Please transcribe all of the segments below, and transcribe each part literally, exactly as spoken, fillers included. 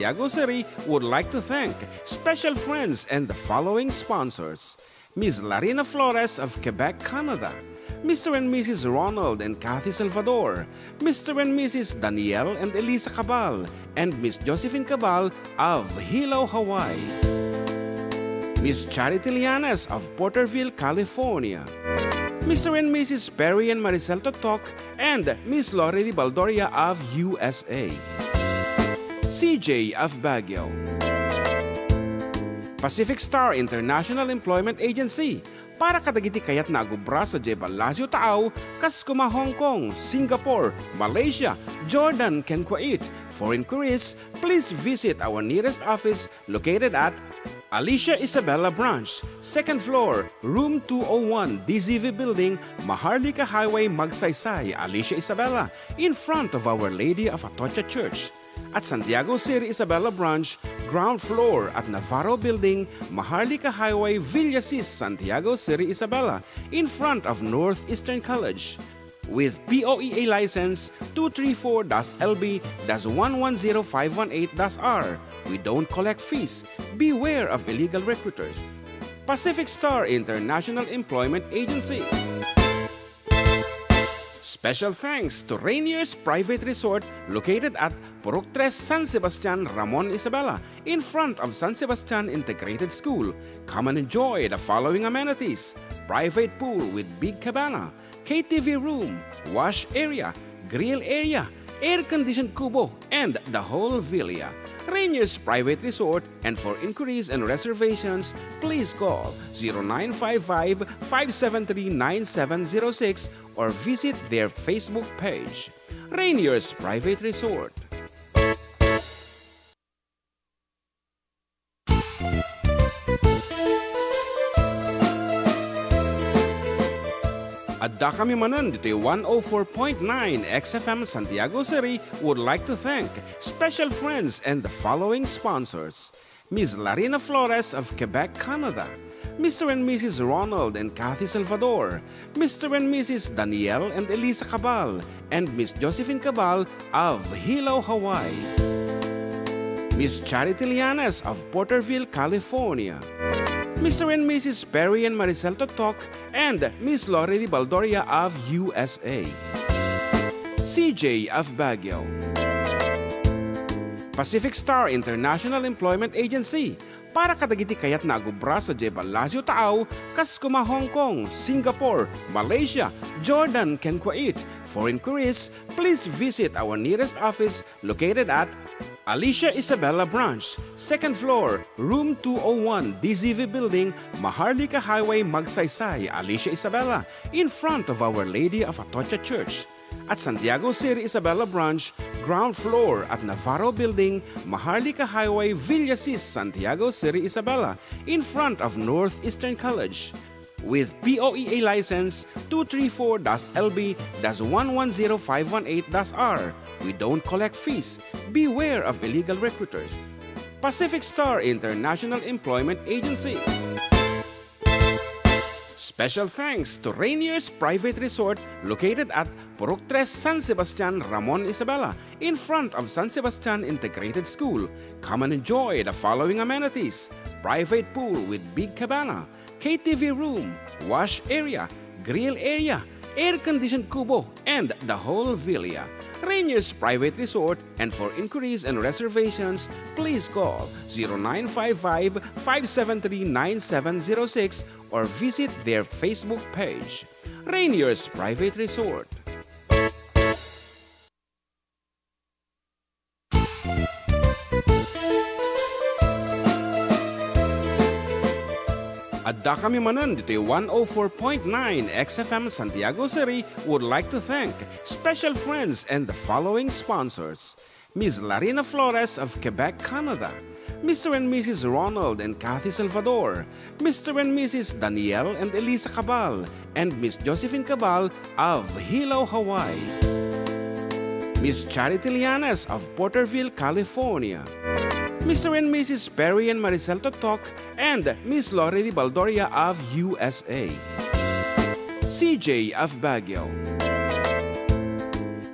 Santiago City would like to thank special friends and the following sponsors: Miss Larina Flores of Quebec, Canada, Mister and Missus Ronald and Kathy Salvador, Mister and Missus Daniel and Elisa Cabal, and Miss Josephine Cabal of Hilo, Hawaii. Miss Charity Lianes of Porterville, California. Mister and Missus Perry and Maricel Totok and Miss Lorely Baldoria of U S A. C J of Baguio. Pacific Star International Employment Agency, para kadagiti kayatna a agubra sadiay Palacio Taaw, kas koma Hong Kong, Singapore, Malaysia, Jordan, ken Kuwait. For inquiries, please visit our nearest office located at Alicia Isabela Branch, second floor, room two oh one, D Z V Building, Maharlika Highway, Magsaysay, Alicia Isabela, in front of Our Lady of Atocha Church. At Santiago City Isabela Branch, ground floor at Navarro Building, Maharlika Highway, Villasis, Santiago City Isabela, in front of Northeastern College. With P O E A license two three four dash L B dash one one zero five one eight dash R. We don't collect fees. Beware of illegal recruiters. Pacific Star International Employment Agency. Special thanks to Rainier's Private Resort located at Purok Tres, San Sebastian, Ramon, Isabela, in front of San Sebastian Integrated School. Come and enjoy the following amenities: private pool with big cabana, K T V room, wash area, grill area, air-conditioned kubo, and the whole villa. Rainier's Private Resort, and for inquiries and reservations, please call zero nine five five, five seven three, nine seven zero six or visit their Facebook page. Rainier's Private Resort. Addakami manen ditoy one oh four point nine X F M Santiago City would like to thank special friends and the following sponsors: Miss Larina Flores of Quebec, Canada, Mister and Missus Ronald and Kathy Salvador, Mister and Missus Daniel and Elisa Cabal, and Miss Josephine Cabal of Hilo, Hawaii. Miss Charity Lianes of Porterville, California. Mister and Missus Perry and Maricel Totok and Miss Lorely Baldoria of U S A. C J of Baguio. Pacific Star International Employment Agency, para kadagiti kayatna a agubra sadiay Palacio Taaw, kas koma Hong Kong, Singapore, Malaysia, Jordan, ken Kuwait. For inquiries, please visit our nearest office located at Alicia Isabela Branch, second floor, room two oh one, D Z V Building, Maharlika Highway, Magsaysay, Alicia Isabela, in front of Our Lady of Atocha Church. At Santiago City Isabela Branch, ground floor at Navarro Building, Maharlika Highway, Villasis, Santiago City Isabela, in front of Northeastern College. With P O E A license two three four dash L B dash one one zero five one eight dash R. We don't collect fees. Beware of illegal recruiters. Pacific Star International Employment Agency. Special thanks to Rainier's Private Resort located at Purok Tres, San Sebastian, Ramon, Isabela, in front of San Sebastian Integrated School. Come and enjoy the following amenities: private pool with big cabana, K T V room, wash area, grill area, air-conditioned kubo, and the whole villa. Rainier's Private Resort, and for inquiries and reservations, please call zero nine five five, five seven three, nine seven zero six or visit their Facebook page. Rainier's Private Resort. Addakami manen ditoy one oh four point nine X F M Santiago City would like to thank special friends and the following sponsors: Miss Larina Flores of Quebec, Canada, Mister and Missus Ronald and Kathy Salvador, Mister and Missus Daniel and Elisa Cabal, and Miss Josephine Cabal of Hilo, Hawaii. Miss Charity Lianes of Porterville, California. Mister and Missus Perry and Maricel Totok and Miss Lorely Baldoria of U S A. C J of Baguio.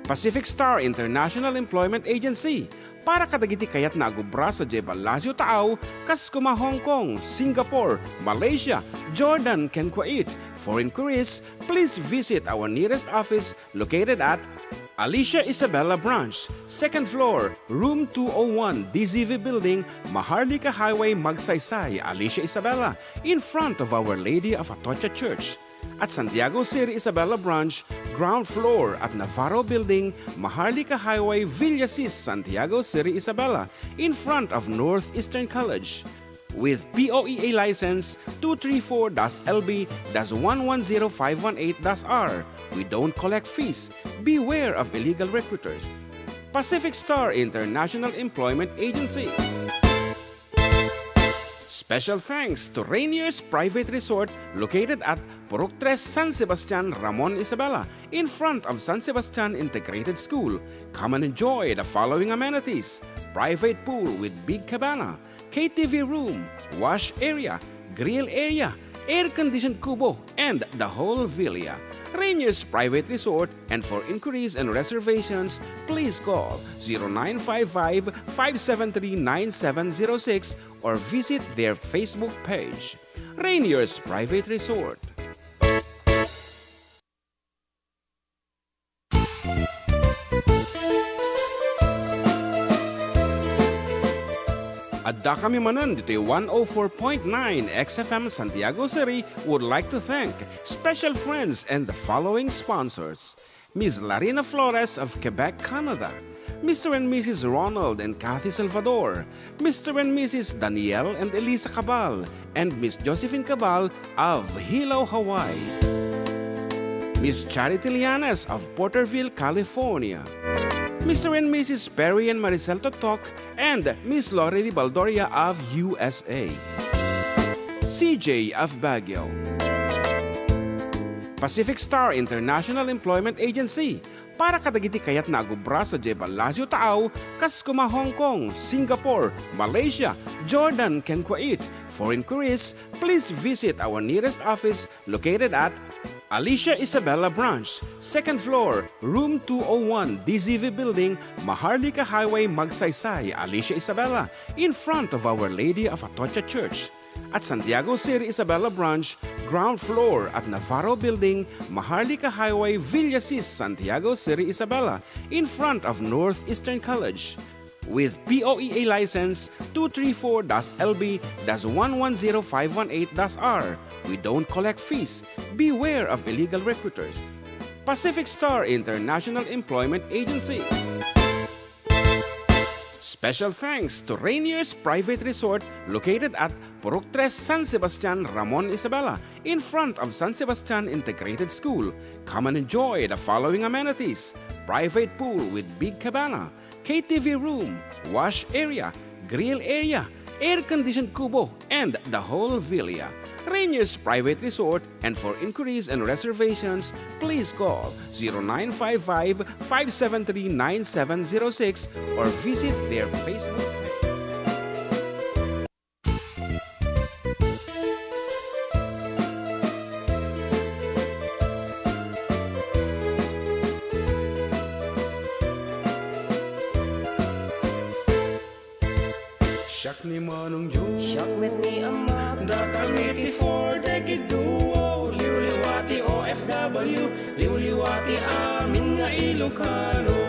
Pacific Star International Employment Agency, Para kadagiti kayatna a gubra sadiay Palacio Taaw, kas koma Hong Kong, Singapore, Malaysia, Jordan, ken Kuwait. For inquiries, please visit our nearest office located at Alicia Isabela Branch, second floor, room two oh one, D Z V Building, Maharlika Highway, Magsaysay, Alicia Isabela, in front of Our Lady of Atocha Church. At Santiago Seri Isabela Branch, ground floor at Navarro Building, Maharlika Highway, Villasis, Santiago Seri Isabela, in front of Northeastern College. With P O E A license two three four dash L B dash one one zero five one eight dash R, we don't collect fees. Beware of illegal recruiters. Pacific Star International Employment Agency. Special thanks to Rainier's Private Resort located at Purok Tres, San Sebastian, Ramon Isabela, in front of San Sebastian Integrated School. Come and enjoy the following amenities: private pool with big cabana, K T V room, wash area, grill area, air-conditioned kubo, and the whole villa. Rainier's Private Resort, and for inquiries and reservations, please call zero nine five five, five seven three, nine seven zero six or visit their Facebook page. Rainier's Private Resort. Addakami manen ditoy one oh four point nine X F M Santiago Seri would like to thank special friends and the following sponsors: Miss Larina Flores of Quebec, Canada, Mister and Missus Ronald and Kathy Salvador, Mister and Missus Daniel and Elisa Cabal, and Miss Josephine Cabal of Hilo, Hawaii, Miss Charity Lianes of Porterville, California, Mister and Missus Perry and Maricel Totok, and Miss Lori Ribaldoria of U S A, C J of Baguio. Pacific Star International Employment Agency, para kadagiti kayatna a gubra sadiay Palacio Taaw, kas koma Hong Kong, Singapore, Malaysia, Jordan, ken Kuwait. For inquiries, please visit our nearest office located at Alicia Isabela Branch, second floor, room two oh one, D Z V Building, Maharlika Highway, Magsaysay, Alicia Isabela, in front of Our Lady of Atocha Church. At Santiago Seri Isabela Branch, ground floor at Navarro Building, Maharlika Highway, Villasis, Santiago Seri Isabela, in front of Northeastern College. With P O E A license two three four dash L B dash one one zero five one eight dash R, we don't collect fees. Beware of illegal recruiters. Pacific Star International Employment Agency. Special thanks to Rainier's Private Resort located at Purok Tres, San Sebastian, Ramon Isabela, in front of San Sebastian Integrated School. Come and enjoy the following amenities: private pool with big cabana, K T V room, wash area, grill area, air-conditioned kubo, and the whole villa. Rainier's Private Resort, and for inquiries and reservations, please call zero nine five five, five seven three, nine seven zero six or visit their Facebook page. Siak ni Manong Joe. Siak met ni Ama. Dakami ti Four Decade Duo. Liwliwa ti O F W. Liwliwa ti amin nga Ilocano.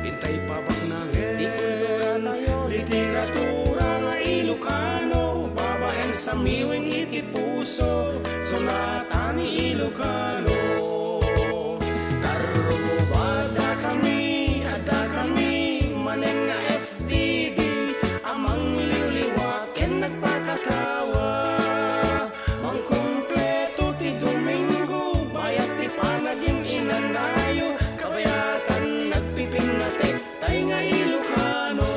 Intay pabaknangen ti kultura tayo, literatura nga Ilocano, babaen samiweng iti puso, sonata ni Ilocano. Karruba, dakami, addakami manen nga F D D a mangliwliwa ken nagpakatawa. Mangkumpleto ti Domingo, bayat ti panagin-inanayo, kabayatan nagpipinnatek, tay nga Ilocano.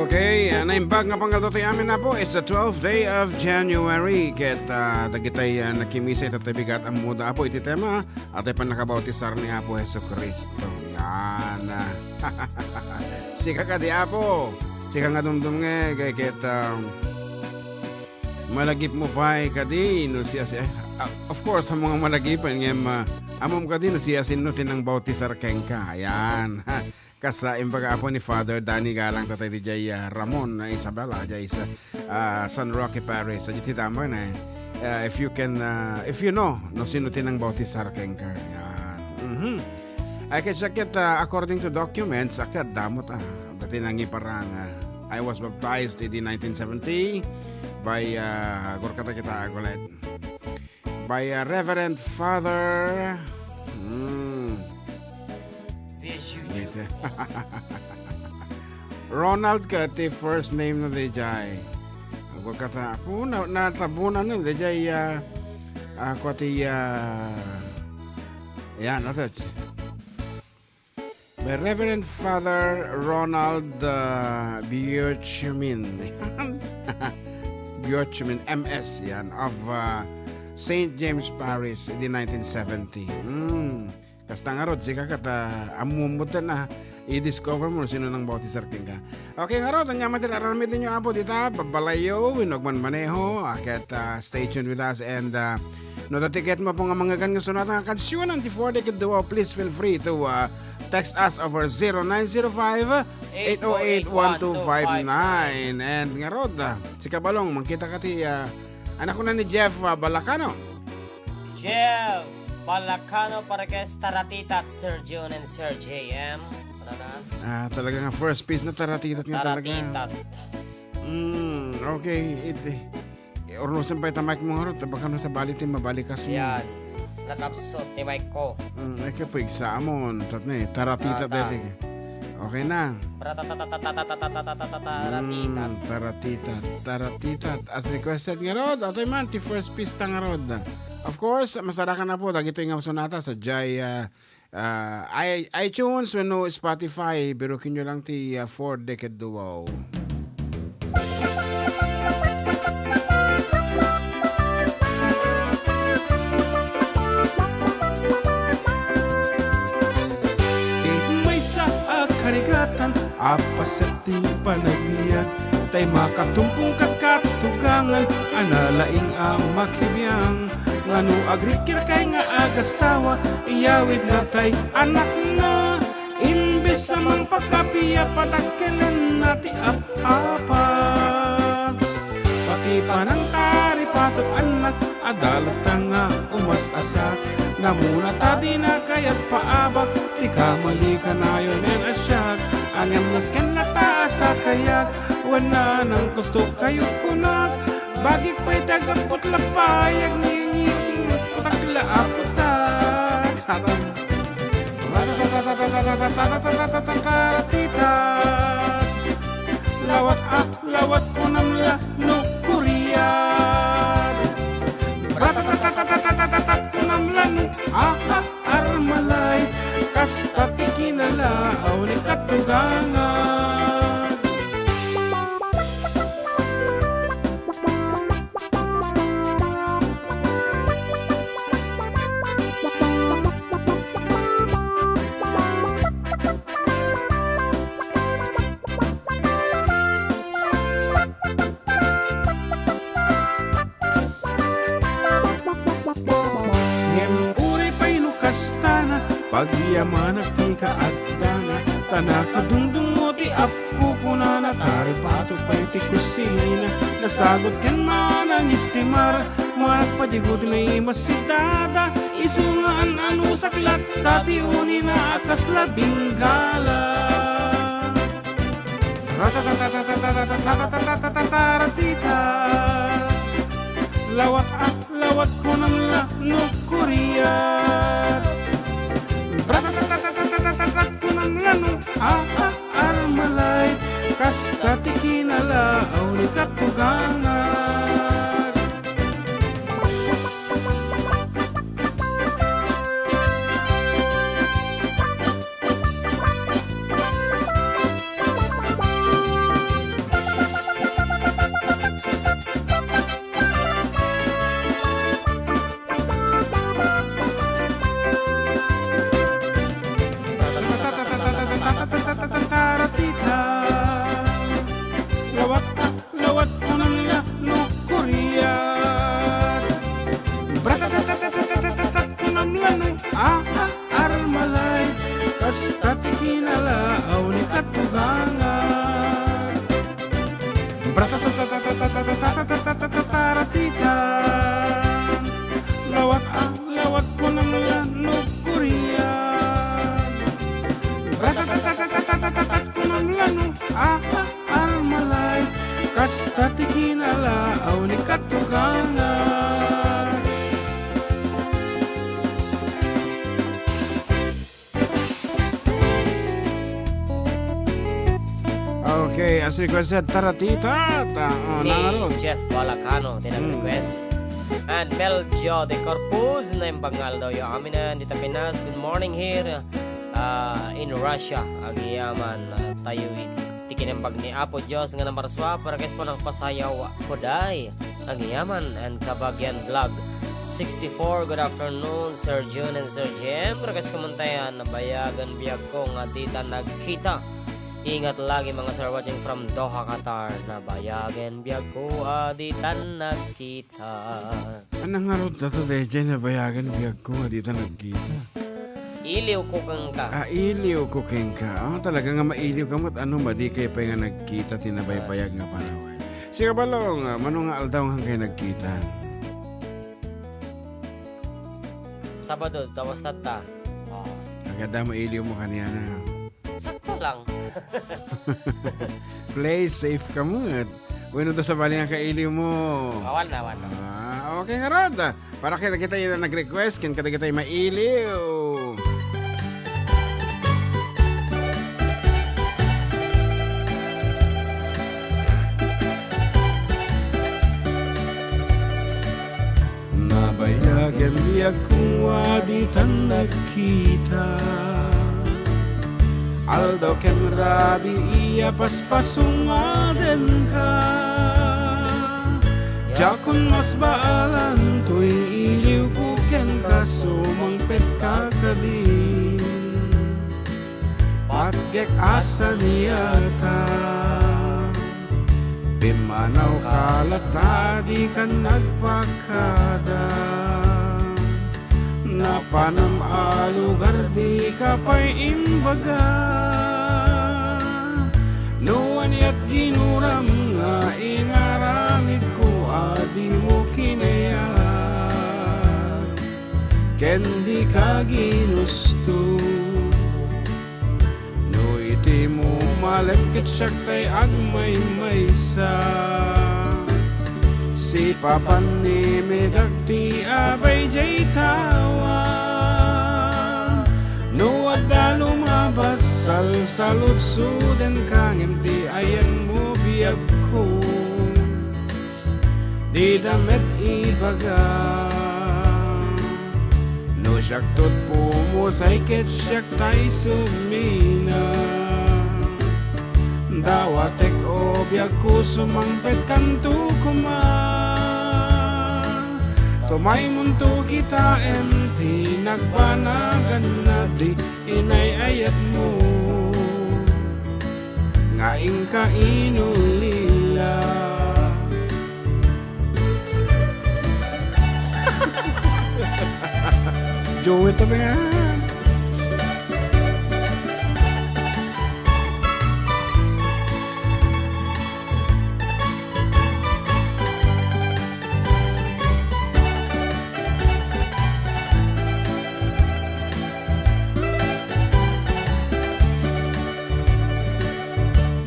Okay, ah, naimbag nga pangngaldutayo amin, Apo. It's the twelfth day of January. Ket, ah, dagitay, ah, nakimisa ita ti bigat, ammoda, Apo, iti tema. At ay pannakabautisar ni Apo Jesu-Cristo. Yan. Sika kadi, Apo. Sika nga dumdumngeg, ket, ah, Malagipmo pay kadi no siya, siya, ah, of course, ammom nga malagipen, ngem, ah, ammom kadi no siasino ti nangbautisar kenka. Ayan. Kas, ah, imbaga, apo ni Father Danny Galang, tatay di jay, ah, Ramon, ah, Isabela, jay sa, ah, San Roque Parish. Sa ti damag na, eh. Ah, if you can, ah, if you know, no sino ti nangbautisar kenka. Ayan. Mhm. Ay, kaya siya ket, ah, according to documents, akat damot, ah, dati nangiparang, ah, I was baptized in the nineteen seventy by, ah, agurkata kita agulet. By, uh, Reverend Father, hmm. Yes, you, you. Ronald ka ti first name na di jay. Agurkata, ako na, natabunan na di jay, uh, ako ti, uh, yan, ato. By Reverend Father Ronald, uh, Biochimin. Biochimin, M S, yan, of, uh, Saint James Parish in the nineteen seventy. Hmm. Kasta ngarud, sika ket, uh, ammom met na, i-discover mo sino nangbautisar kenka. Okay, ngarud, ania man ti aramidyo, Apo, dita, babalayo, wenno agmanmaneho, ah, ket, ah, stay tuned with us, and, ah, no, dati ket mapangamangagan nga sonata nga kansionan ti Four Decade Duo, please feel free to, ah, text us over zero nine zero five, eight oh eight, one two five nine. And ngarud, ah, sika Balong, mangkita ka ti, ah, anak ko na ni Jeff, ah, Balacano. Jeff Balacano, Parques, Taratitat, Sir Jun and Sir J M. Ano na? Ah, talaga nga first piece na taratitat nga talaga. Taratitat. Mm, okay. It, eh, urusan pa ita mic mo nga ron, baka no sabali ti mabalikas mo. Yan. Nakapsot ti mic ko. Mm, ay, kaya po, examon. Tat na eh, taratitat. Tarata. Dali. Okay na. Taratitat. Mm, taratitat. Taratitat. As requested nga rod, atoy man, ti first piece ta nga rod. Of course, masarakan na po, dagitoy nga sonata sa jay, ah, ah, i-, iTunes, wenno Spotify, birukin nyo lang ti, ah, Four Decade Duo. Ti maysa a karigatan a paset ti panagbiag, tay makatumpong kakatugangan a nalaing a makibiang. Ngano agrikkirkay nga agasawa, iyawidna tay anakna. Imbes a mangpakapiya, patakkelenna ti ap-apa. Pati panangkaripatot annak, adda latta nga umas-asak. Namuna ta dina kayat paabak, ti kamali kanayon en a siak. Ngem nasken latta a sakayak, wenno nangkusto kayo kunak. Bagik pay ti aggapput la pay, agngingngirngirputak la a putak. Aram. Ratatatatatatatatatatatatatatatitat. Lawat a, lawat kunam la no kuriat. Ratatatatatatatatatatat kunam la no, ah, ah, Armalay, kasta ti kinalaaw ni katugangan. Ngem uray pay no kastana, pagyamanak ti kaadana, ta nakadungdungngo ti appo kunana, ta ripato pay ti kusina, nasagut ken manangistimar, managpadigo ti naimas si dada, isu nga an-anusak latta ti unina a kasla binggala. Ratatatatatatatatatatatatatatatatatita. Lawat a, lawat kunam la no kuriat. Ratatatatatatatatatatat kunam la no, ah, ah, Armalay. Kasta ti kinalaaw ni katugangan. Lawat, lawat kunam la no Basta ti kinalaaw ni katugangan. Okay, as requested, Taratita. Ta, oh, ni nangarot. Jeff Balacano, ti Hmm. nag-request. And Mel Gio de Corpus, naimbag nga aldawyo aminen, dita Pinas. Good morning here, uh, in Russia. Agyamanen, uh, tayo iti kinaimbag ni Apo Dios nga namarsua, para ket nagpasayaw, kuday. Agyamanen, and Kabagian Vlog sixty-four, good afternoon, Sir Jun and Sir Jim. Request ko man tayo, nabayagen biagko nga dita nagkita. Ingat lagi, mga sir, watching from Doha, Qatar. Nabayagen biagko a dita nagkita. Anang ngarud daydiay, nabayagen biagko a dita nagkita? Iliwko kenka. Ah, iliwko kenka. Ah, talaga nga mailiwka met, ano, madi kayo pay nga nagkita ti nabaybayag nga panawen. Sika, Balong, ah, mano nga aldaw nga kayo nagkita? Sabado, gawas tatta. Oh. Agad a mailiwmo kaniana. Sakto lang. Play safe ka met. Wenno ta sabali nga kailiwmo. Awan na, awan na. Ah, okay ngarud. Para kadagita nga nag-request, ken kadagita nga mailiw. Nabayagen biagko a ditan nagkita. Aldaw ken rabii a paspasungadenka. Diakon masbaalan toy iliwko kenka, sumangpetka kadi. Patgek a saniata. Pimmanawka latta, dikan nagpakada. Napanam a lugar, dika pay imbaga. No aniat ginuram nga inaramidko a dimo kinayat, ken dika ginusto. No iti mumalem ket siak tay agmaymaysa, sipapan ni mi dagiti abay diay tawa. No adda lumabas, salsaludsodenka ngem ti ayanmo biagko. Dida met ibaga. No siak tot pumusay ket siak tay sumina. Dawatek o biagko, sumangpetkanto koma. Tumaymonto kitaen ti nagbanagan a di inay-ayatmo nga inka inulila. Joey to nga.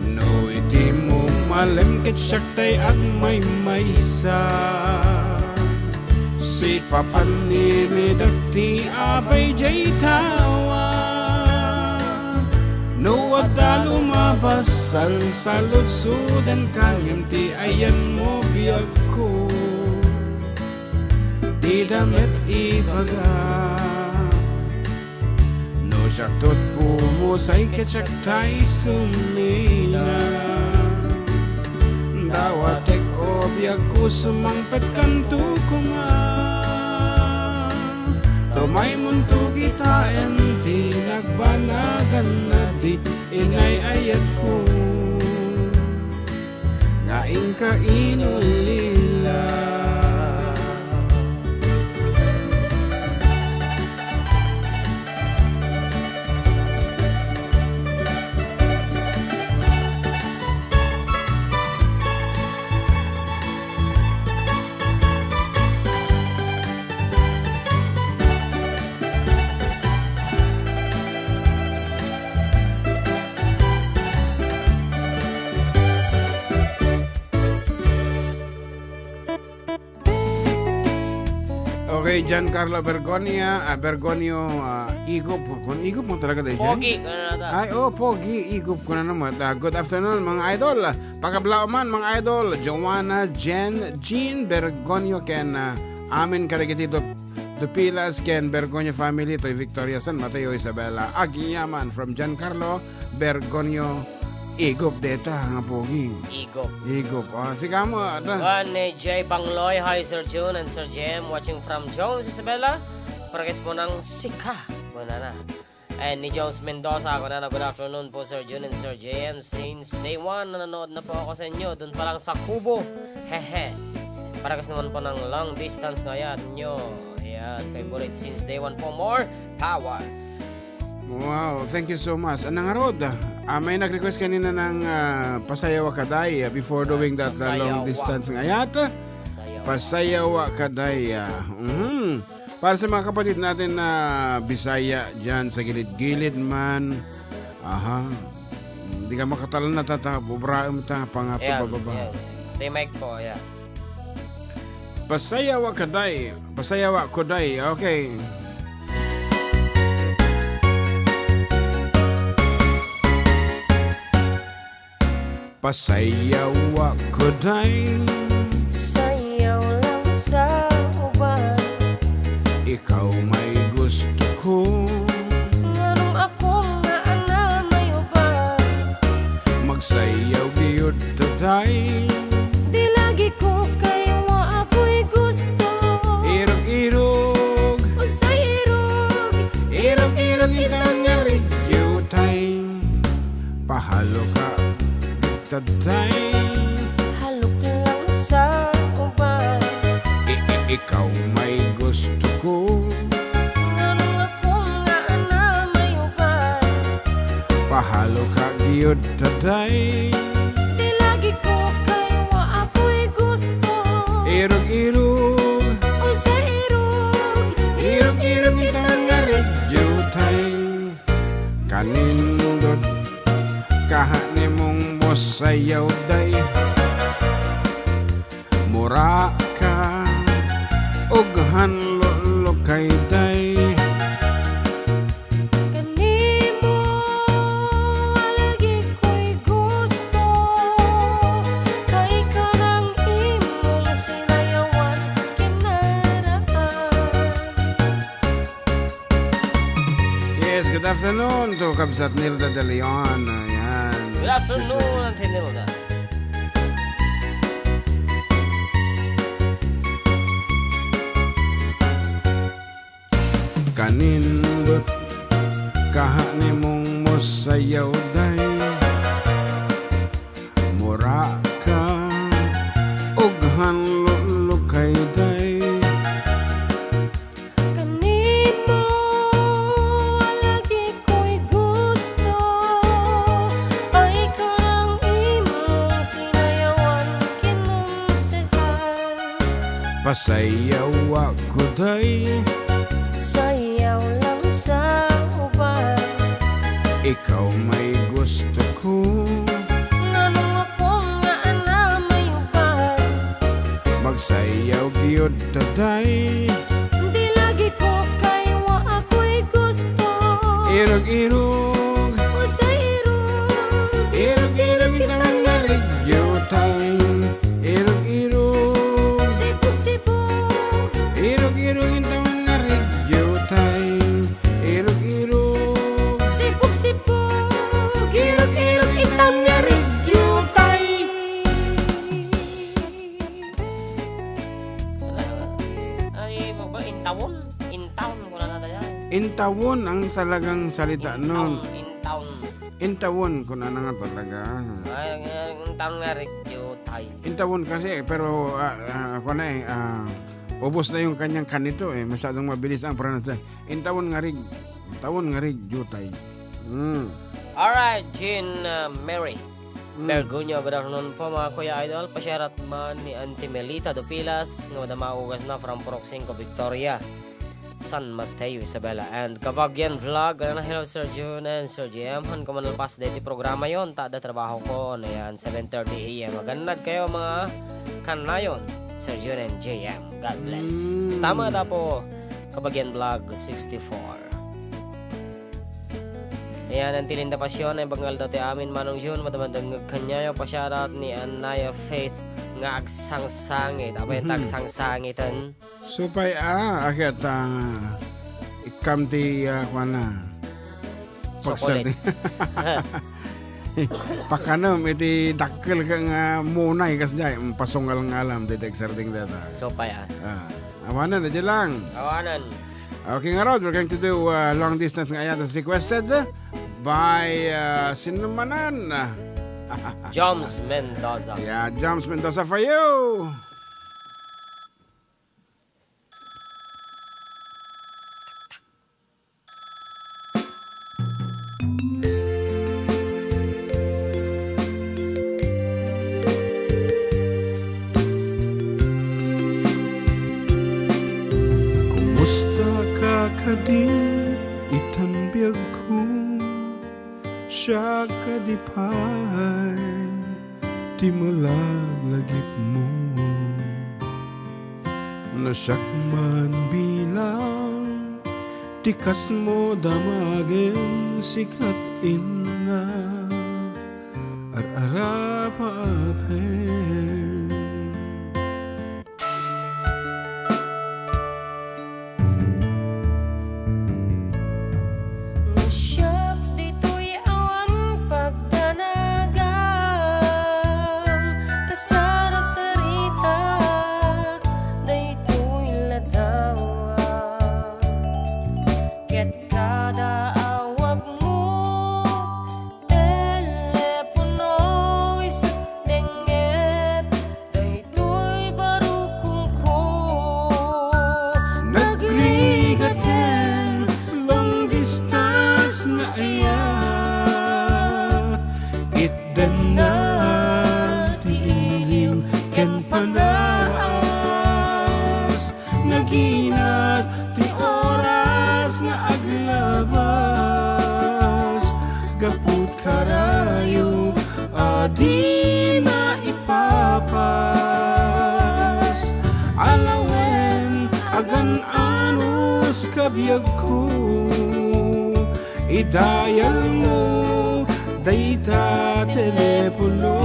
No iti mumalem ket siak tay agmaymaysa, sipapan ni mi dagiti abay diay tawa. No adda lumabas, salsaludsodenka ngem ti ayanmo biagko. Dida met ibaga. No siak tot pumusay ket siak tay sumina. Dawatek o biagko, sumangpetkanto koma. Tumaymonto kitaen ti nagbanagan a di inay-ayatko nga inka inulila. Okay, Giancarlo Bergonia, ah, Bergonio, ah, Igup. Kun Igup mo talaga, day, Jan? Pogi, ano na ta? Ay, oh, Pogi, Igup ko na naman. Ah, good afternoon, mga idol. Pakablao man, mga idol. Joanna, Jen, Jean, Bergonio, ken, ah, amin kadagiti Dup-, Dupilas, ken Bergonio family, toy Victoria, San Mateo, Isabela, Agiyaman, from Giancarlo Bergonio, Igup deta, nga Pogi. Igup. Igup. Ah, sigamo, ata. One, eh, J Bangloy, hi, Sir Jun and Sir Jem, watching from Jones, Isabela. Pares mo nang sika. Kunana. And ni Jones Mendoza, kunana, "Good afternoon po, Sir Jun and Sir Jem. Since day one, nanonood na po ako sa inyo. Doon pa lang sa Kubo. Hehe. Pares naman po ng long distance ngayon nyo. Ayan, favorite since day one po. More power." Wow, thank you so much. Anang arod, ah, may nag-request kanina ng, ah, Pasayaw a Kaday, ah, before doing that, ah, long distance nga ayat. Pasayaw a Kaday, ah. Mhm. Para sa mga kapatid natin na Bisaya dyan sa gilid-gilid man. Aha. Hindi ka makatalon na tata, bubraem ta, pangato, ayan, bababa. Ayan. Tay Mike po, ayan. Pasayaw a Kaday. Pasayaw a Kaday. Okay. Pasayaw a Kaday. Sayaw lang sa uban. Ikaw may gusto ko. Ngarong ako nga anamay uban. Magsayaw gayud ta, day. Di lagi ko kaywa, ako'y gusto. Irog-irog. Unsay irog? Irog-irog ita nga radio, tay. Pahalo ka, tay. Halok lang sa uban. I-, i-, ikaw may gusto ko. Ngano nga kung naanamay uban? Pahalo ka gayud ta, day. Di lagi ko kaywa, ako'y gusto. Irog-irog. Unsay irog? Irog-irog ita nga radio, tay. Kanindot kaha nimong mosayaw, day. Mura ka ughan lulukay, day. Kanimo, alagi ko'y gusto. Kay kanang imong sinayawan kinaraan. Yes, good afternoon to Kabsat Nilda De Leon. Ayan. Good afternoon, Auntie Nilda. Kanindot kaha nimong mosayaw, day. Mura ka ughan lulukay, day. Kanimo, alagi ko'y gusto. Ay, kanang imong sinayawan kinunsehan. Pasayaw a Kaday. Sayaw lang sa uban. Ikaw may gusto ko. Ngano nga kung nga anamay uban? Magsayaw gayud ta, day. Di lagi ko kaywa, ako'y gusto. Irog-irog. Unsay irog? Irog-irog ita nga radio, tay. Irog-irog. Sibog-sibog. Irog-irog ita nga radio, tay. Irog-irog. Sibog-sibog. Irog-irog ita nga radio, tay. Ay, mo ba? Intawon? Intawon, wala na yan. Intawon ang talagang salita, no? Intawon, intawon. Intawon, kunana nga talaga. Ay, ang, ang intawon nga radio, tay. Intawon kasi, pero, ah, ah, kuwan na eh, ah, ubos na yung kanyang kanito eh. Masyadong mabilis ang pronunciation. Intawon nga rig-, intawon nga radio, tay. Mm. Alright, Jean, uh, Mary. Mm. Bergunyo, good afternoon po, mga Kuya Idol. Pasyarat man ni Auntie Melita Dupilas, nga madama ugas na from Purok Cinco, Victoria, San Mateo, Isabela. And Kabagyan Vlog, ano na, hello, Sir Jun and Sir J M. Han ko manalpas deti programa yon, ta adda trabaho ko, ano yan, seven thirty A M. Agannad kayo, mga kanayon. Sir Jun and J M. God bless. Mm. Kasta met, Apo, Kabagian Vlog sixty-four. Ayan, ang tilinda pasyon ay bangal daw ti amin, Manong Jun, madamdamag kaniayo, pasyarat ni Anaya Faith nga agsangsangit. Apay ta Mhm. agsangsangiten? Supay a, aket, ah, ikkam ti, ah, kuana, Chocolate. pagserdi-, pakanem iti dakkel ka nga munay kasdiay, mm, pasungal nga alam ti dagsarding data. Supay a. Ah, awanan, adya lang. Awanan. Okay, ngarud, we're going to do, uh, long distance nga ayat as requested by, uh, sino manan? Joms Mendoza. Yeah, Joms Mendoza for you. Kumusta ka kadi itan biagko? Siak kadi pay ti malalagipmo. No siak man bilang ti kasmo, damagen sika ket innak, ar-arapaapen. No siak ditoy awan pagdanagam, kasarasaritak daytoy ladawam. Ket kada awagmo, telepono, isu dengngem daytoy barukongko. Nagrigat ken long distance nga ayat, itdennak ti iliw ken panaas. Naginat ti oras nga aglabas, gapu karayo a di maipapas. Alawen, agan-anos ka biagko, idayalmo dayta telepono.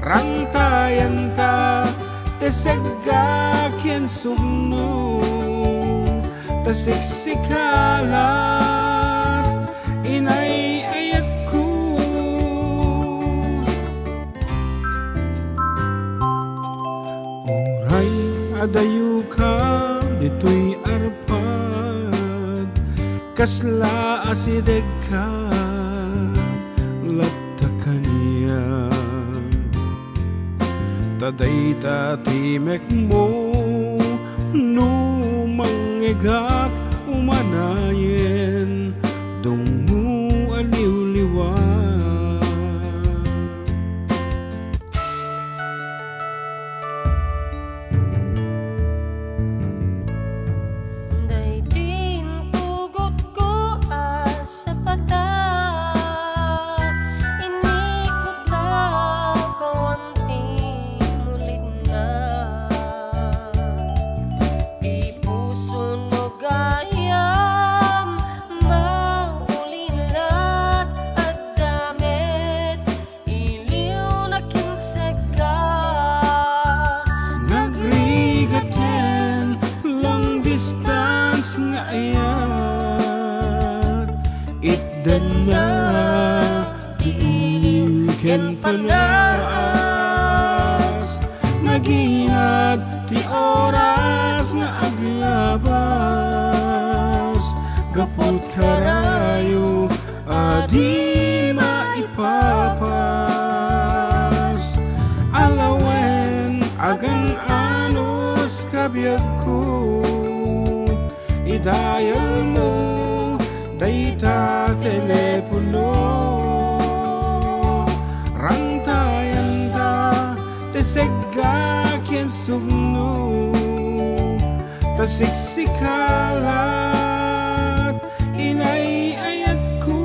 Rangtayanta ti segga ken sugno, ta siksikalat, inay-ayatko. Uray adayoka ditoy arpad, kasla asidegka latta kaniak. Ta dayta ti mekmo, no mangngegak umanayen, dungmo a liwliwa. Daydi intugotko a sapata, inikot la kawan ti mulitna. Ti puso no gayam, maulilat, adda met iliw na kinsekka. Nagrigat ken long distance nga ayat, itdenna ti iliw ken panaas. Naginat ti oras nga aglabas, gaput karayo a di maipapas. Alawen, agan-anos ka biagko, idayalmo dayta telepono. Rangtayanta ti segga ken sugno, ta siksikalat, inay-ayatko.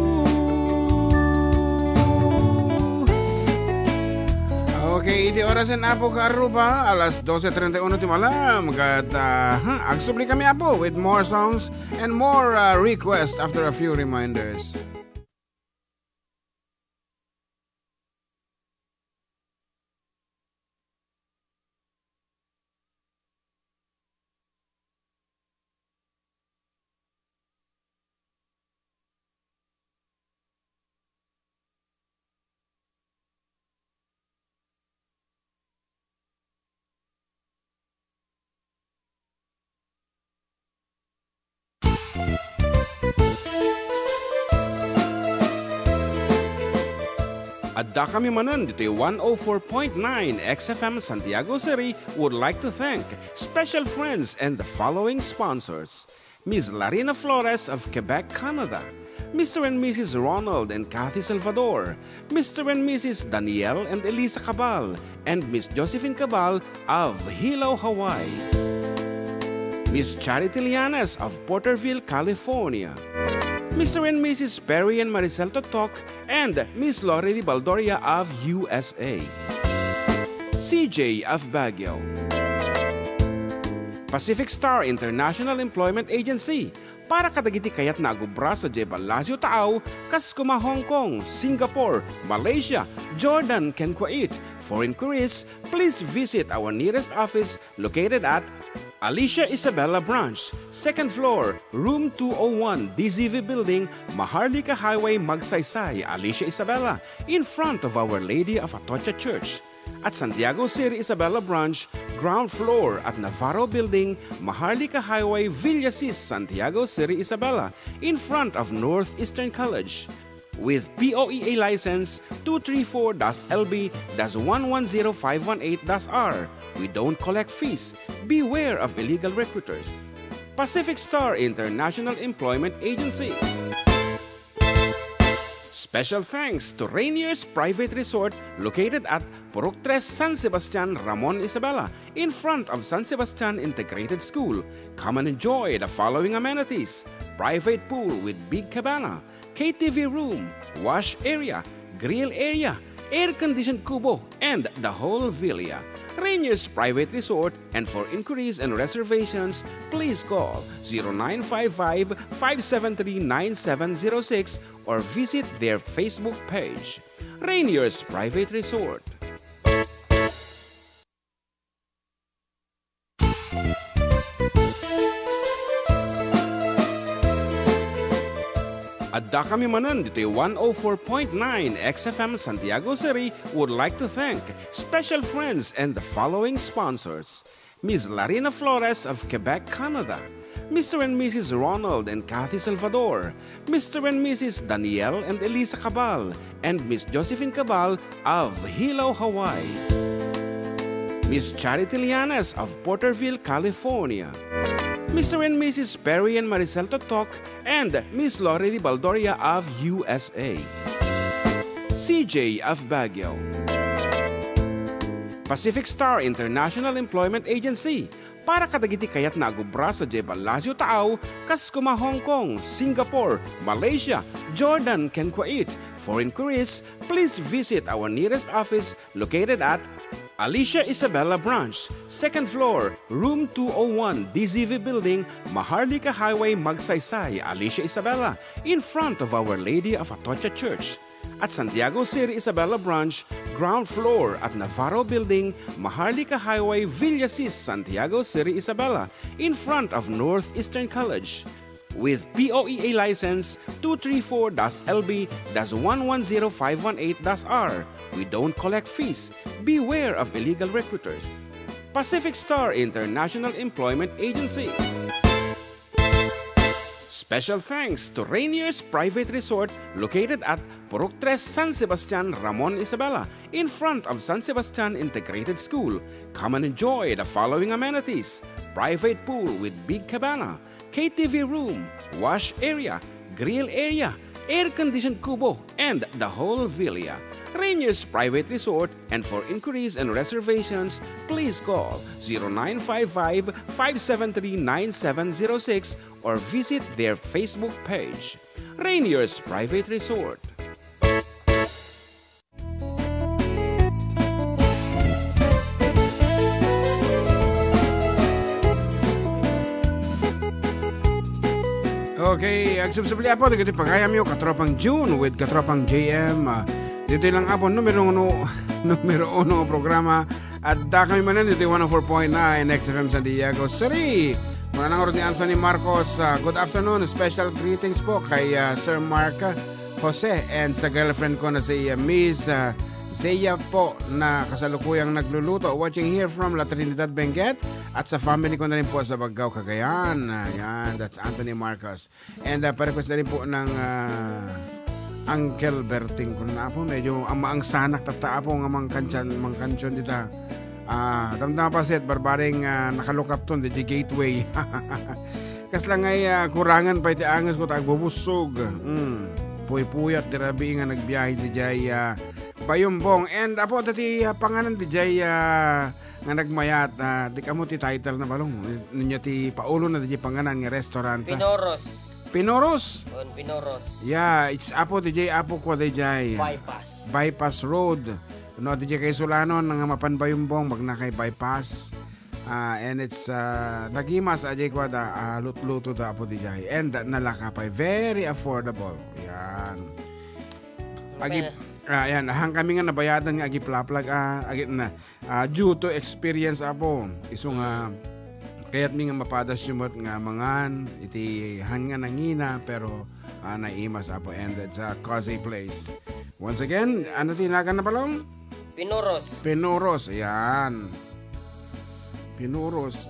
Okay, iti Oras en Apo Karuba, alas doce treinta y uno ti malam. Ket, ah, huh, agsubli kami, Apo, with more songs and more, ah, requests after a few reminders. Addakami manen ditoy one oh four point nine X F M Santiago City would like to thank special friends and the following sponsors: Miss Larina Flores of Quebec, Canada, Mister and Missus Ronald and Kathy Salvador, Mister and Missus Daniel and Elisa Cabal, and Miss Josephine Cabal of Hilo, Hawaii, Miss Charity Lianes of Porterville, California, Mister and Missus Perry and Maricel Totok, and Miss Lorely Baldoria of U S A, C J of Baguio, Pacific Star International Employment Agency, para kadagiti kayatna a agubra sadiay Palacio Taaw, kas koma Hong Kong, Singapore, Malaysia, Jordan, ken Kuwait. For inquiries, please visit our nearest office located at Alicia Isabela Branch, second floor, room two oh one, D Z V Building, Maharlika Highway, Magsaysay, Alicia Isabela, in front of Our Lady of Atocha Church. At Santiago City Isabela Branch, ground floor at Navarro Building, Maharlika Highway, Villasis, Santiago City Isabela, in front of Northeastern College. With P O E A license two three four dash L B dash one one zero five one eight dash R, we don't collect fees. Beware of illegal recruiters. Pacific Star International Employment Agency. Special thanks to Rainier's Private Resort, located at Purok Tres, San Sebastian, Ramon, Isabela, in front of San Sebastian Integrated School. Come and enjoy the following amenities: private pool with big cabana, K T V room, wash area, grill area, air-conditioned kubo, and the whole villa. Rainier's Private Resort, and for inquiries and reservations, please call zero nine five five, five seven three, nine seven zero six or visit their Facebook page. Rainier's Private Resort. Addakami manen ditoy one oh four point nine X F M Santiago City would like to thank special friends and the following sponsors: Miss Larina Flores of Quebec, Canada, Mister and Missus Ronald and Kathy Salvador, Mister and Missus Daniel and Elisa Cabal, and Miss Josephine Cabal of Hilo, Hawaii, Miss Charity Lianes of Porterville, California, Mister and Missus Perry and Maricel Totok, and Miss Lorely Baldoria of U S A, C J of Baguio, Pacific Star International Employment Agency, para kadagiti kayatna a agubra sadiay Palacio Taaw, kas koma Hong Kong, Singapore, Malaysia, Jordan, ken Kuwait. For inquiries, please visit our nearest office located at Alicia Isabela Branch, second floor, room two oh one, D Z V Building, Maharlika Highway, Magsaysay, Alicia Isabela, in front of Our Lady of Atocha Church. At Santiago City Isabela Branch, ground floor at Navarro Building, Maharlika Highway, Villasis, Santiago City Isabela, in front of Northeastern College. With P O E A license two three four dash L B dash one one zero five one eight dash R, we don't collect fees. Beware of illegal recruiters. Pacific Star International Employment Agency. Special thanks to Rainier's Private Resort, located at Purok Tres, San Sebastian, Ramon, Isabela, in front of San Sebastian Integrated School. Come and enjoy the following amenities: private pool with big cabana, K T V room, wash area, grill area, air-conditioned kubo, and the whole villa. Rainier's Private Resort, and for inquiries and reservations, please call zero nine five five, five seven three, nine seven zero six or visit their Facebook page, Rainier's Private Resort. Okay, agsubsubli, Apo, dagiti pagayamyo, Katropang June with Katropang J M. Ah, ditoy lang, Apo, numero uno, numero uno nga programa. Adda kami manen ditoy one oh four point nine X F M San Diego City. Muna nang ni Anthony Marcos, ah, "Good afternoon. Special greetings po kay, ah, Sir Mark Jose and sa girlfriend ko na si, ah, Miss, ah, Zeya po na kasalukuyang nagluluto. Watching here from La Trinidad, Benguet, at sa family ko na rin po sa Baggao, Cagayan." Ayan, that's Anthony Marcos. And, ah, pa-request na rin po ng, ah, Uncle Berting ko na po. Medyo ang maangsanak tatta, Apo, nga mangkantyan, mangkantyon dita. Ah, damdama pa set, barbaring, ah, nakalukapton, di gateway. Kasla ngay, ah, kurangan pa iti anges ko ta agbubussog. Mm. Puypuyat, di rabii nga nagbiyahe di jay, ah, Bayumbong. And, Apo, dati, ah, panganan di jay, ah, nga nagmayat, ah, di kamo ti title na balong. Ninya ti paulo na di panganan nga restaurant. Pinoros. Pinoros? On Pinoros. Yeah, it's Apo, di jay, Apo, kwa di jay. Bypass. Bypass Road. No, di jay kay Sulanon, nga mapan Bayumbong, magna kay Bypass. Ah, and it's, ah, nagimas, ajay kwa da, ah, lutluto da, Apo, di jay. And, ah, nalaka pay. Very affordable. Yan. Agi, ah, yan, ahan kami nga nabayadan nga agiplaplag, ah, agi, na, ah, due to experience, Apo. Isu nga, kayat mi nga mapadas yu met nga mangan, iti han nga nangina, pero, ah, naimas, Apo, and it's a cozy place. Once again, ano ti nagan na balong? Pinoros. Pinoros, ayan. Pinoros.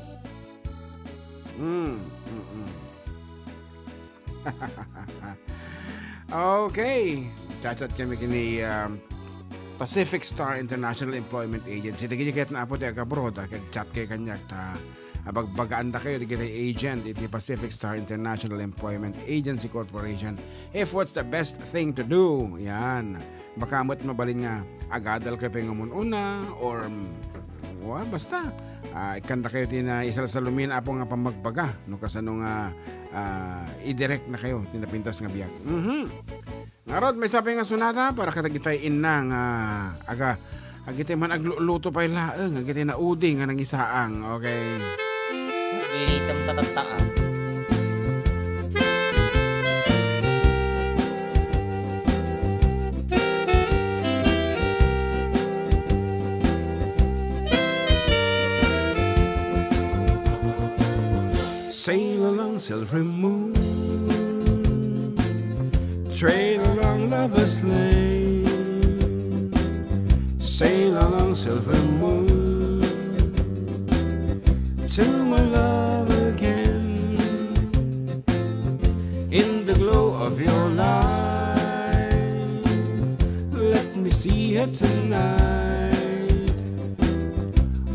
Mm, mm, mm. Okay. Chat-chat kami kini, um, Pacific Star International Employment Agency. Dagiti ket na, Apo, ti agabroad, ah, kag chat kay kaniak ta abagbagaan da kayo, dagiti agent iti Pacific Star International Employment Agency Corporation. If what's the best thing to do, yan. Baka met mabalin nga agadal kayo pay nga umun-una, or, mm, wa, basta, ah, ikkanda kayo ti na isalsalumin, Apo, nga pammagbaga, no, kasano nga, ah, i-direct na kayo ti napintas nga biag. Mhm. Ngarud, maysa pay nga sonata para kadagitay inna nga aga, agitay man agluluto pay laeng, agitay naudi nga nangisaang. Okay. Ilitem ta tatta, ah. Sail along, silver moon. Trail along, lover's lane. Sail along, silver moon, to my love again. In the glow of your light, let me see her tonight.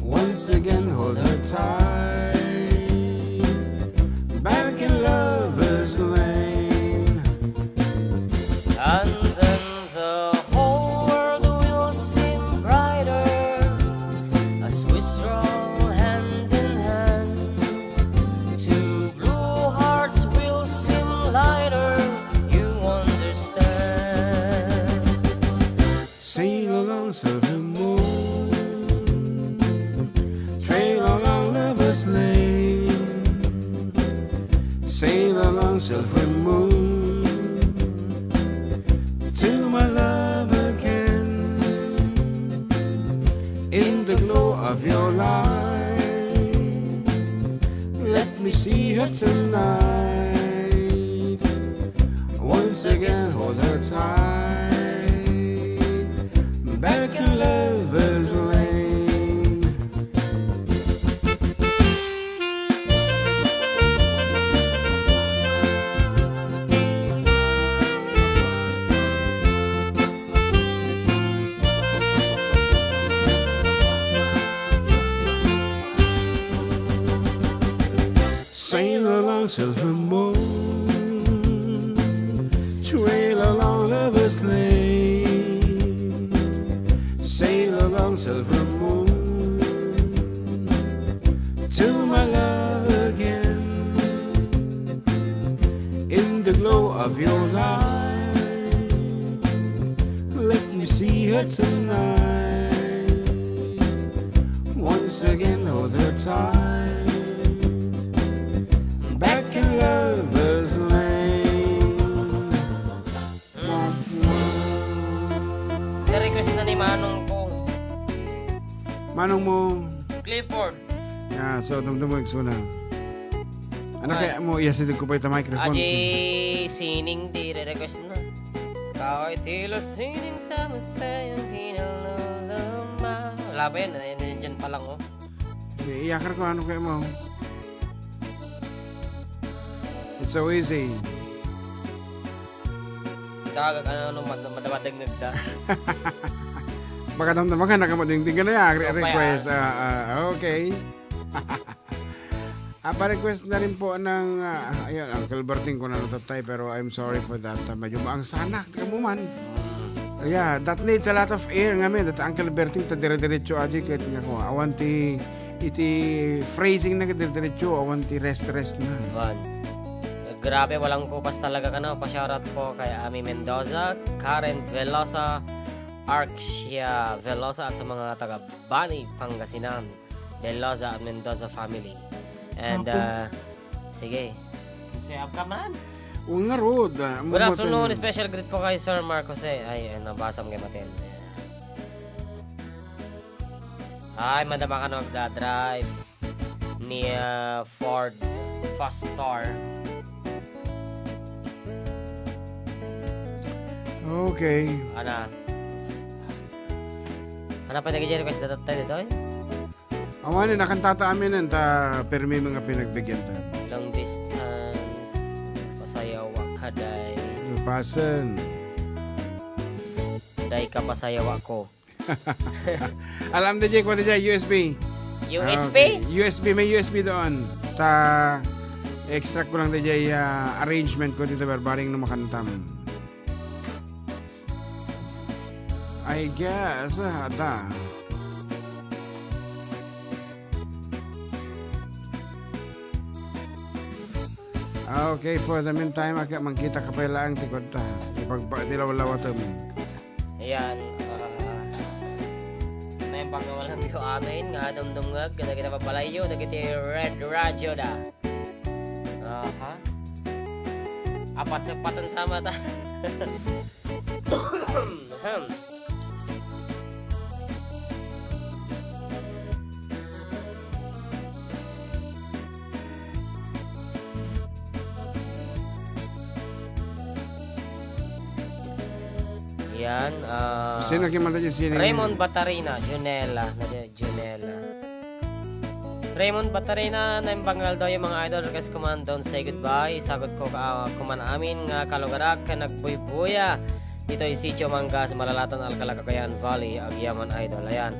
Once again, hold her tight. Back in lover's lane. And then the whole world will seem brighter as we stroll hand in hand. Two blue hearts will seem lighter, you understand. Sail along, silver moon. Trail along, lover's lane. Sail along, silver moon, to my love again. In the glow of your light, let me see her tonight. Once again, hold her tight. Back in lover's lane. Sail along, silver moon. Trail along, lover's lane. Sail along, silver moon, to my love again. In the glow of your light, let me see her tonight. Once again, hold her tight. Back in lover's lane. Manong mo? Clifford. Ya, so, dumdum mo, igsuna. Ano kaya mo, iyasideg ko pa ita microphone? Aji sining ti re-request na. Kaway tila sining sa masayang tinaluluma. Wala pa yan, nandiyan pa lang, oh. Iyakar ko, ano kaya mo? It's so easy. Dagag, ano, ano, mad-, madamadengngeg da. Baka dam-, baka nakamadingding ka na ya, re-, So, kaya request. Ah, ah, okay. Ah, pa-request na rin po ng, ah, ayun, Uncle Berting kung ano tatay, pero I'm sorry for that. Ah, medyo maangsanak, di ka mo man. Mm. Yeah, that needs a lot of air nga, men. That Uncle Berting, ta dire-diretso aji, kahit nga ko, awan ti, iti phrasing na dire-diretso, awan ti rest-rest na. Wan. Grabe, walang kupas talaga kano. Pa-shoutout po kay Ami Mendoza, Karen Velosa, Arxia Velosa, at sa mga taga Bani, Pangasinan, Velosa at Mendoza family. And, Apo. Ah, sige. Say up ka man. O nga, Rod, ah, Good afternoon, mabuti. Special greet po kay Sir Marcos eh. Ay, eh, nabasa mo kay Maten. Ay, madama ka na magdadrive ni, ah, Ford Fast Star. Okay. Ana. Ana pa naging request na tattay dito eh? Awan, eh, nakantata amin, eh, ta permi mga pinagbigyan ta. Long distance, pasayawa ka, day. Lupasan. Day ka, pasayawa ko. Alam, D J, kuha, D J, U S B. U S B? Ah, okay. U S B, may U S B doon. Ta, extract ko lang, D J, ah, arrangement ko dito, barbaring no makantam. I guess, ah, ada. Ah, okay, for the meantime, aka, mangkita ka pa laang ti kwarta. Ipagpa-, ti lawlawatem. Ayan, ah, naimbag nga walang view amin, nga dumdumngeg, kadagiti babalayyo, dagiti Red Radio da. Aha. Apat sa paten sama ta. Ahem. Yan, ah, Sino kimanta dyan? Sino Raymond yun? Batarina, Junela, na Junela. Raymond Batarina, naimbag nga aldaw, mga idol, request ko man, Don't Say Goodbye. Sagot ko ka, kuman amin nga kalugarak, nagbuybuya. Ditoy Sitio Mangas, Malalatan, Alcala, Cagayan Valley, agyaman, idol. Ayan.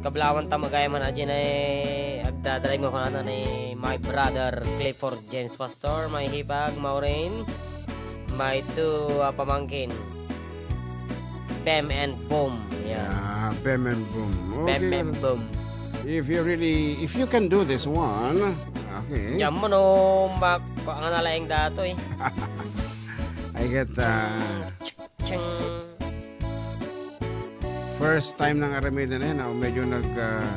Kablawan ta magayam man, aji na eh, agdadrive mo kunana ni my brother Clifford James Pastor, my hipag, Maureen, my two, ah, pamangkin, Bem and Boom. Ayan. Ah, Bem and Boom. Bem Okay. and Boom. If you really, if you can do this one, okay. Diyan mo no, mak-, ang nalaing dato eh. I get, uh, Ching. First time ng Aramida na yan, ah, medyo nag, ah,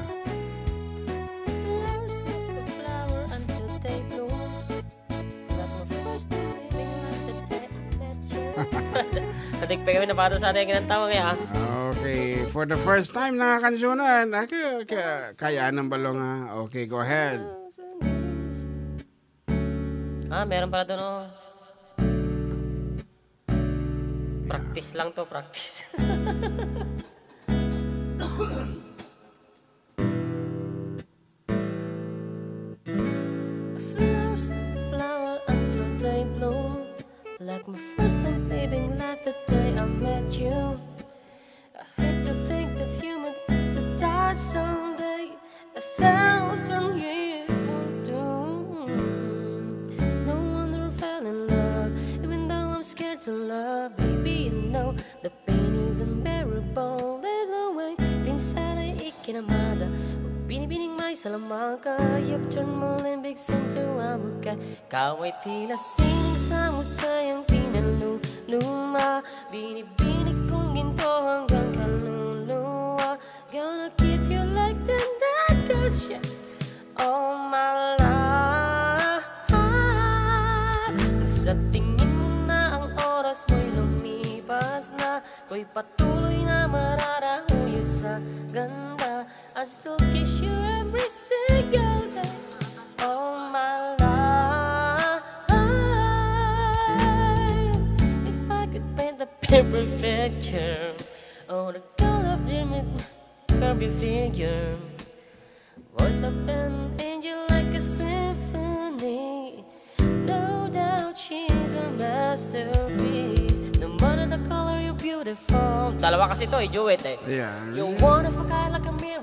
Flowers like a flower until they bloom. Like my first time living like the day I met you. Kadig pa kami napato sa ating kinanta mo kaya. Okay, for the first time na kansunan. Ah, kaya, kaya, kaya ng balong, ah. Okay, go ahead. Ah, meron pala doon, oh. Practice lang to, practice. Flowers flower until they bloom. Like my first time living life the day I met you. I hate to think that human to die someday. A thousand years won't do. No wonder I fell in love, even though I'm scared to love. Baby, you know the pain is unbearable. There's no way. Pinsalay ikinamada. Binibining may salamaka. You've turned my limbig into a bouquet. Kaway tila sining sa musayang pinaluluma. Binibinig kong ginto hanggang kaluluwa. Gonna keep you like the night, 'cause you're all my life. Sa tingin mo na ang oras mo'y lumipas na, ako'y patuloy na mararahuyo sa ganda. I still kiss you every single day. Oh my life. If I could paint a perfect picture, oh, the color of dream with curvy figure. Voice of an angel like a symphony. No doubt she's a masterpiece. No matter the color, you're beautiful. Dalawa kasi to, i-duet eh. Yeah. You're one of a kind, like a miracle.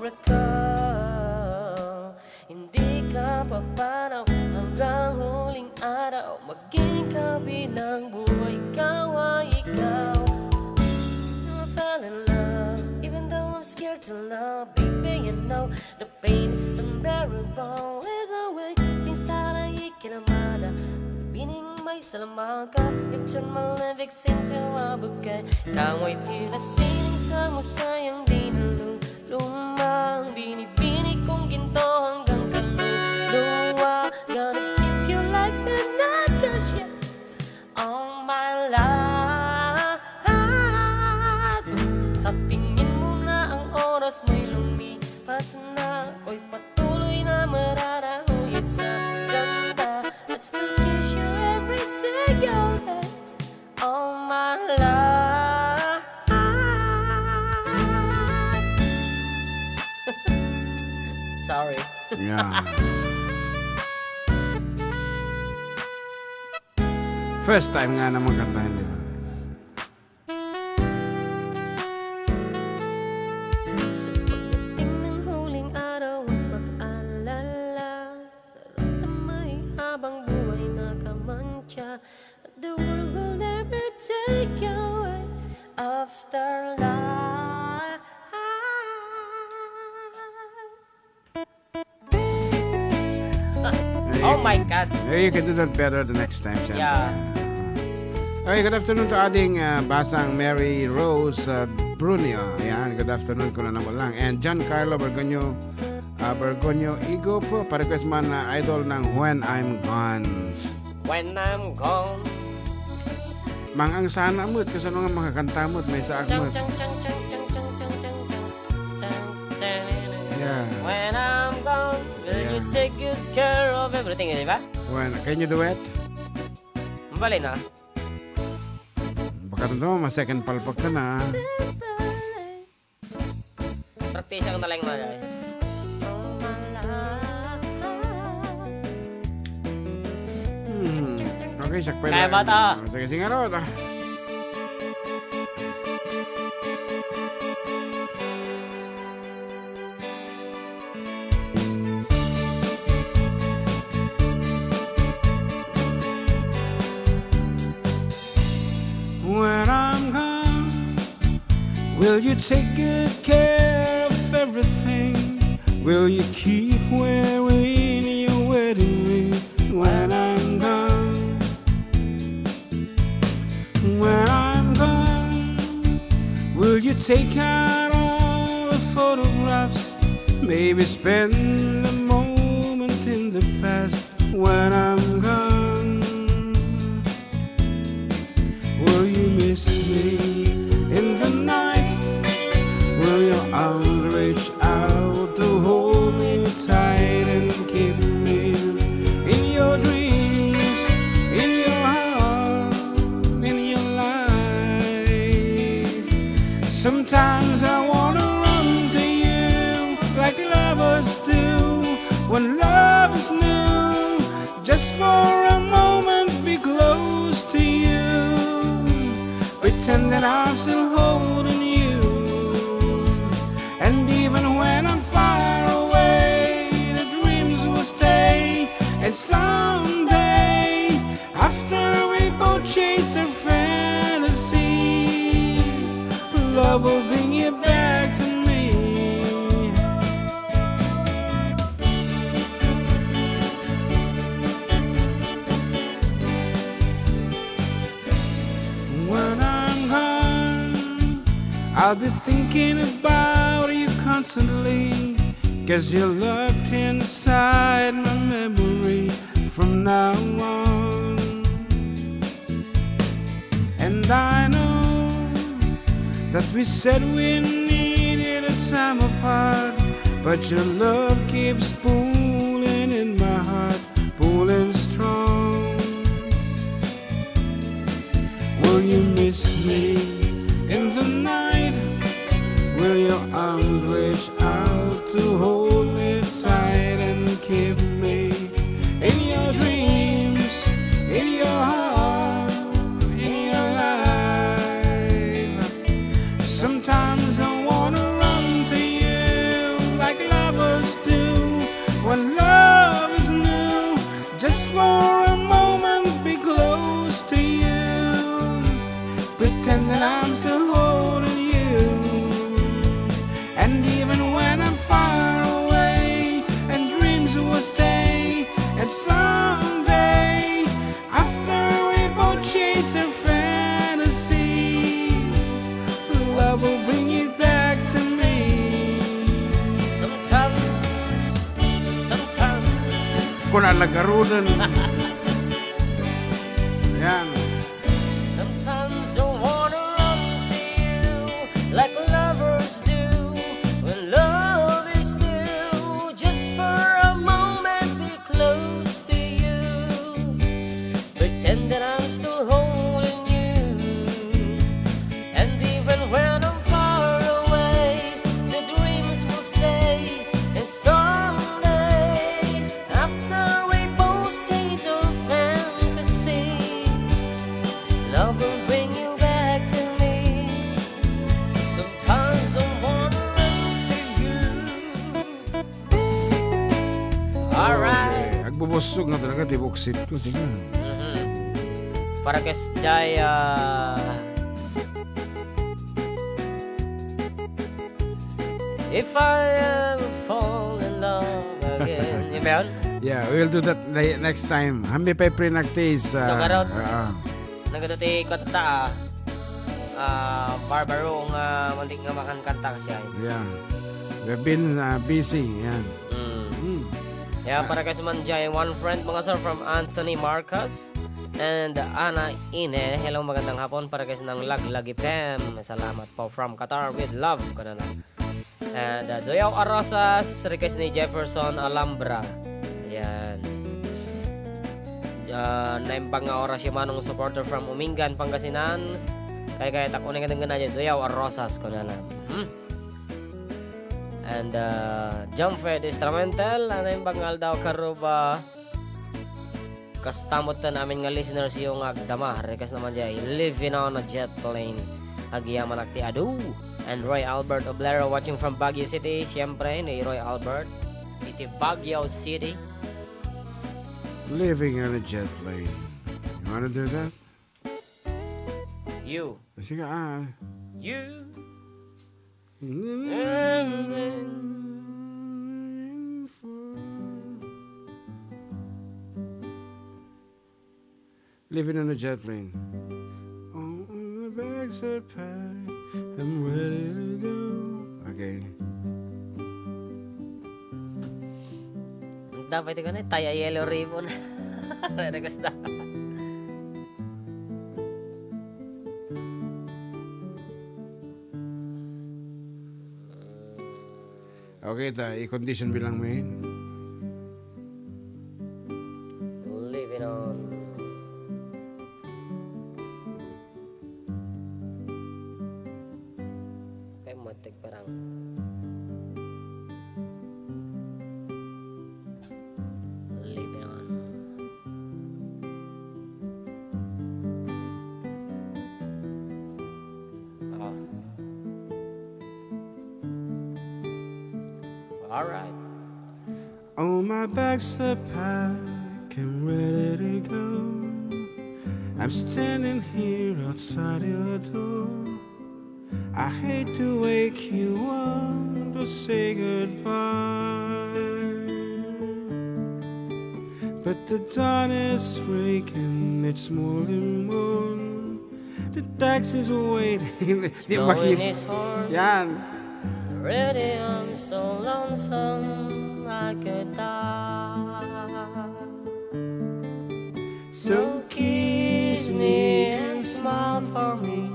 Hindi ka papanaw hanggang huling araw. Maging kabilang buhay, ikaw ay ikaw. I fell in love, even though I'm scared to love. Baby, you know the pain is unbearable. There's no way. Minsan ay ikinamada. Meaning may salamaka. You turn my living into a bouquet. Ikaw ay tila sining sa musayang dinululuma. Ang binibini kong ginto hanggang kaluluwa. Gonna keep you like the night, 'cause you're all my life. Sa tingin mo na ang oras may lumipas na, ako'y patuloy na mararaoy sa ganda. I still kiss you every single day. All my life. Sorry. Yeah. First time nga naman kantahin, di ba? Sa pagdating ng huling araw, huwag mag-alala. Naramdam ay habang buhay nakamantsa. The world will never take away after life. Oh my God. Maybe you can do that better the next time, syempre. Yeah. Okay, good afternoon to ading, ah, Basang Mary Rose, ah, Brunio. Ayan, good afternoon, kuna na mo lang. And John Carlo Bergonio, ah, Bergonio Igup, pa-request man na idol ng When I'm Gone. When I'm gone. Mangang sana met, kasano nga makakanta met, maysa met. Chang, chang, chang, chang. Yeah. When I'm gone, will you take good care of everything, di ba? When, can you do it? Mabali na. Baka ito, ma-second palpak ka na. Praktisan ko na lang, mga guys. Hmm. Okay, siya pala. Kaya ba ta? Sige, sige, ano ta? When I'm gone, will you take good care of everything? Will you keep wearing your wedding ring when I'm gone? When I'm gone, will you take out all the photographs? Maybe spend a moment in the past when I'm gone. Will you miss me in the night? Will your arms reach out to hold me tight and keep me in your dreams, in your heart, in your life? Sometimes I wanna run to you like lovers do when love is new. Just for a moment, be close to you. Pretend that I'm still holding you. And even when I'm far away, the dreams will stay. And someday, after we both chase our fantasies, love will bring you back to me. When I'm gone, I'll be thinking about you constantly, 'cause you're locked inside my memory from now on. And I know that we said we needed a time apart, But your love keeps pulling in my heart, pulling strong. Will you miss me in the night? Will your arms reach out to hold me tight and keep me in your dreams, in your heart, in your life? Sometimes I wanna run to you like lovers do when love is new. Just for a moment, be close to you. Pretend that I'm still holding you. And even when I'm far away, and dreams will stay, and someday, after we both chase our fantasy, love will bring you back to me. Sometimes, sometimes. Kuna lagarunan. Yan. Sometimes I wanna run to you like lovers do when love is new. Just for a moment, be close to you. Pretend that I'm still holding you. And even when I'm far away, the dreams will stay. And someday, after we both chase our fantasies, love will bring you back to me. Sometimes I wanna run to you. Alright. Okay. Agbubusog nga talaga ti buksit ko. Sige. Mhm. Para kay Jaya. If I ever fall in love again. Yun ba yun? Yeah, we'll do that ne- next time. Hambi pay pre-practice. So, ah, garot. Ah. Nagado ti kanta, ah. Ah, barbaro nga, mandi nga makankanta kasi ay. Yeah. We've been, ah, busy. Yan. Mm. Mm. Yeah, para kay Sumanjay, one friend, mga sir, from Anthony Marcos and Ana Ine. Hello, magandang hapon. Para kay Nang Laglagi Pem. Salamat po from Qatar with love. Kanana. And, uh, Doyaw Arosas, request ni Jefferson Alhambra. Yan. Uh, naimbag nga oras yung manong supporter from Umingan, Pangasinan. Kay kaya tak unay nga denggan na dyan, Doyaw Arosas, kunana. Hmm? And, uh, John Fred Instrumental, ah, naimbag nga aldaw, Karuba. Kasta met ti amin nga listeners yo nga agdama, request naman jay, Living on a Jet Plane. Agyamanak ti adu. And Roy Albert Oblero watching from Baguio City. Siyempre, ni Roy Albert. Iti Baguio City. Living on a jet plane. You wanna do that? You. Sige, ah. You. Living on a jet plane. All the bags are packed, I'm ready to go. Okay. Dapat ito ka na, tie a yellow ribbon. Request na. Okay, ta, i-condition bilang main. Living on. Kay matik parang. Living on. Oh. All right. Oh, my bags are packed, I'm ready to go. I'm standing here outside your door. I hate to wake you up to say goodbye. But the dawn is breaking, it's more than one. The taxi's waiting. Di ba? Blowing his horn. Yan. Already I'm so lonesome I could die. So kiss me and smile for me.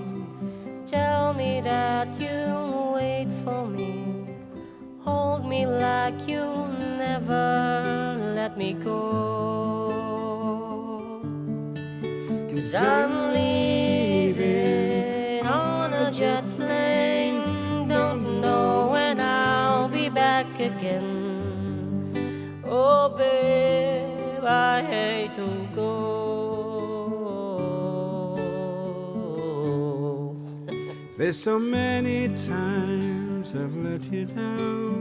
Tell me that you'll wait for me. Hold me Never let me go. Cause I'm leaving on a jet plane. Don't know when I'll be back again. Oh, babe, I hate to go. There's so many times I've let you down.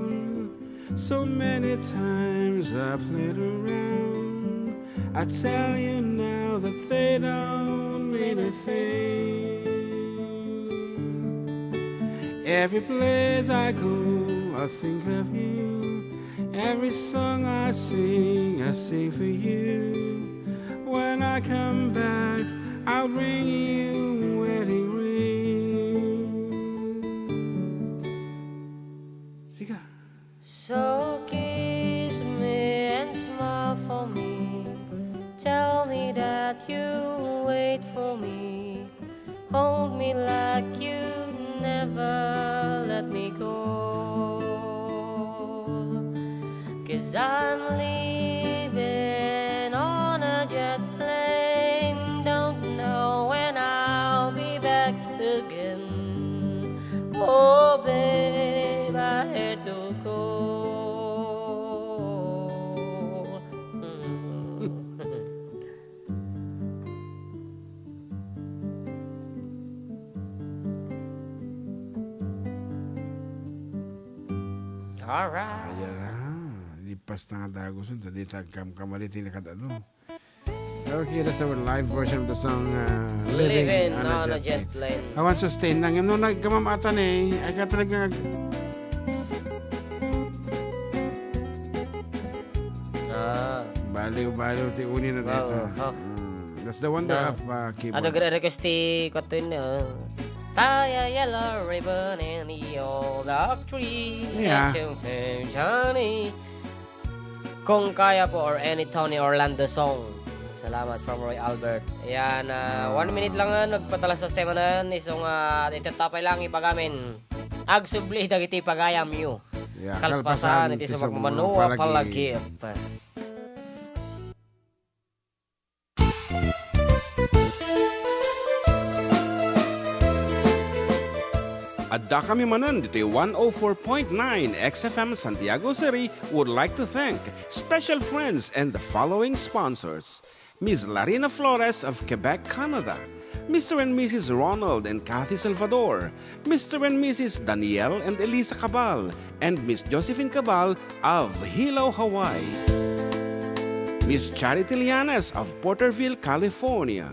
So many times I played around. I tell you now that they don't mean a thing. Every place I go, I think of you. Every song I sing, I sing for you. When I come back, I'll bring you wedding ring. Siga. So kiss me and smile for me. Tell me that you'll wait for me. Hold me like you never let me go. Cause I'm leaving on a jet plane. Don't know when I'll be back again. Oh, babe, I hate to go. Alright. Ayan na. Lipas na nga dagusen, ta di ta agkamkamali ti nakadalo. Okay, that's our live version of the song, uh, Living on a Jet Plane. Awan sustain na. Ngem no nagkamamatan eh, ay ka talaga nag-, Ah. Baliw-baliw ti uni na dito. Wow, oh. Mm, that's the wonder of, uh, keyboard. Adu, gre-, request ti kuwan to yun, uh, tie a yellow ribbon in the old oak tree. Yeah. Johnny. Kung kaya po or any Tony Orlando song. Salamat from Roy Albert. Ayan, ah, one minute lang, ah, nagpatalas sa sistema na yan. Isong, ah, itattapay lang ipagamin. Agsubli dagiti pagayam yo. Yeah, kalpasan iti sumagmamano a palagip. Adda kami manen ditoy one oh four point nine X F M Santiago City would like to thank special friends and the following sponsors: Miss Larina Flores of Quebec, Canada, Mister and Missus Ronald and Kathy Salvador, Mister and Missus Daniel and Elisa Cabal, and Miss Josephine Cabal of Hilo, Hawaii. Miss Charity Lianes of Porterville, California.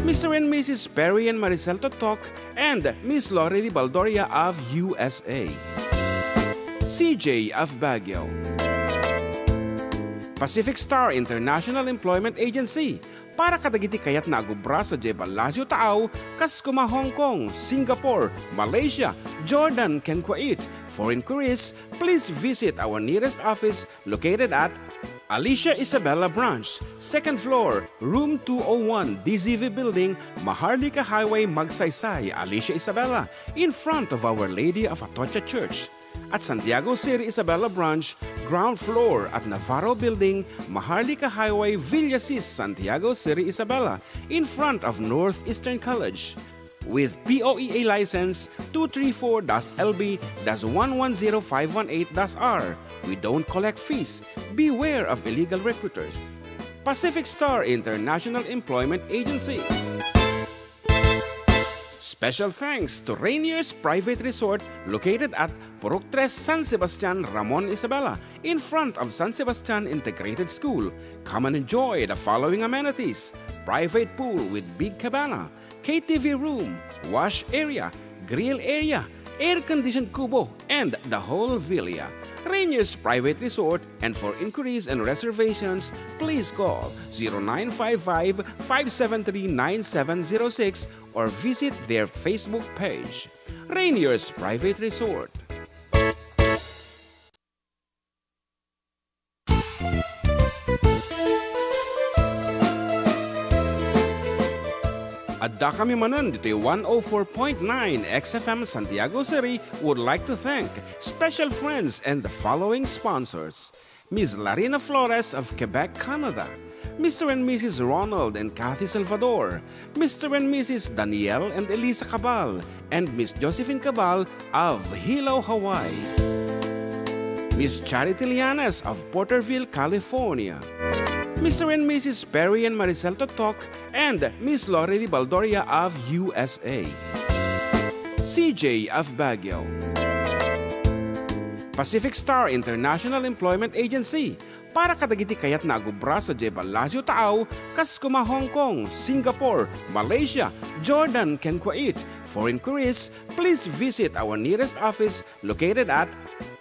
Mister and Missus Perry and Maricel Totok and Miss Lorely Baldoria of U S A. C J of Baguio. Pacific Star International Employment Agency, para kadagiti kayatna agubra sadiay Palacio Taaw, kas kuma Hong Kong, Singapore, Malaysia, Jordan, ken Kuwait. For inquiries, please visit our nearest office located at Alicia Isabela Branch, second floor, room two oh one, D Z V Building, Maharlika Highway, Magsaysay, Alicia Isabela, in front of Our Lady of Atocha Church. At Santiago City Isabela Branch, ground floor at Navarro Building, Maharlika Highway, Villasis, Santiago City Isabela, in front of Northeastern College. With P O E A license two three four dash L B dash one one zero five one eight dash R. We don't collect fees. Beware of illegal recruiters. Pacific Star International Employment Agency. Special thanks to Rainier's Private Resort located at Purok Tres, San Sebastian, Ramon Isabela, in front of San Sebastian Integrated School. Come and enjoy the following amenities: private pool with big cabana, K T V room, wash area, grill area, air-conditioned kubo, and the whole villa. Rainier's Private Resort, and for inquiries and reservations, please call zero nine five five, five seven three, nine seven zero six or visit their Facebook page. Rainier's Private Resort. Adda kami manen ditoy one oh four point nine X F M Santiago City would like to thank special friends and the following sponsors: Miss Larina Flores of Quebec, Canada, Mister and Missus Ronald and Kathy Salvador, Mister and Missus Daniel and Elisa Cabal, and Miss Josephine Cabal of Hilo, Hawaii, Miss Charity Lianes of Porterville, California, Mister and Missus Perry and Maricel Totok, and Miss Lorely Baldoria of U S A, C J of Baguio, Pacific Star International Employment Agency, para kadagiti kayatna a agubra sadiay Palacio Taaw, kas koma Hong Kong, Singapore, Malaysia, Jordan, ken Kuwait. For inquiries, please visit our nearest office located at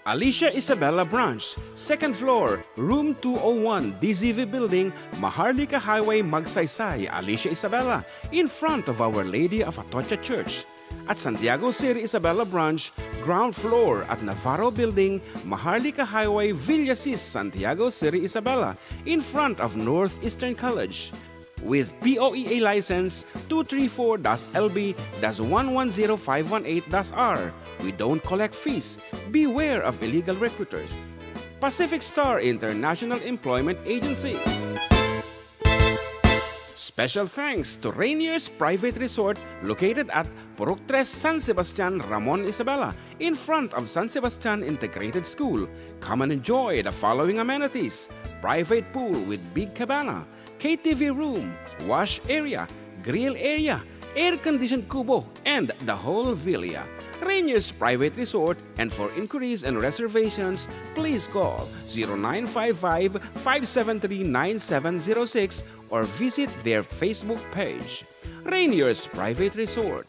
Alicia Isabela Branch, second floor, room two oh one, D Z V Building, Maharlika Highway, Magsaysay, Alicia Isabela, in front of Our Lady of Atocha Church. At Santiago Siri Isabela Branch, ground floor at Navarro Building, Maharlika Highway, Villasis, Santiago Siri Isabela, in front of Northeastern College. With P O E A license two three four dash L B dash one one zero five one eight dash R, we don't collect fees. Beware of illegal recruiters. Pacific Star International Employment Agency. Special thanks to Rainier's Private Resort located at Purok Tres, San Sebastian, Ramon Isabela, in front of San Sebastian Integrated School. Come and enjoy the following amenities: private pool with big cabana, K T V room, wash area, grill area, air-conditioned kubo, and the whole villa. Rainier's Private Resort, and for inquiries and reservations, please call zero nine five five, five seven three, nine seven zero six or visit their Facebook page. Rainier's Private Resort.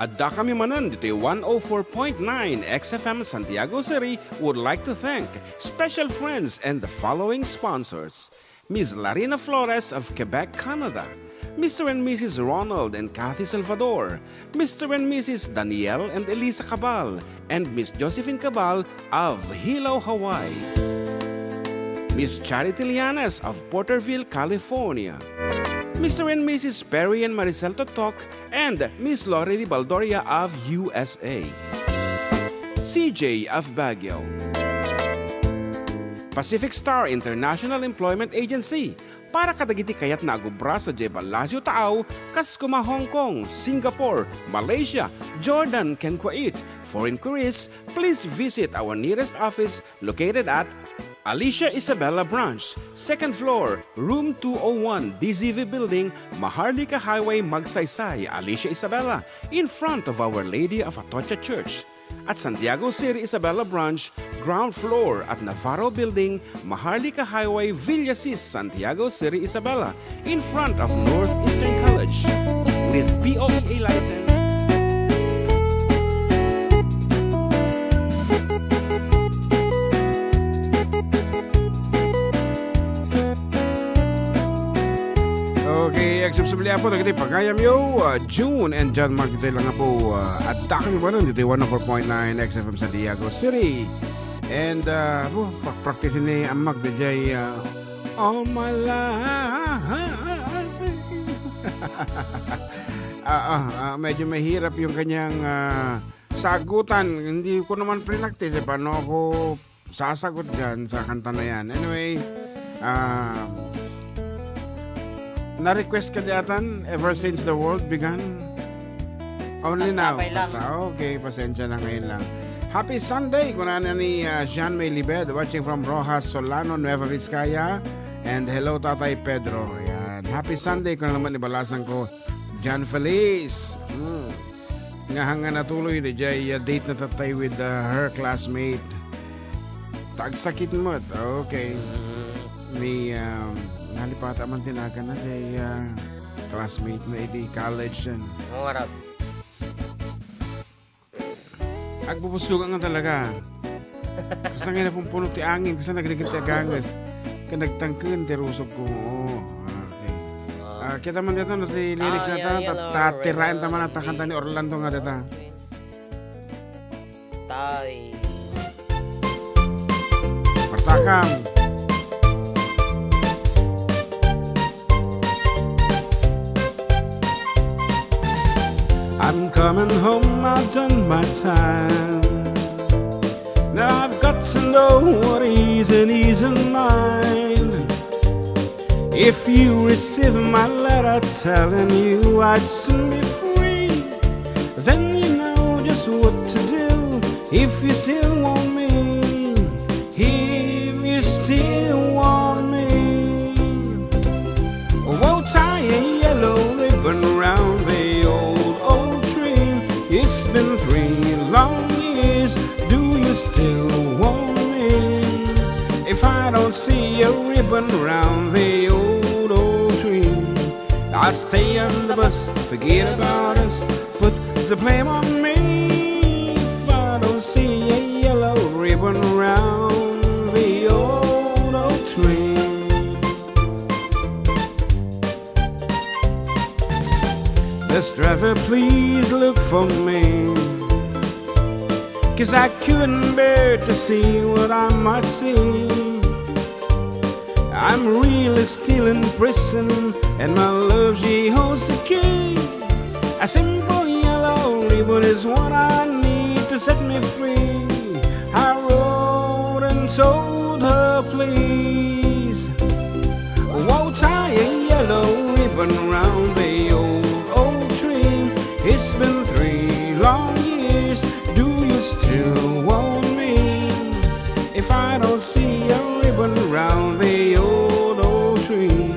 Addakami manen ditoy one oh four point nine X F M Santiago City would like to thank special friends and the following sponsors: Miss Larina Flores of Quebec, Canada, Mister and Missus Ronald and Kathy Salvador, Mister and Missus Daniel and Elisa Cabal, and Miss Josephine Cabal of Hilo, Hawaii, Miss Charity Lianes of Porterville, California, Mister and Missus Perry and Maricel Totok, and Miss Lorely Baldoria of U S A, C J of Baguio, Pacific Star International Employment Agency, para kadagiti kayatna a gubra sadiay Palacio Taaw, kas koma Hong Kong, Singapore, Malaysia, Jordan, ken Kuwait. For inquiries, please visit our nearest office located at Alicia Isabela Branch, second floor, room two oh one, D Z V Building, Maharlika Highway, Magsaysay, Alicia Isabela, in front of Our Lady of Atocha Church. At Santiago Siri Isabela Branch, ground floor at Navarro Building, Maharlika Highway, Villasis, Santiago Siri Isabela, in front of Northeastern College, with P O E A license. Okay, agsubsublian po dagiti pagayamyo, uh, June and John Mark, ditoy lang nga po, uh, addakami manen ditoy one oh four point nine X F M Santiago City. And, uh, po, practice ni Amag ditoy, uh, All My Life. Ah, ah, ah, medyo mahirap yung kanyang, ah, sagutan. Hindi ko naman prinactice, eh. Paano ako sasagot dyan sa kanta na yan? Anyway, ah, na-request ka diyatan, Ever Since the World Began? Only now. Pansabay lang. Pata-, okay, pasensya na, ngayon lang. Happy Sunday, kunana ni, ah, Jean May Libed, watching from Roxas Solano, Nueva Vizcaya. And hello, Tatay Pedro. Ayan. Happy Sunday, kuna naman ni balasan ko, John Feliz. Hmm. Nga hanggang natuloy, di jay, ah, date na tatay with, ah, her classmate. Tagsakit mo. Okay. Mm. Ni, um, nalipata man tinagan na jay, ah, classmate na iti college yan. Mawarap. Agbubusugan nga talaga. Basta nga napumpuno ti angin, kasi nagrigat ti aganges. Kaya nagtangken ti rusog ko. Oo. Ah, okay. Ah, kita man dito, no, ti lyrics na ta, ta, ta, tiraen ta man at kanta ni Orlando nga dita. Tay. Partakam. I'm coming home, I've done my time. Now I've got to know what is and isn't mine. If you receive my letter telling you I'd soon be free, then you know just what to do if you still want me. If you still want me, we'll tie a yellow ribbon round the old oak tree. It's been three long years. Do you still want me? If I don't see a ribbon round the old oak tree, I'll stay on the bus, forget about us, put the blame on me. If I don't see a yellow ribbon round the old oak tree. Bus driver, please look for me, 'cause I couldn't bear to see what I might see. I'm really still in prison, and my love, she holds the key. A simple yellow ribbon is what I need to set me free. I wrote and told her, please, we'll tie a yellow ribbon round the old oak tree. It's been three long years. Do you still want me? If I don't see a ribbon round the old oak tree,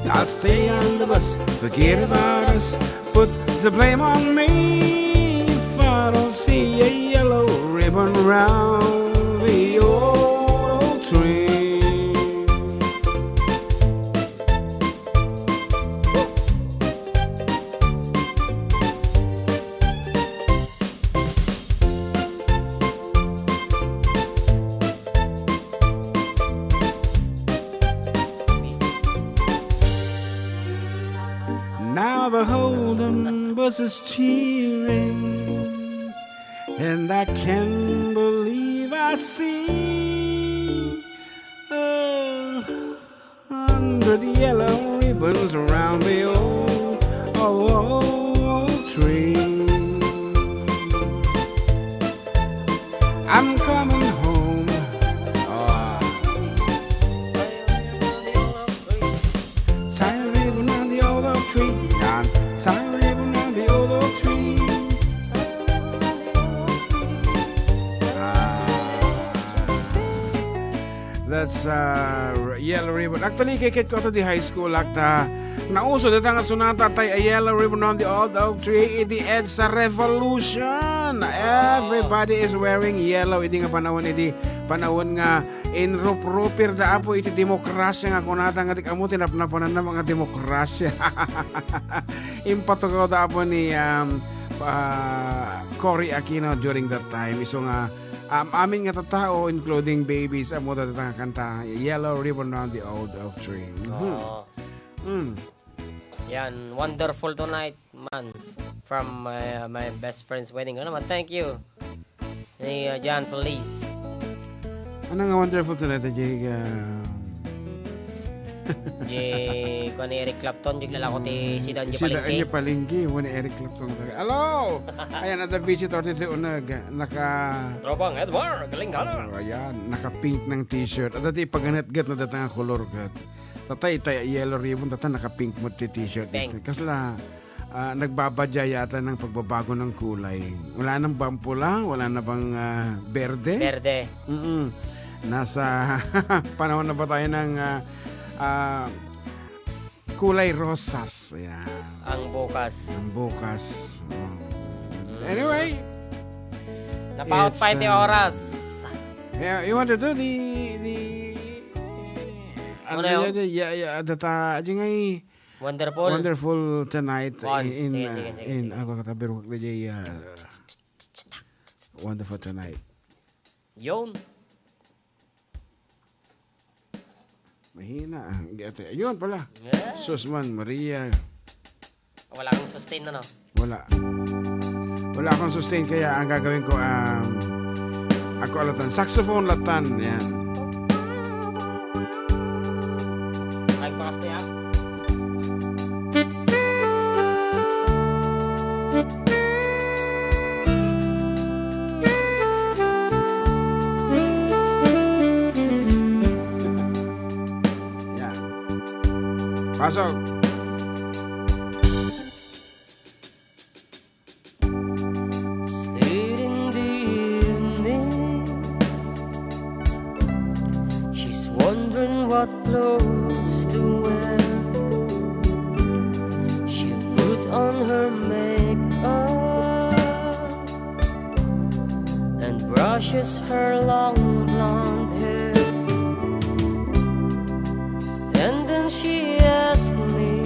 I'll stay on the bus, forget about us, put the blame on me. If I don't see a yellow ribbon round the old oak tree. Now the Holden bus is cheering, and I can't believe I see a hundred yellow ribbons around the old, old, oak tree. I'm coming home. Ah. Tie a ribbon on the old oak tree. Yan. Tie a ribbon on the old oak tree. Ah. That's, uh, Yellow Ribbon. Actually, kay ket ko ato di high school, akta. Nauso dita nga sonata, Tie a Yellow Ribbon on the Old Oak Tree, idi EDSA Revolution. Everybody is wearing yellow. Idi nga panawen, idi panawen nga inruprupir da apo iti demokrasya nga kunata nga di kamo tinapnapanan nga demokrasya. Impatugaw da apo ni, um, uh, Cory Aquino during that time. Isu nga, um, amin nga tattao, including babies, ammo da nga kanta, Yellow Ribbon Round the Old Oak Tree. Mhm. Oo. Mm. Yan, Wonderful Tonight, man, from my, my best friend's wedding. Ano naman, thank you. Ni, uh, John Feliz. Ano nga Wonderful Tonight, Jay? Uh, Di, kuan ni Eric Clapton, di lalako ti sidan di Sida palengke. Anya palengke, mo ni Eric Clapton. Hello! Ayan, ada visitor ti unag. Naka Tropang Edward, galing ka na. Oh, ayan, naka-pink ng t-shirt. Ada ti ipaganatgat na datang nga color gat. Tatay, tay, yellow ribbon, tata naka-pink mo ti t-shirt. Pink. Dito. Kasla, ah, nagbabadya yata ng pagbabago ng kulay. Wala nang bang pula, wala na bang, ah, berde? Berde. Mm-mm. Nasa panahon na ba tayo ng, ah, ah, kulay rosas? Ayan. Ang bukas. Ang bukas. Oh. Mm. Anyway, Napaot it's, pa iti ah, oras. Yeah, you want to do the, the, ano Ano yun? Yun, yeah, yeah, data, aja nga eh. Wonderful. Wonderful tonight One. in, Sige, uh, sige, sige, in, sige. Ako katabir ko kay, uh, Wonderful Tonight. Yun. Mahina. Ah, hindi ate. Ayun pala. Yeah. Sus man, Maria. Wala kang sustain, ano? Wala. Wala akong sustain, kaya ang gagawin ko, um, ako alatan. Saxophone latan. Yan. Ay, pakas niya. Pasok. Late in the evening, she's wondering what clothes to wear. She puts on her makeup and brushes her long blonde hair. And then she asks me,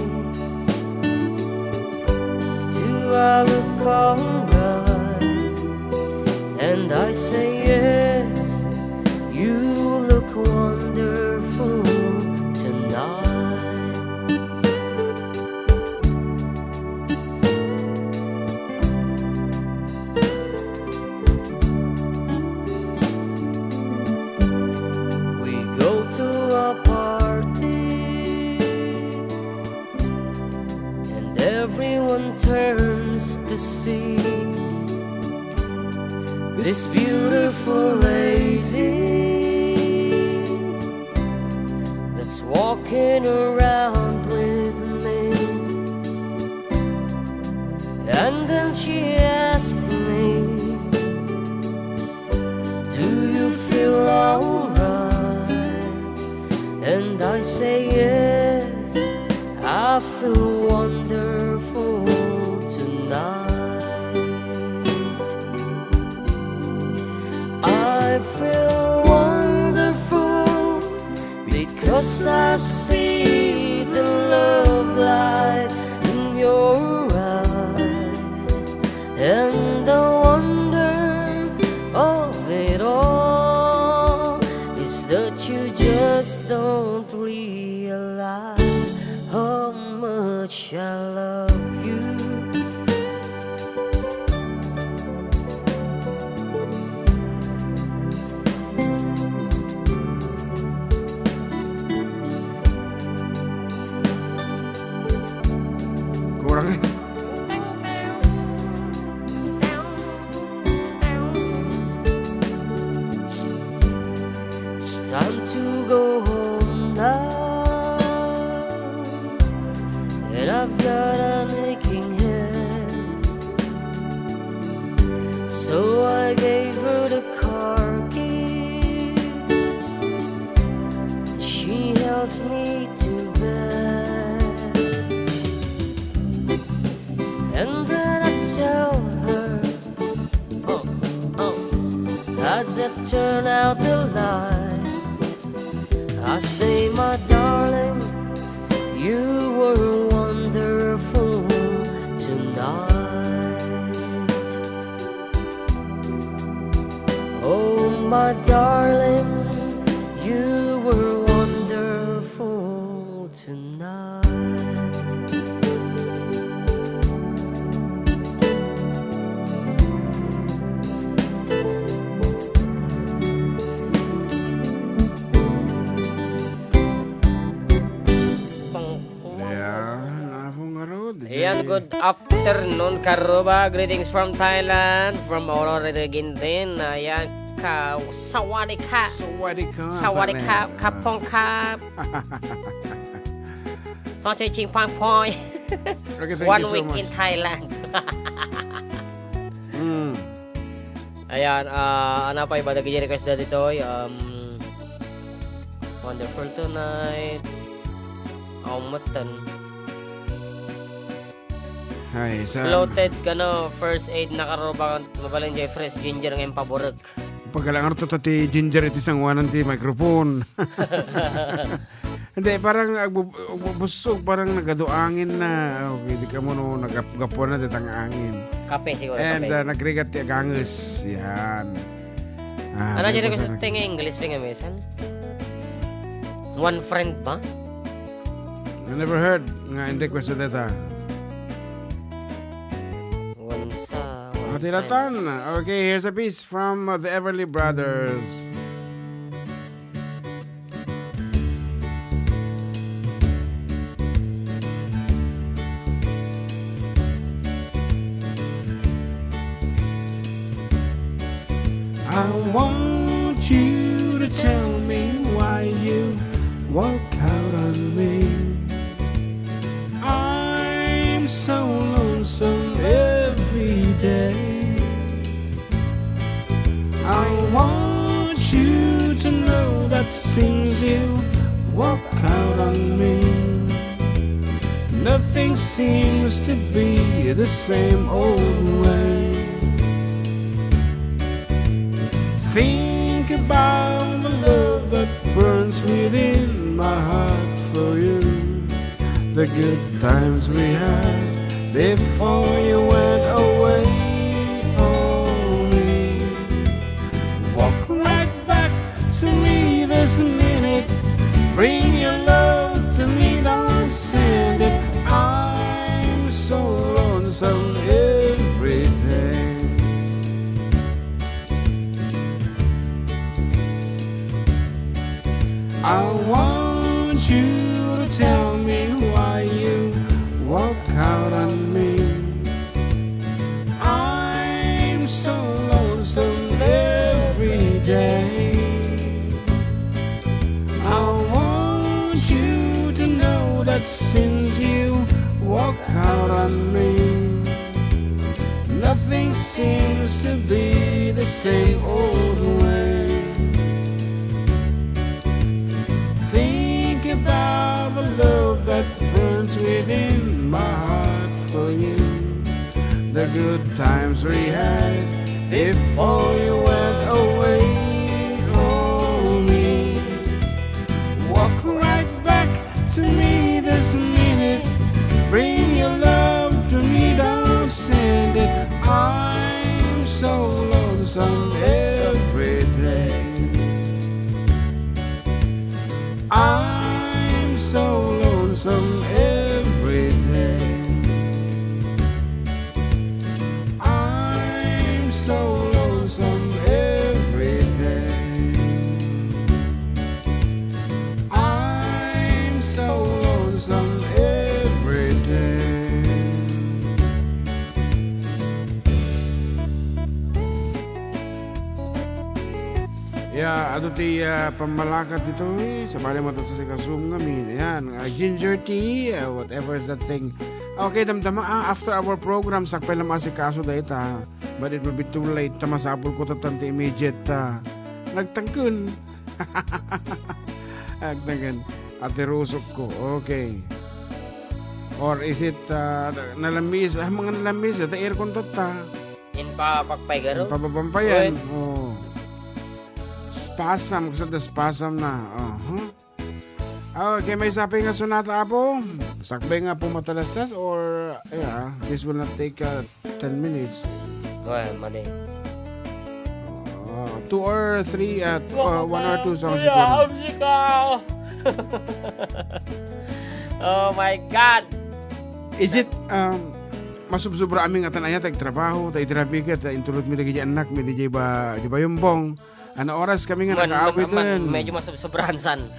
"Do I look alright?" And I say, "Yes, you look wonderful tonight." We go to a party and everyone turns to see this beautiful lady that's walking around with me. And then she asked me, "Do you feel alright?" And I say, "Yes, I feel wonderful tonight." I feel wonderful because I see the love light in your eyes, and the wonder of it all is that you just don't realize how much I love you. Kurang eh. It's time to go home now, and I've got an aching head. So I gave her the car keys. She helps me to bed. And then I tell her, oh, oh, as I turn out the light, I say, "My darling, you were wonderful tonight." Oh, my darling, you were wonderful tonight. Ayan, apo ngarud. Ayan, good afternoon, Karuba. Greetings from Thailand, from Aurora Regentin. Ayan, ka, sawadee ka. Sawadee ka, Sawadee ka, Thailand. Kapong ka. Twenty ching pang poi. Okay, thank One you so week much. In Thailand. Mm. Ayan, ah, ano pa iba dagiti request ditoy? Um, Wonderful Tonight. Aw, metten. Ay, sa Floated, kano, First Aid, Nakaruba, mabalin jay Fresh Ginger nga impaborek. Pagkalangar to ti Ginger iti sanguanan ti microphone. Hindi, parang agbu-, agbubusog, parang nagadu angin na. Okay, di ka mo no, nagap-gapuan na, datang angin. Kape siguro, And, kape. Uh, nagrigat ti aganges. Yan. Ah, ano, may jay ko basa sa na- tenga English, pinga minsan? One friend ba? I never heard nga in request sa data. One sa, one Matilatan. Friend. Okay, here's a piece from, uh, the Everly Brothers. I want you to tell me why you walk out on me. you to know that since you walk out on me, nothing seems to be the same old way. Think about the love that burns within my heart for you. The good times we had before you went away. Oh, me. Walk right back to me this minute. Bring your love to me, don't send it. I'm so lonesome every day. I want you to tell me why you walk out on me. I'm so lonesome every day. I want you to know that since you walk out on me, nothing seems to be the same old way. Think about the love that burns within my heart for you. The good times we had before you went away. Oh, me. Walk right back to me this minute. Bring your love to me, don't send it. I'm so lonesome every day. I'm so lonesome every day. I'm so lonesome every day. I'm so lonesome every day. Ya, adu ti, ah, pammalakad ditoy, eh. Sabali mo ta sa sika Zoom ngamin. Ayan, ah, ginger tea, ah, whatever is that thing. Okay, damdama, ah, after our program, sakbay lang asikaso dayta. But it will be too late. Ta masapul ko ta tan ti immediate, ah, nagtangken. Nagtangken. Ati rusok ko. Okay. Or is it, ah, nalamis? Ah, mga nalamis, ta aircon tatta. In pa pakpay garo? Pababampayan. Oy. Oh. Spasm, kasat da spasm na. Uh-huh. Okay, maysa pay nga sonata, Apo. Sakbay nga pumatalastas or, yeah, this will not take, uh, ten minutes. Well, mali. Uh, two or three, uh, two, uh, one or two songs siguro. Oh my God! Is it, um, masubsobra amin nga tan aya ta agtrabaho, ta itirabiket, ta intulod mi dagiti annak mi, di ba, di ba, Yumbong? Ano oras kami nga nakaawit man, man, medyo masubsobrahan san.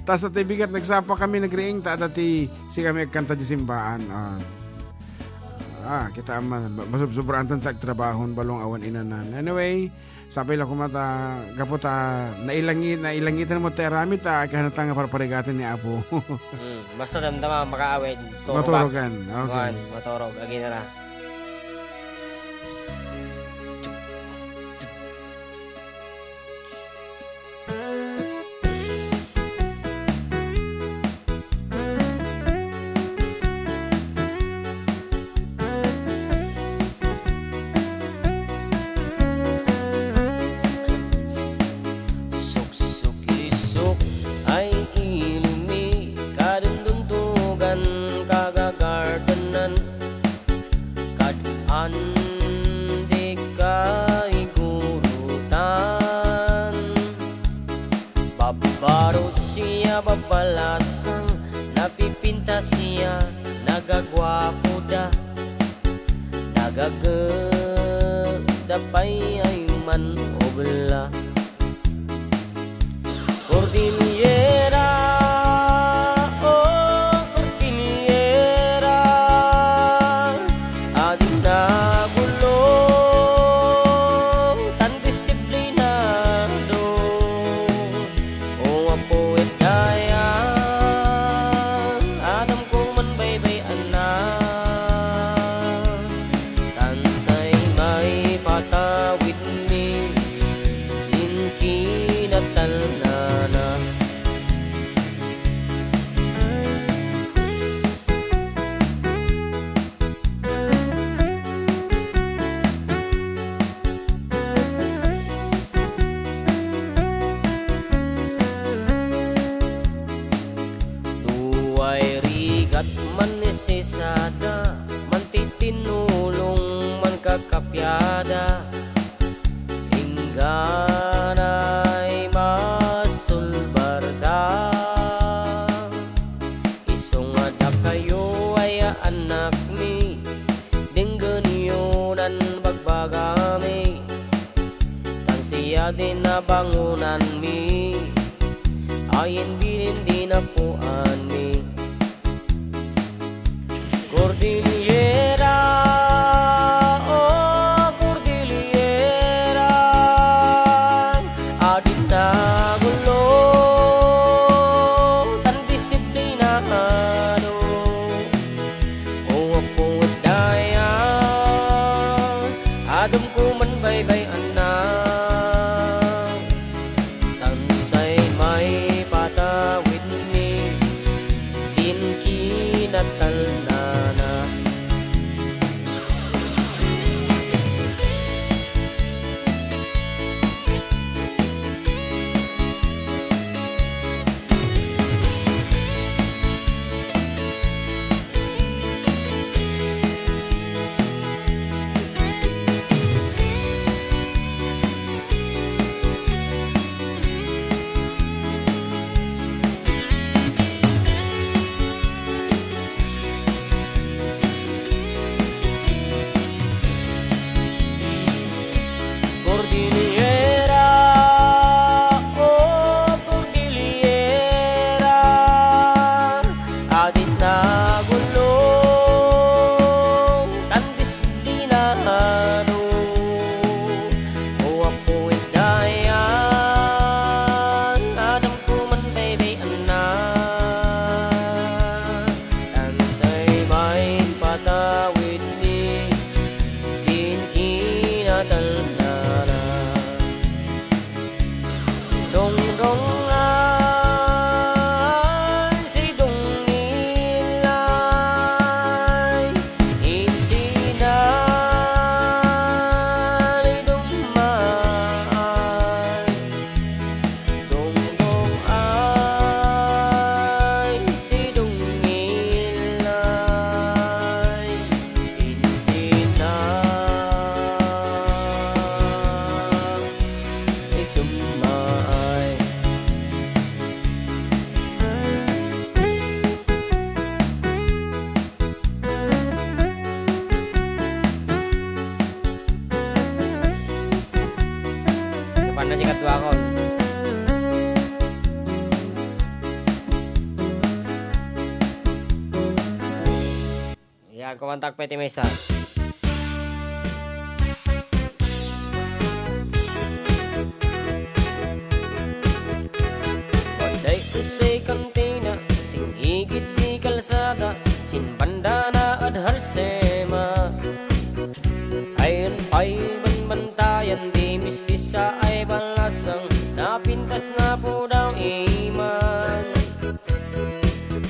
Ta sa ti bigat, nagsapa kami, nagriing, ta adda ti sikami agkanta di simbaan. Ah. Ah, kita man, ma-, masubsobrahan tan sa agtrabahon, balong awan inanan. Anyway, sapay la koma ta, gapu ta, nailangi-, nailangitan mo ti aramid, ta, kahanatan nga parparigaten ni Apo. Hmm, basta damdama, makaawid, turugan. Maturugan, okay. Kuan, maturog, aginana. Suksukisuk ay ilumi, kadunduntugan, kagagardenan. Kad-an ti kaigurutan. Babbaro siya, babbalasang, napipintas siya, nagaguapoda, nagagedda pay ay man obla. Kordilera, oh, Kordilera, adina gulo, tan disiplinado. O apo, et daya, adamko man baybay-anna. Tan say maipatawidmi, in Kapiada, ingganay masulbarda. Isu nga dakayo ay annakmi, denggenyo nan bagbagami. Tan siya ti nabangonanmi, ayan bilin ti napuanmi. Cordillera, oh, Cordillera, adin nagulo tan disiplinado. O Apo, daya, adamko man baybay-anna. Tan say maipatawidmi din kinatalnana. Cordillera, oh, Cordillera, adin nagulo tan disiplinado. O Apo, daya, adamko man baybay-anna. Tan say maipatawidmi din kinatalnana. Dongdong ay si Dongngilay, insina ni Dongmaay. Dongdong ay si Dongngilay, insina ni Dongmaay. Kapan na di kaduakon. Yan, kumantak pa iti maysa. Wadday usa kantina, singigid ti kalsada, sin bandana ad Halsema. Ayan pay banbantayan ti mistisa ay balasang, napintas na pudaw iman.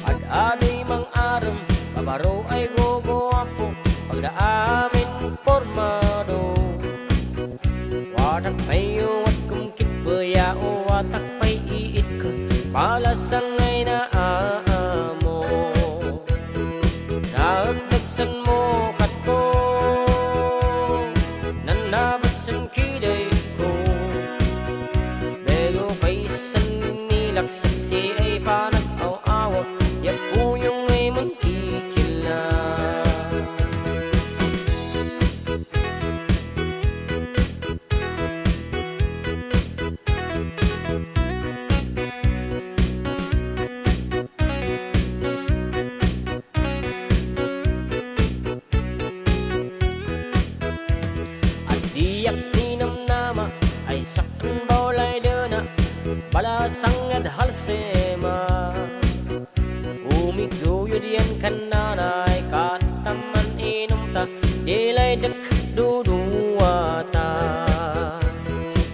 Ad-adoy mang-arem, babaro ay guguapo, pagdaamin pormado. Watak pay uwat kumkit peya, o watak pay iit ket palasan ay naamo. Naagdagsan mo katko, nanabas Sangkidayko, bego kaysan ni laksaksi ay panag-aw-awak, ya puyong ay mangkikila. Addiak ninamnama ay saan bawlaydena, balasang ad Halsema. Umiguyod yan kannanay, kataman inumta, di laydek duduata.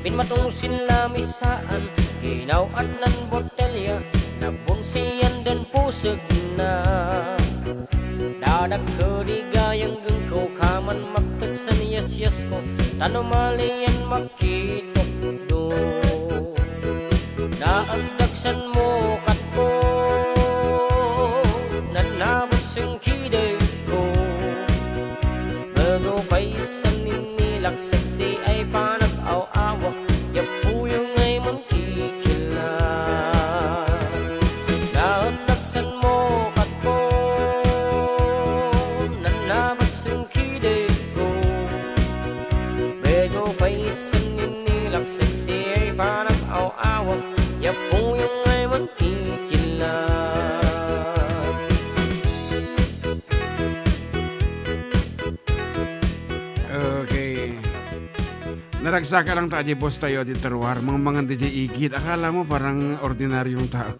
Pinmatungsin lamisaan, ginaw-at nan botelya, nabunsian den pusegna. Dadak kedi gayang gengko, kaman maktetsen yasyasko, tan umalian makitukdo. Naagdagsan mo katko, nanabas sangkidayko. Bego pay Sanni ni laksaksi ay panag-aw-awak, yapuyo ngay mangkikilla. Laet laksan mo katko, nanabat singkideko. Bego pay sanni ni laksaksi ay panag-aw-awak, yapuyo ngay mangkikilla. Okay. Naragsak lang ta, di boss tayo, di terroir. Mangmangan di igid. Akala mo parang ordinaryong tao.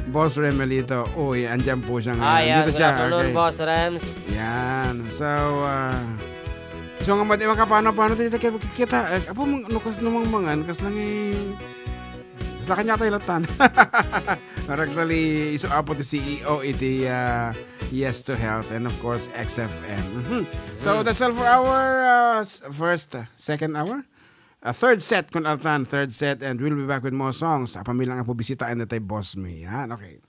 Boss Remelito. Uy, andyan po siya ngayon. Ah, yeah. Dito Good siya. Afternoon, Okay. Boss Rems. Yan. So, ah, so nga madi makapano-pano dito kaya kita. Eh, apo, mang-, no, kas-, no mangmangan, kas lang eh, Basta kanya tayo latan. Actually, isu apo ti C E O iti, ah, Yes to Health and of course, X F M. Mhm. So, Mm. that's all for our, uh, s-, first, uh, second hour? Uh, third set, kun altan, third set, and we'll be back with more songs. Apamilang apo bisita and tay boss me. Yan, okay.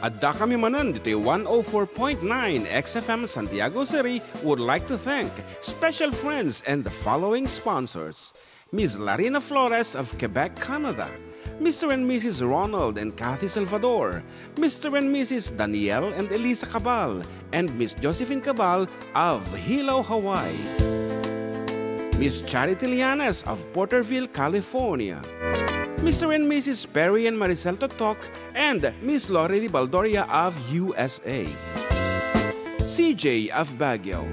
Adda kami manen ditoy one oh four point nine X F M Santiago City would like to thank special friends and the following sponsors: Miss Larina Flores of Quebec, Canada, Mister and Missus Ronald and Kathy Salvador, Mister and Missus Daniel and Elisa Cabal, and Miss Josephine Cabal of Hilo, Hawaii. Miss Charity Lianes of Porterville, California. Mister and Missus Perry and Maricel Totok and Miss Lori Ribaldoria of U S A. C J of Baguio.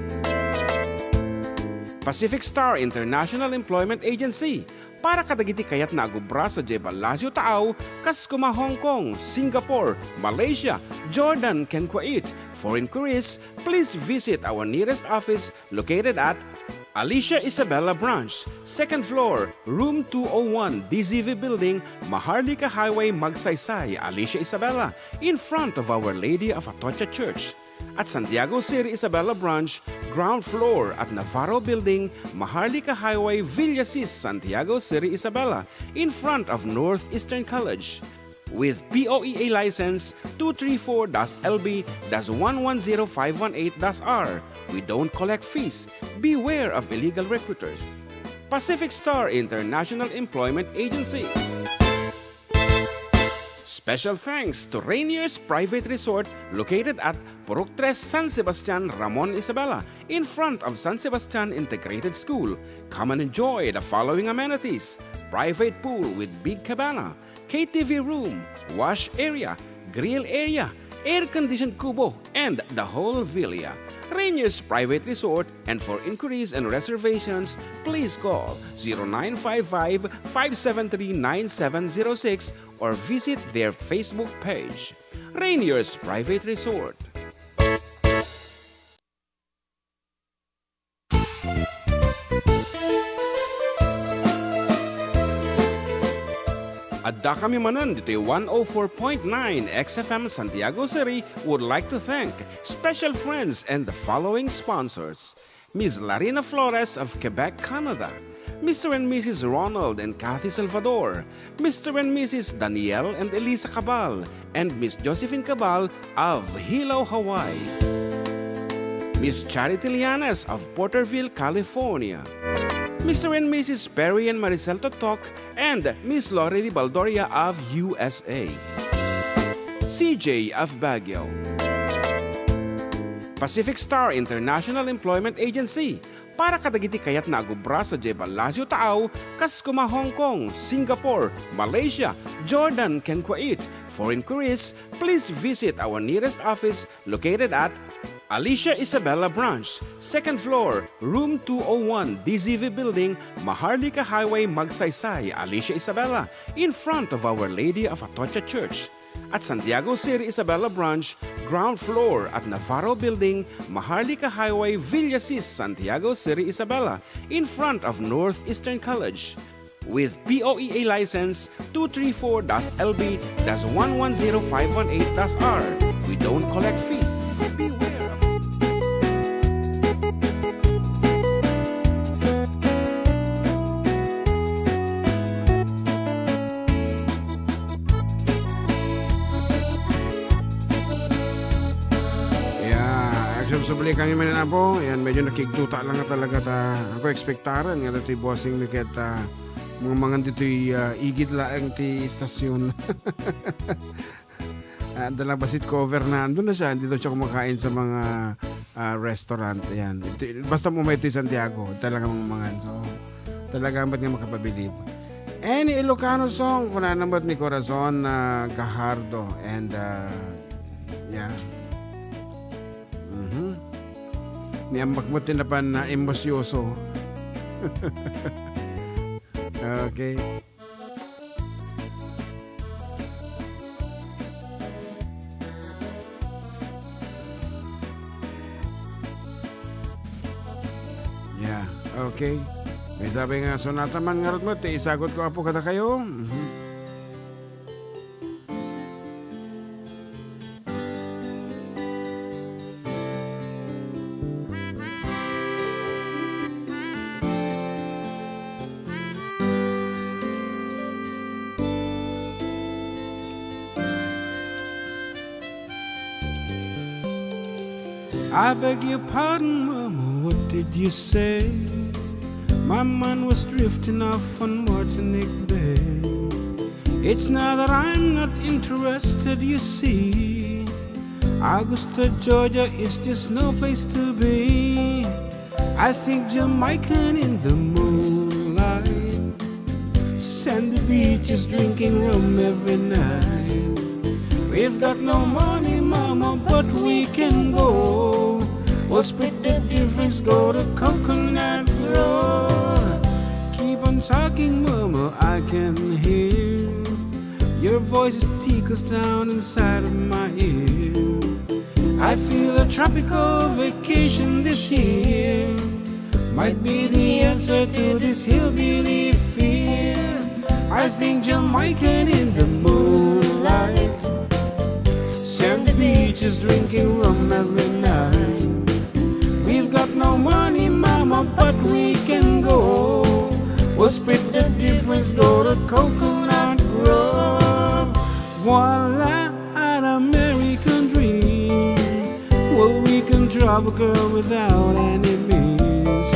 Pacific Star International Employment Agency, para kadagiti kayat nga agubra sadiay ballasiw taaw, kas kuma Hong Kong, Singapore, Malaysia, Jordan, ken Kuwait. For inquiries, please visit our nearest office located at Alicia Isabela Branch, second floor, room two oh one, D Z V Building, Maharlika Highway, Magsaysay, Alicia Isabela, in front of Our Lady of Atocha Church. At Santiago City Isabela Branch, ground floor at Navarro Building, Maharlika Highway, Villasis, Santiago City Isabela, in front of Northeastern College. With P O E A license two three four dash L B dash one one zero five one eight dash R, we don't collect fees. Beware of illegal recruiters. Pacific Star International Employment Agency. Special thanks to Rainier's Private Resort located at Purok Tres, San Sebastian, Ramon Isabela, in front of San Sebastian Integrated School. Come and enjoy the following amenities: private pool with big cabana, K T V room, wash area, grill area, air-conditioned kubo, and the whole villa. Rainier's Private Resort, and for inquiries and reservations, please call zero nine five five, five seven three, nine seven zero six or visit their Facebook page. Rainier's Private Resort. Adda kami manen ditoy one oh four point nine X F M Santiago City would like to thank special friends and the following sponsors: Miss Larina Flores of Quebec, Canada, Mister and Missus Ronald and Kathy Salvador, Mister and Missus Daniel and Elisa Cabal, and Miss Josephine Cabal of Hilo, Hawaii, Miss Charity Lianes of Porterville, California, Mister and Missus Perry and Maricel Totok, and Miss Lori Baldoria of U S A, C J of Baguio, Pacific Star International Employment Agency, para kadagiti kayat nga agubra sadiay ballasiw taaw, kas kuma Hong Kong, Singapore, Malaysia, Jordan, ken Kuwait. For inquiries, please visit our nearest office located at Alicia Isabela Branch, second floor, room two oh one, D Z V Building, Maharlika Highway, Magsaysay, Alicia Isabela, in front of Our Lady of Atocha Church. At Santiago City Isabela Branch, ground floor at Navarro Building, Maharlika Highway, Villasis, Santiago City Isabela, in front of Northeastern College. With P O E A license two three four dash L B dash one one zero five one eight dash R. We don't collect fees. Beware of Subli kami manen, Apo. Yan, medyo nakigduta lang nga talaga ta. Ako, ekspektaren nga ditoy bossing mi ket, ah, mga mangan ditoy, ah, igid laeng ti istasyon. Ah, dala basit cover na. Andun na siya. Dito siya kumakain sa mga, ah, restaurant. Ayan. Ito, basta mo may ito Santiago, talaga mga mangan. So, talaga amat nga makapabilib. Any Ilocano song, kunana met ni Corazon, ah, Gajardo. And, ah, yeah. Mhm. Ni ambak mo tinapan na emosyoso. Okay. Yeah, okay. May sabi nga, sonata man ngarud mo, ti isagot ko, Apo, kada kayo. Mhm. I beg your pardon, Mama, what did you say? My mind was drifting off on Martinique Bay. It's not that I'm not interested, you see. Augusta, Georgia is just no place to be. I think Jamaican in the moonlight. Sandy beaches, drinking rum every night. We've got no money, Mama, but we can go. We'll split the difference, go to Coconut Grove. Keep on talking, Mama, I can hear. Your voice tickles down inside of my ear. I feel a tropical vacation this year. Might be the answer to this hillbilly fear. I think Jamaican in the moonlight. Sandy beaches, drinking rum every night. We've got no money, Mama, but we can go. We'll split the difference, go to Coconut Grove. Voila, an American dream. Well, we can travel, girl, without any means.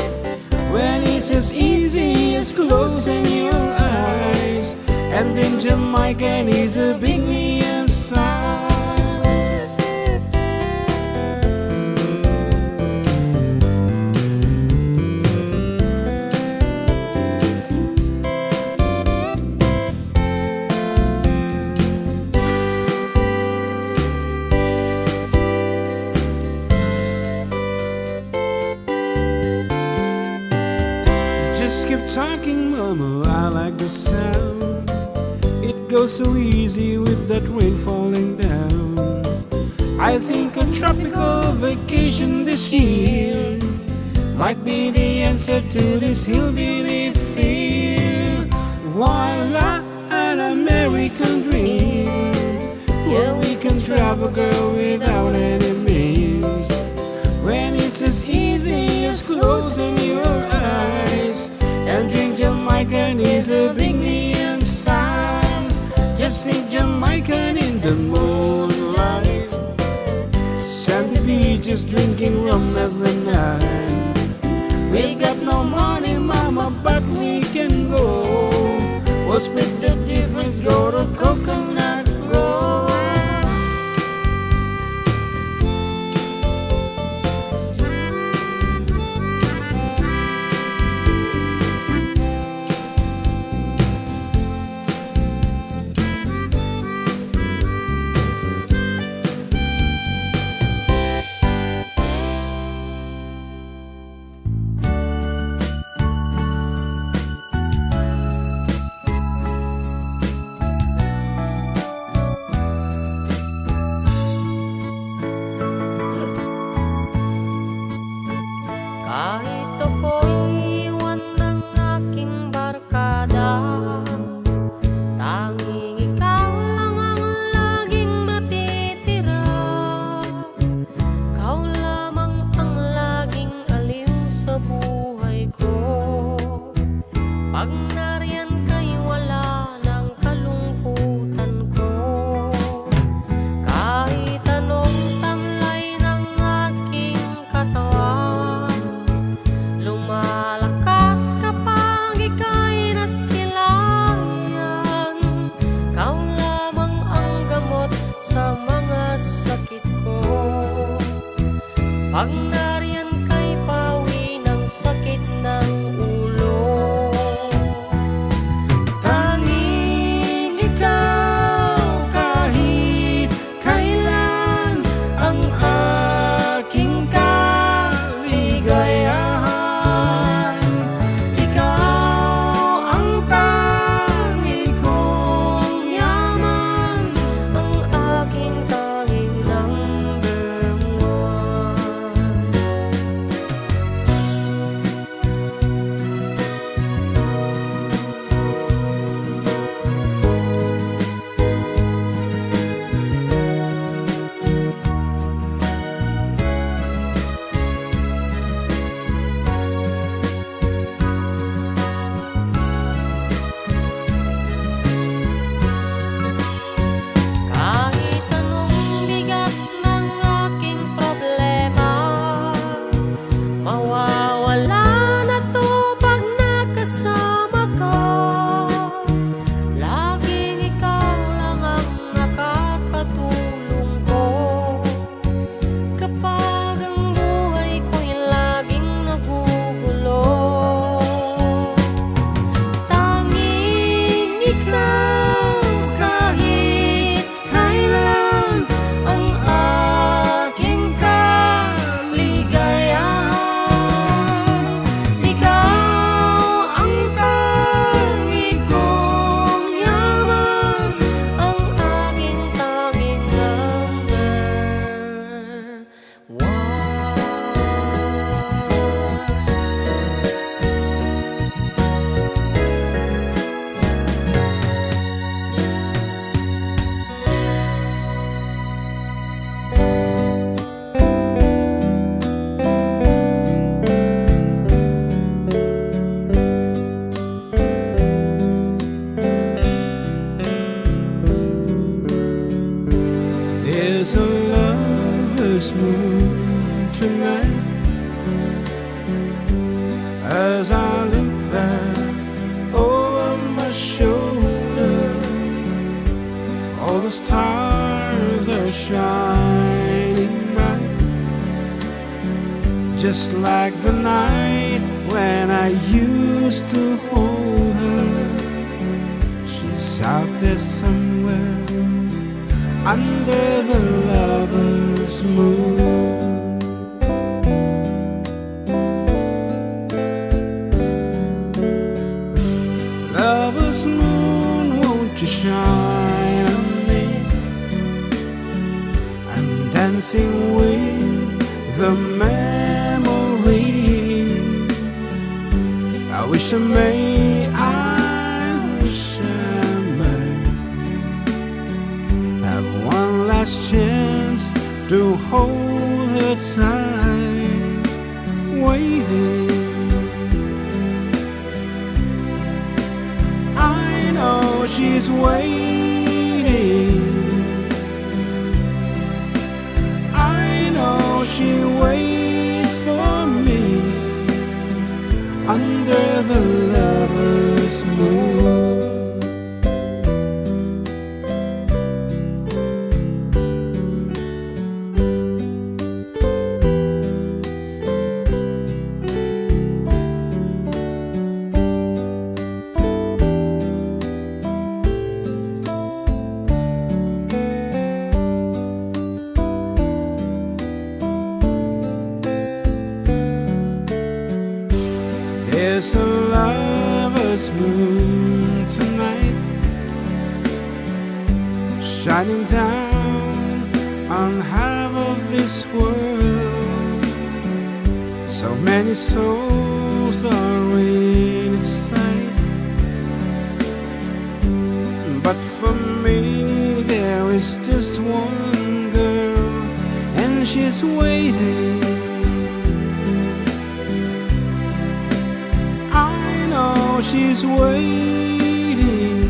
When it's as easy as closing your eyes, and then Jamaican is a big neon sign. Just keep talking, Mama, I like the sound. It goes so easy with that rain falling down. I think a tropical vacation this year might be the answer to this hillbilly fear. Voila, an American dream. Yeah, we can travel, girl, without any means. When it's as easy as closing your eyes, and drink Jamaican is a big neon sign. Just think Jamaican in the moonlight. Sandy beaches, drinking rum every night. We got no money, Mama, but we can go. We'll split the difference, go to Coconut Grove. Ang narian kay pawi ng sakit ng ulo. Tanging ikaw kahit kailan ang aking kaligayahan. Ikaw ang tangi kong yaman, ang aking tanging number one. Kahit anong bigat ng aking problema, mawawala na 'to pag nakasama ka. Laging ikaw lang ang nakakatulong ko kapag ang buhay ko'y laging nagugulo. Tanging ikaw kahit kailan ang aking kaligayahan. Ikaw ang tangi kong yaman, ang aking tanging number one. There's a lover's moon tonight. As I look back over my shoulder, all the stars are shining bright, just like the night when I used to hold her. She's out there somewhere under the lover's moon. Lover's moon, won't you shine on me? I'm dancing with the memory. I wish I may, I wish I may have one last chance to hold her tight, waiting. I know she's waiting. I know she waits for me under the lover's moon. There's a lover's moon tonight, shining down on half of this world. So many souls are in its sight, but for me there is just one girl, and she's waiting. I know she's waiting.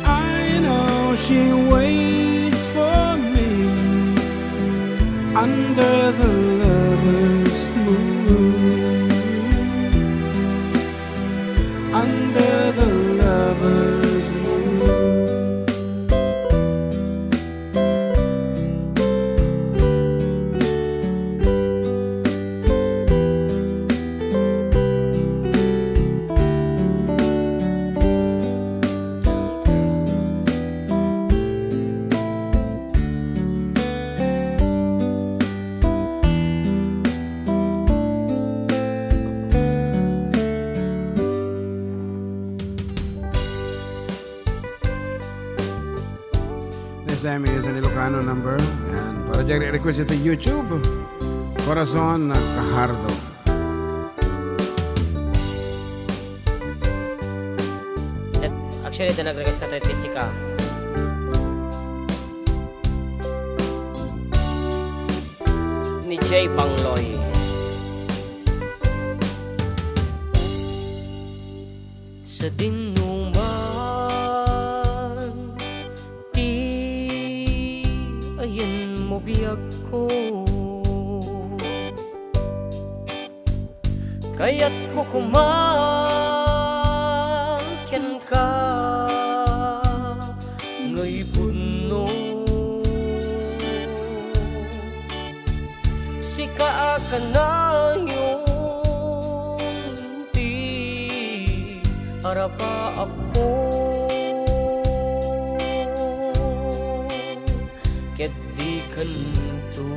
I know she waits for me under the lover's moon. Under the lover's moon. Time is an Ilocano number. And para dyan, request ito YouTube. Corazon Cajardo. Actually, ita nag-request na tayo, Jessica. Ni Jay Bangloy. Sadino man ti ayanmo, biagko. Kayatko koma kenka, ngay pudno. Sika a kanayon ti arapaapko, ket dikanto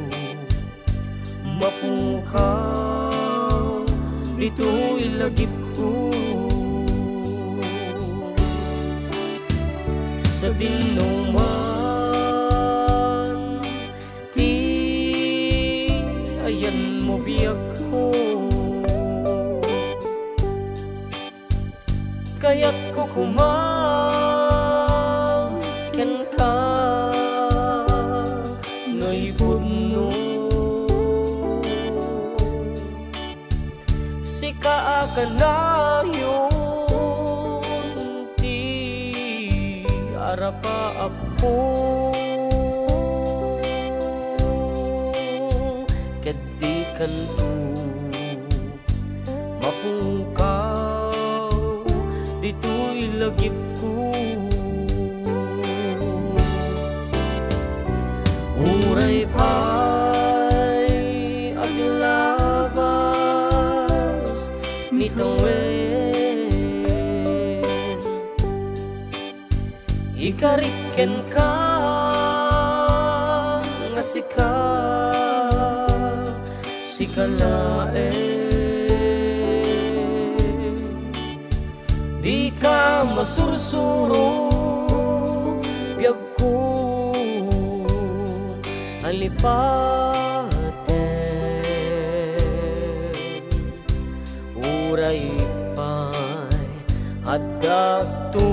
mapukaw ditoy lagipko. Sadino man ti ayanmo, biagko. Kayatko koma kenka, ngay pudno. Sika a kanayon ti arapaapko, ket dikanto mapukaw ditoy lagipko. Uray pay aglabas ni tawen, ikarik kenka nga sika, sika laeng. Dika masursuro, biagko, a lipaten. Uray pay addaton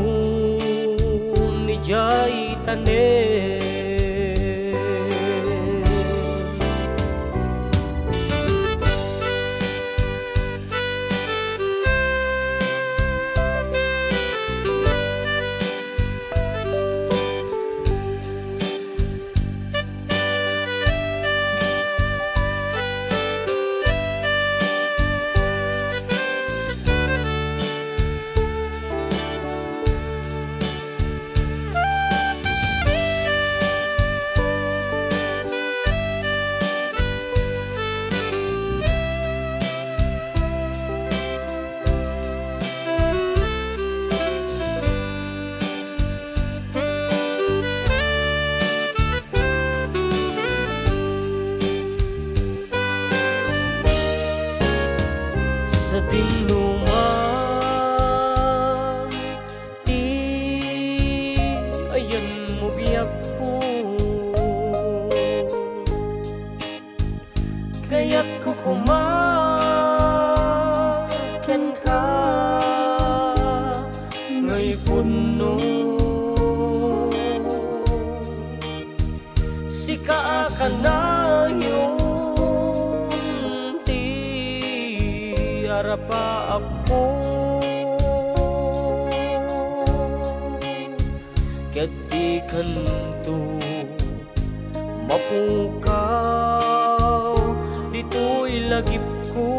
idiay tanem. Sadino man ti ayanmo, biagko. Kayatko koma kenka, ngay pudno. Sika a kanayon ti arapaapko, ket dikanto mapukaw ditoy lagipko.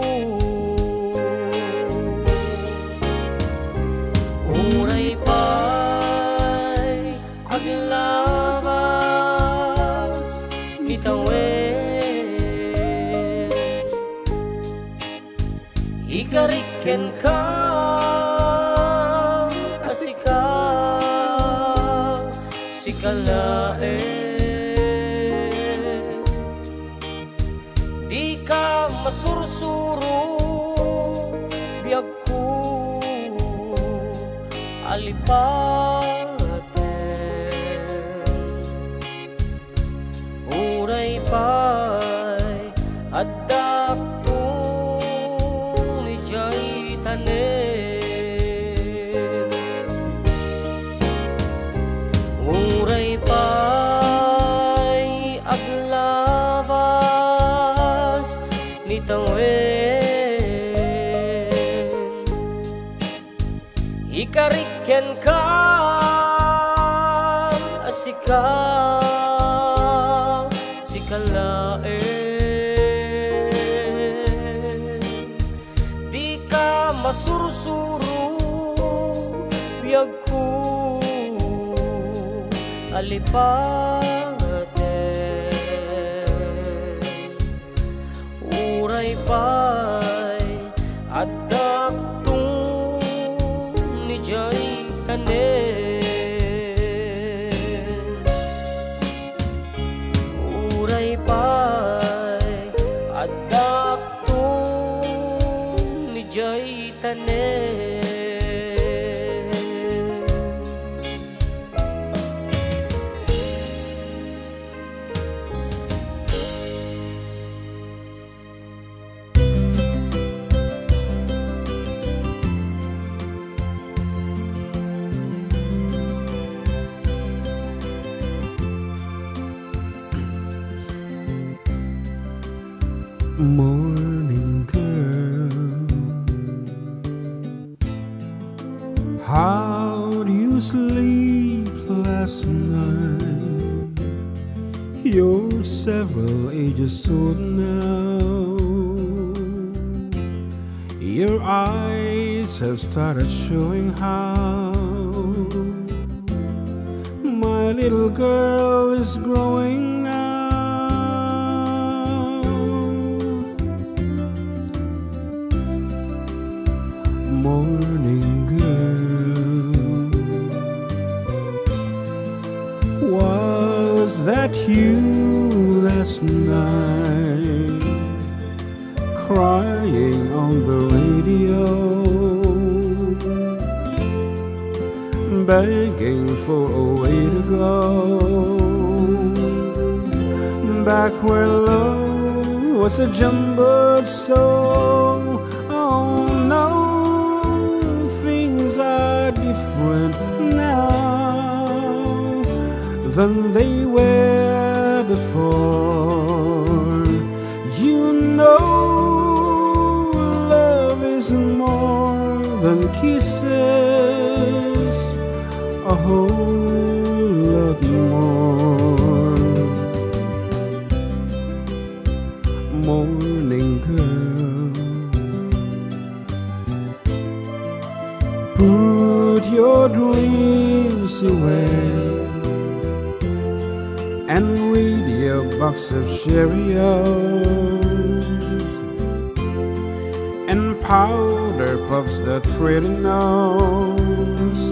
Uray pay aglabas ni tawen, ikarik kenka a sika, sika laeng. Dika masursuro, biagko, a lipaten. Kenka a sika, sika laeng. Dika masursuro, biagko a lipaten. Uray pay addakton idiay tanem. Uray pay addakton idiay tanem. Morning girl, how do you sleep last night? You're several ages old now. Your eyes have started showing how my little girl is growing now. Morning girl, was that you last night? Crying on the radio, begging for a way to go back where love was a jumbled song. Oh no, things are different now than they were before. You know love is more than kisses, a whole lot more. Morning girl, put your dreams away and weed your box of Cheerios and powder puffs that pretty nose,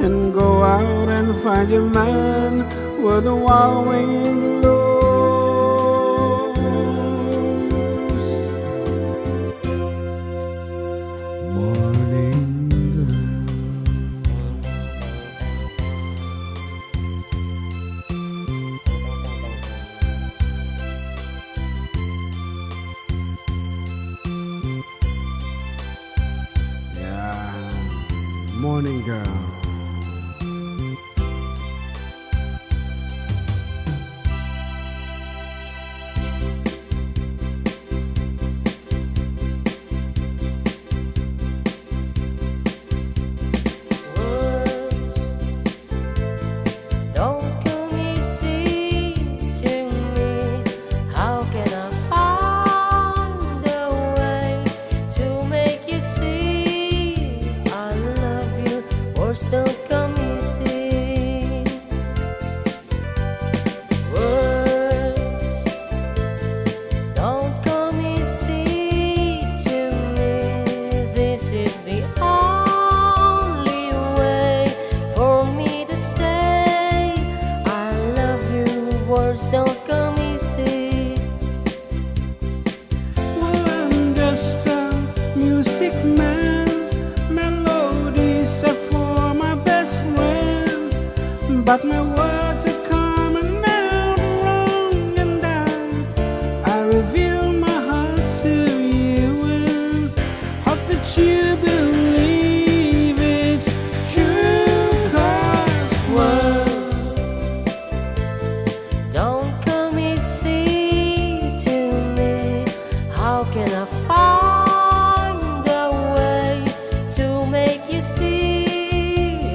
and go out and find your man with a wowing looks. Morning girl. Yeah. Morning girl. Words don't come easy to me. How can I find a way to make you see I love you? Words don't come easy. Words don't come easy to me. This is the only way for me to say I love you. Words don't come easy. Well, I'm just a music man. Melodies are for my best friend. But my words are coming out wrong, and I, I reveal my heart to you, and hope that you believe it's true. 'Cause words don't come easy to me. How can I find a way to make you see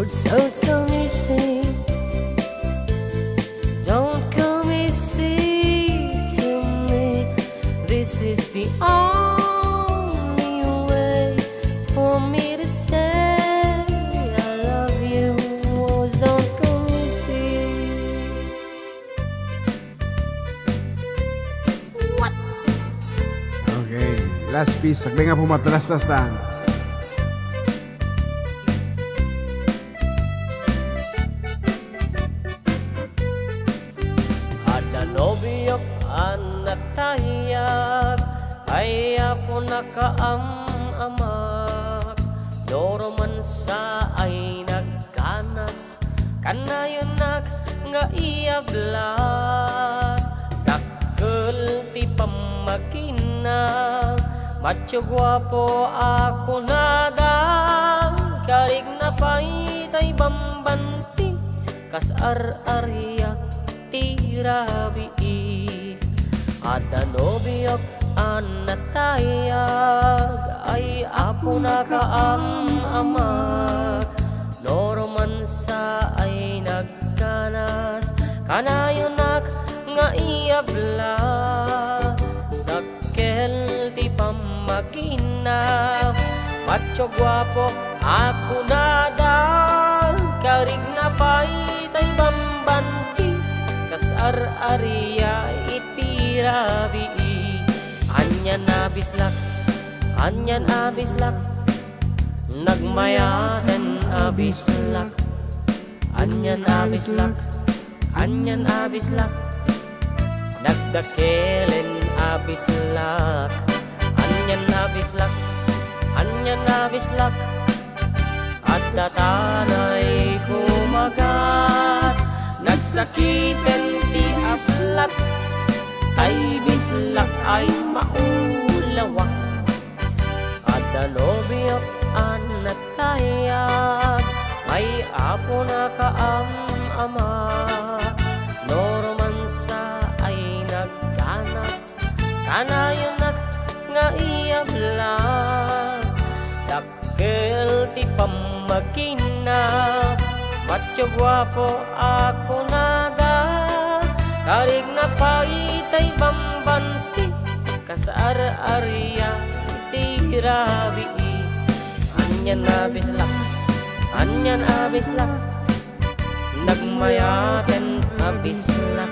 Don't come easy, don't come easy to me. This is the only way for me to say I love you. Don't come easy. Okay. Last piece. Sakbay nga pumatras ta. Adda nobiok a natayag, ay Apo nakaam-amak, no romansa ay nagkanas, kanayonak nga iyablak. Dakkel ti pammagina, macho guapo a kunada, karigna pay tay bambanti, kas ar-aria ti rabii. Adda nobiok a natayag, ay Apo nakaam-amak, no romansa ay nagkanas, kanayonak nga iyablak. Dakkel ti pammagina, macho guapo a kunada, karigna pay tay bambanti, kas ar-aria iti rabii. Ania a bislak, ania a bislak, nagmayaten a bislak. Ania a bislak, ania a bislak, nagdakkelen a bislak. Ania a bislak, ania a bislak, adda tanay kumagat. Nagsakiten ti ablat, tay bislak ay maulawak. Adda nobiok a natayag, ay Apo nakaam-amak, no romansa ay nagkanas, kanayonak nga iyablak. Dakkel ti pammagina, macho guapo a kunada, karigna pay tay bambanti, kas ar-aria ti rabii. Ania a bislak, ania a bislak, nagmayaten a bislak.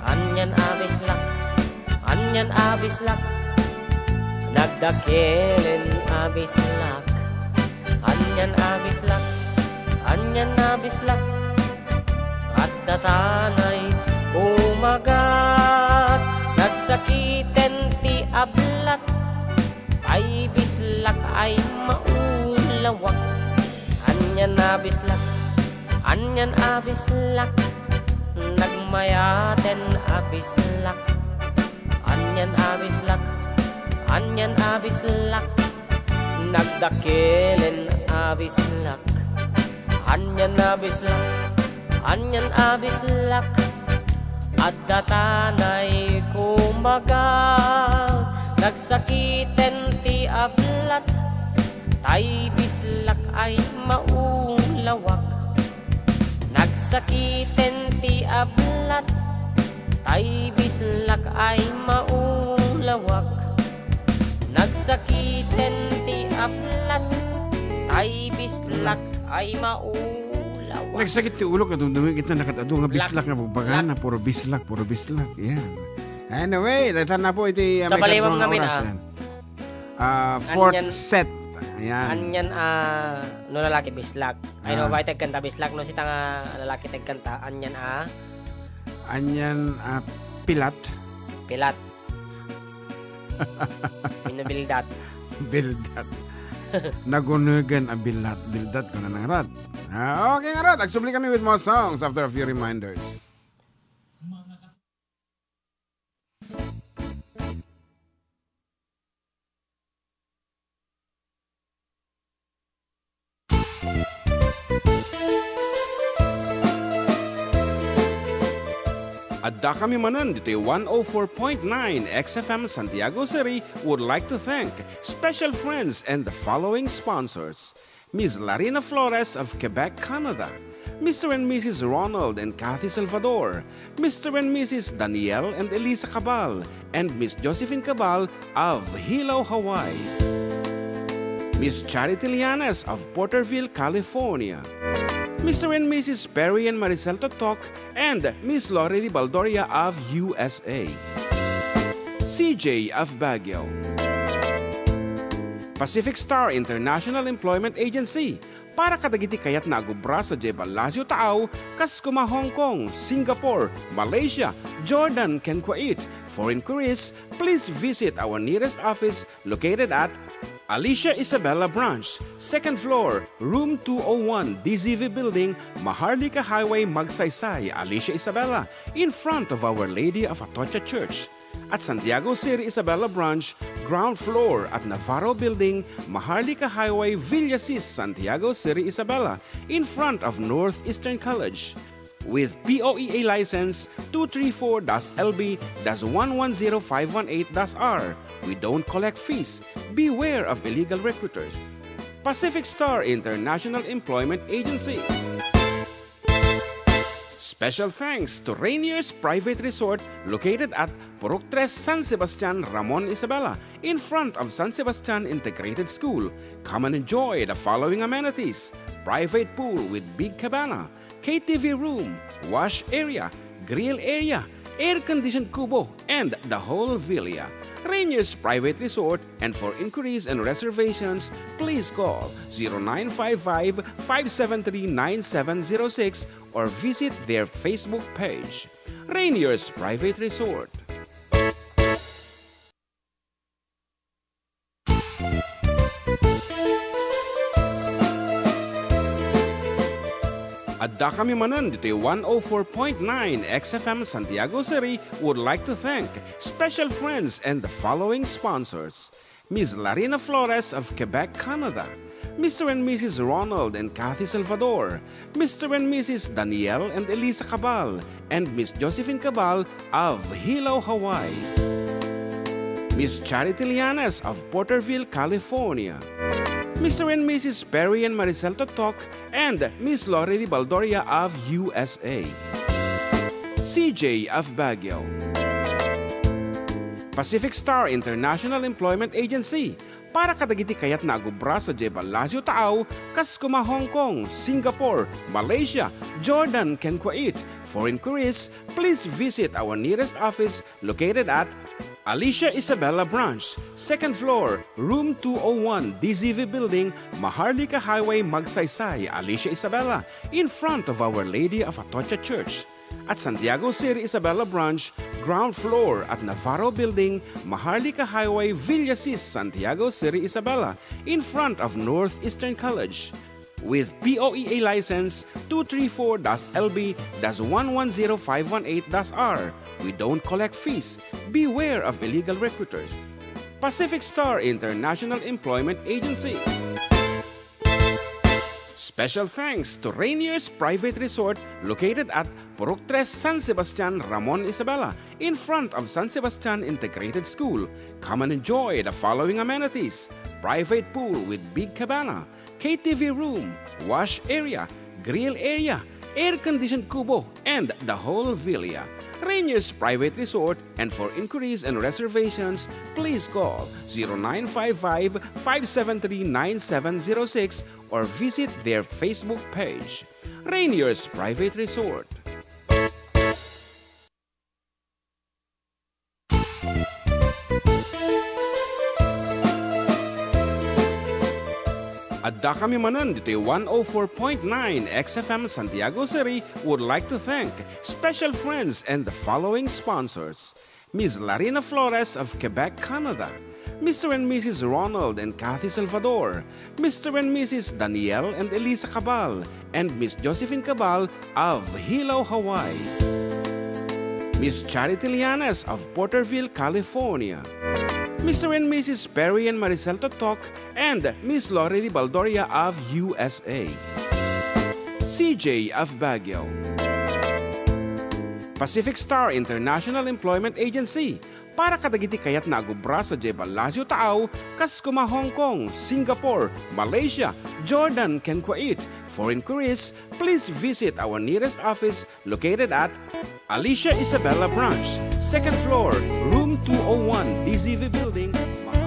Ania a bislak, ania a bislak, nagdakkelen a bislak. Ania a bislak, ania a bislak, adda tanay kumagat. Nagsakiten ti ablat, tay bislak ay maulawak. Ania a bislak, ania a bislak, nagmayaten a bislak. Ania a bislak, ania a bislak, nagdakkelen a bislak. Ania a bislak, ania a bislak, adda tanay kumagat. Nagsakiten ti ablat, tay bislak ay maulawak. Nagsakiten ti ablat, tay bislak ay maulawak. Nagsakiten ti ablat, tay bislak ay maulawak. Nagsakit ti ulok, adumdumi ket nakatado nga bislak nga bagbagana, puro bislak, puro bislak. Yan. Anyway, dayta na po iti, ah, sa may baliwam kadua nga ngamin, oras, ah. Yan. Ah, fourth set. Ayan. Anian a, no lalaki, bislak. Ay, no, ah, babae ti agkanta, bislak. No, sita nga lalaki ti agkanta, anian a? Anian a, pilat. Pilat. Pinabildat. Bildat. Nagunegen a bilat. Bildat, kuna ngarud. Ah, okay, ngarud. Agsubli kami with more songs after a few reminders. Addakami manen ditoy one oh four point nine X F M Santiago City would like to thank special friends and the following sponsors: Miss Larina Flores of Quebec, Canada, Mister and Missus Ronald and Kathy Salvador, Mister and Missus Daniel and Elisa Cabal, and Miss Josephine Cabal of Hilo, Hawaii, Miss Charity Lianes of Porterville, California, Mister and Missus Perry and Maricel Totok, and Miss Lorely Baldoria of U S A, C J of Baguio, Pacific Star International Employment Agency, para kadagiti kayatna a agubra sadiay Palacio Taaw, kas koma Hong Kong, Singapore, Malaysia, Jordan, ken Kuwait. For inquiries, please visit our nearest office located at Alicia Isabela Branch, second floor, room two oh one, D Z V Building, Maharlika Highway, Magsaysay, Alicia Isabela, in front of Our Lady of Atocha Church. At Santiago City Isabela Branch, ground floor at Navarro Building, Maharlika Highway, Villasis, Santiago City Isabela, in front of Northeastern College. With P O E A license two three four dash L B dash one one zero five one eight dash R, we don't collect fees. Beware of illegal recruiters. Pacific Star International Employment Agency. Special thanks to Rainier's Private Resort located at Purok Tres, San Sebastian, Ramon Isabela, in front of San Sebastian Integrated School. Come and enjoy the following amenities: private pool with big cabana, K T V room, wash area, grill area, air-conditioned kubo, and the whole villa. Rainier's Private Resort, and for inquiries and reservations, please call zero nine five five, five seven three, nine seven zero six or visit their Facebook page. Rainier's Private Resort. Addakami manen ditoy one oh four point nine X F M Santiago City would like to thank special friends and the following sponsors: Miss Larina Flores of Quebec, Canada, Mister and Missus Ronald and Kathy Salvador, Mister and Missus Daniel and Elisa Cabal, and Miss Josephine Cabal of Hilo, Hawaii, Miss Charity Lianes of Porterville, California, Mister and Missus Perry and Maricel Totok, and Miss Lorely Baldoria of U S A, C J of Baguio, Pacific Star International Employment Agency, para kadagiti kayatna a agubra sadiay Palacio Taaw, kas koma Hong Kong, Singapore, Malaysia, Jordan, ken Kuwait. For inquiries, please visit our nearest office located at Alicia Isabela Branch, second floor, room two oh one, D Z V Building, Maharlika Highway, Magsaysay, Alicia Isabela, in front of Our Lady of Atocha Church. At Santiago City Isabela Branch, ground floor at Navarro Building, Maharlika Highway, Villasis, Santiago City Isabela, in front of Northeastern College. With P O E A license two three four dash L B dash one one zero five one eight dash R, we don't collect fees. Beware of illegal recruiters. Pacific Star International Employment Agency. Special thanks to Rainier's Private Resort located at Purok Tres, San Sebastian, Ramon Isabela, in front of San Sebastian Integrated School. Come and enjoy the following amenities: private pool with big cabana, K T V room, wash area, grill area, air-conditioned kubo, and the whole villa. Rainier's Private Resort, and for inquiries and reservations, please call zero nine five five, five seven three, nine seven zero six or visit their Facebook page, Rainier's Private Resort. Addakami manen ditoy one oh four point nine X F M Santiago City would like to thank special friends and the following sponsors: Miss Larina Flores of Quebec, Canada, Mister and Missus Ronald and Kathy Salvador, Mister and Missus Daniel and Elisa Cabal, and Miss Josephine Cabal of Hilo, Hawaii, Miss Charity Lianes of Porterville, California, Mister and Missus Perry and Maricel Totok, and Miss Lorely Baldoria of U S A, C J of Baguio, Pacific Star International Employment Agency, para kadagiti kayatna a gubra sadiay Palacio Taaw, kas kuma Hong Kong, Singapore, Malaysia, Jordan, ken Kuwait. For inquiries, please visit our nearest office located at Alicia Isabela Branch, second floor, room two oh one, D Z V Building, Mahal.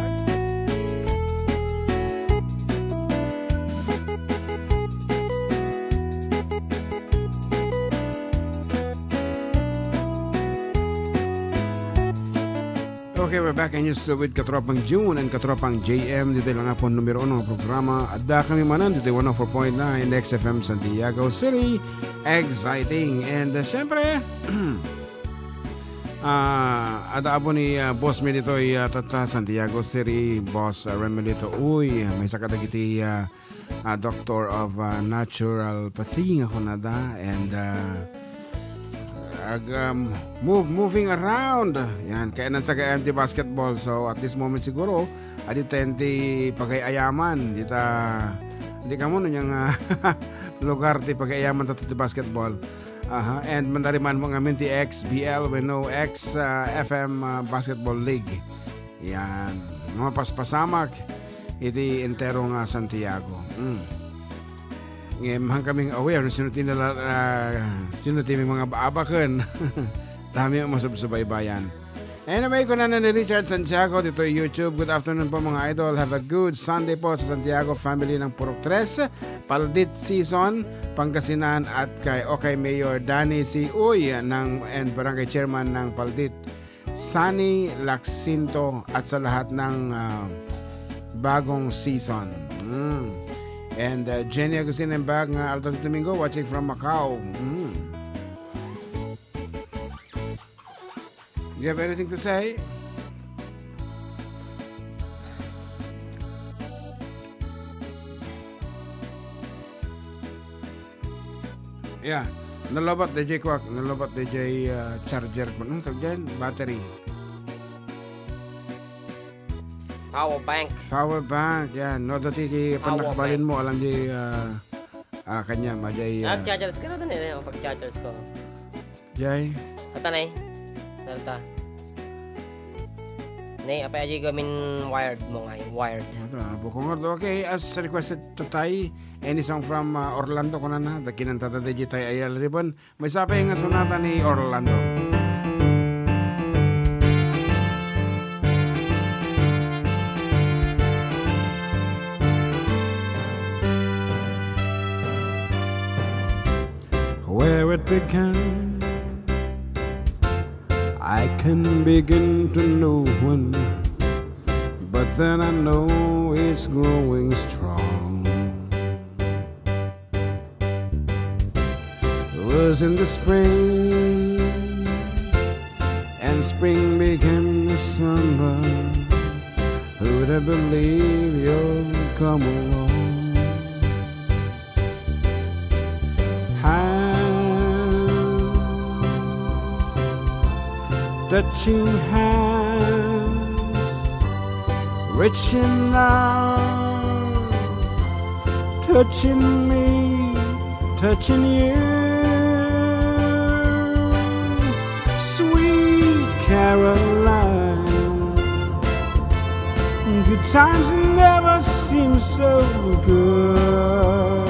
Okay, we're back in your studio with Katropang June and Katropang J M. Ditoy lang nga po numero uno nga programa. Adda kami manen ditoy one oh four point nine X F M Santiago City. Exciting. And, uh, syempre, ah, adda apo ni, ah, boss mi ditoy, ah, tatta Santiago City, boss, ah, Remelito. Uy, maysa kadagiti, ah, ah, Doctor of, ah, Naturopathy nga kunada, and, ah, ag-, um, move, moving around. Yan, kaya nang taga empty basketball. So, at this moment siguro, adi tayo ti pagay-ayaman. Dita, di kamo no niyang, ah, lugar ti pagay-ayaman tatta ti basketball. Aha, and mandariman mo ngamin ti X B L, wenno X, ah, F M, ah, Basketball League. Yan. Mapaspasamak iti entero nga Santiago. Mm. Ngem, haan kaming aware no sino ti nala-, ah, sino ti mga baabaken. Dami ang masubsubaybayan. Anyway, kuna na ni Richard Santiago dito YouTube. Good afternoon po, mga idol. Have a good Sunday po sa Santiago family ng Purok Tres, Paldit Season, Pangasinan, at kay, okay, Mayor Danny C. Uy ng, and Barangay Chairman ng Paldit. Sunny Laxinto at sa lahat ng, ah, bagong season. Mm. And, uh, Jenny Agustin and Bag nga Alta Domingo watching from Macau. Mm. Do you have anything to say? Yeah. Nalobat D J Kwak, nalobat D J, uh, charger ko. Ano tawag dyan? Battery. Power bank. Power bank, yan. No, dati ti Power pannakabalin bank. Mo, alam di, uh, ah, kanya, majay, uh, Nag-chargers ka na dun eh, pag-chargers ko. Jay? Ata na eh. Narita. Ne, apay aji gamin wired mo nga, wired. Ano, ah, bukong nga, okay, as requested, Tatay, any song from, uh, Orlando, kunana, da kinanta da digital ayal ribbon, may sapay nga sonata ni Orlando. Where it began, I can begin to know when, but then I know it's growing strong. It was in the spring, and spring became the summer. Who'd have believed you'd come along? Hands touching hands, reaching out, touching me, touching you. Sweet Caroline, good times never seem so good.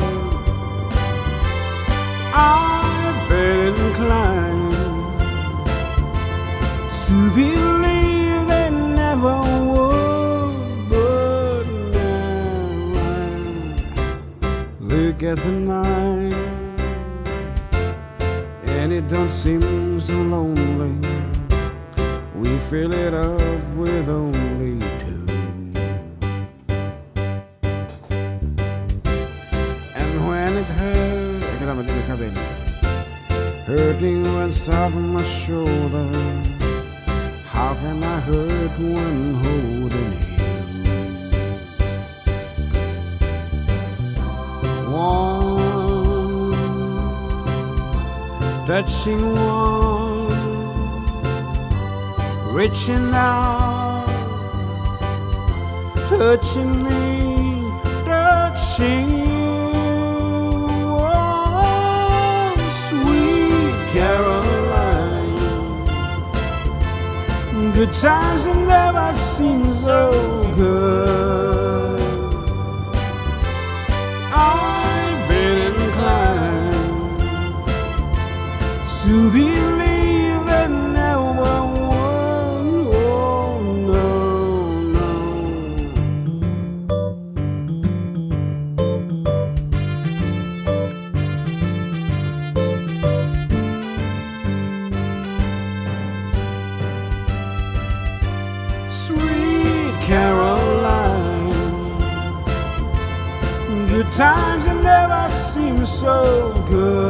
I've been inclined to believe they never would, but now I look at the night and it don't seem so lonely. We fill it up with only two. And when it hurt, ay, kita, madi-, madi-, hurting runs off my shoulder, how can I hurt when holding you? One touching one, reaching out, touching me, touching you. Oh, sweet Caroline, Good times have never seemed so good. I've been inclined to believe that never would. Oh, no, no. Sweet Caroline, good times have never seemed so good.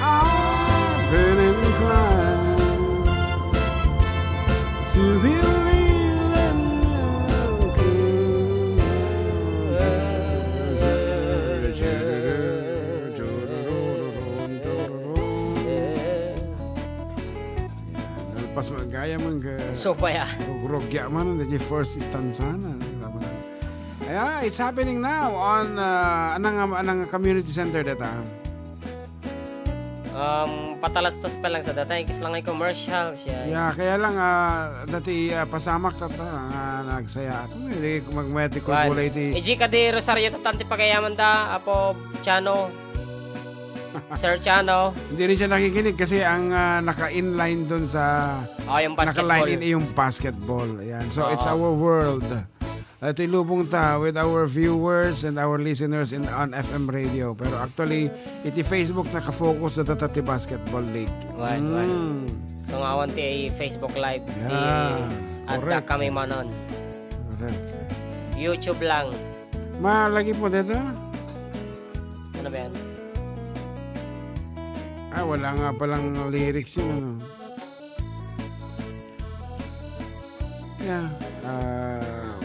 I've been inclined to believe in you. Nalpas man gayam nga Subay, ah. Rugrugya man, the first stanza na. Ayan, it's happening now on, uh, anang, anang community center deta. Um, patalastas pa lang sa data, ikis lang ay commercial siya. Yeah, kaya lang, ah, dati, ah, pasamak ta, ta, nga nagsaya. Hindi ko magmayat ti Kuan. Kulbula iti Iji ka di Rosario, tatan ti pagayaman da, Apo Chano. Sir Chano. Hindi rin siya nakikinig kasi ang, ah, naka-inline dun sa, Oh, yung basketball. Naka-line in yung basketball. Ayan. So, it's Oo. Our world. Ito'y lubong ta with our viewers and our listeners in, on F M radio. Pero actually, iti Facebook nakafocus na tata ti basketball league. Wan, wan. Mm. So, nga awan ti Facebook Live, ti Yeah. Adda Correct. Kami manon. Correct. YouTube lang. Malagip mo dito? Ano ba yan? Ah, wala nga palang lyrics yun, ano? Yeah. Ah,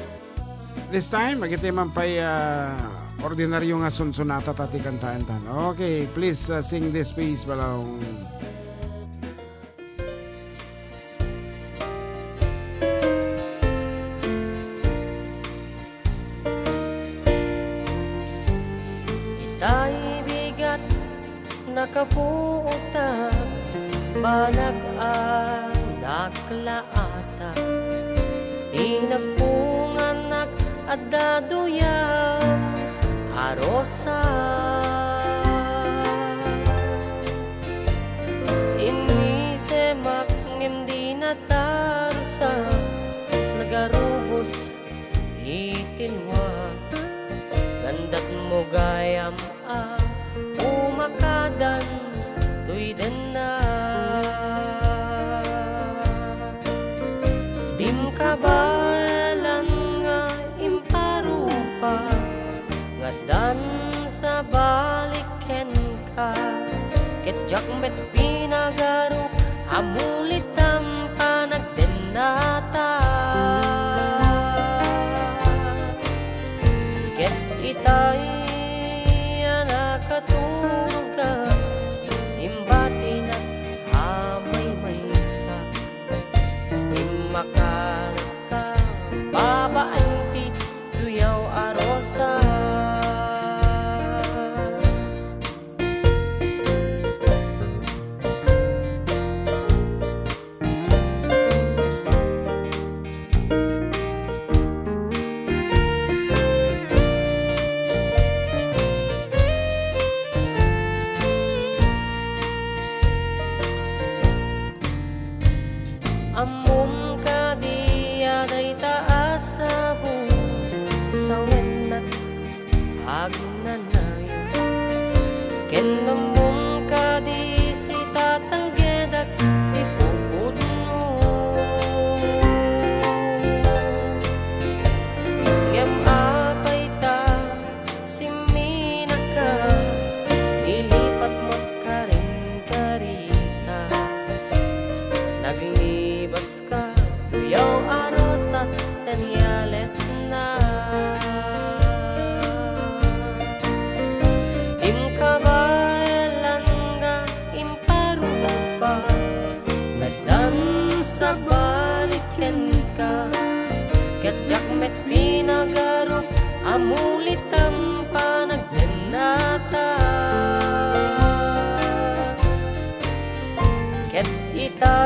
this time, agiti man pay, ah, ordinaryo nga sunsonata ta ti kantaen tan. Okay, please, ah, sing this piece, Balong. Itay bigat nakapuotan, banag a naklaata. Ti nagpunganak adda duyag a rosas. Immisemak ngem di natarsa, nagarubos iti lua. Gandat mo gayam a umakadan toy denna. Dim kabaelan nga imparupa, ngaddan sa balik kenka, ket diak met pinagaru a mulitam panagdennata. Ket itay a nakaturogka, imbatinak a maymaysa, immakanakka babaen ti duyaw a rosas. Ammom kadi a dayta a sabong sawennak agnanayon? Ken ammom kadi sitatalgedak sipupudmo? Ngem apay ta simminaka, nilipat met karin karita. Naglibas ka, duyaw a rosas, senyales na. Dim kabaelan nga imparupa, ngaddan sa balik kenka, ket diak met pinagaru a mulitam panagdennata. Ket ita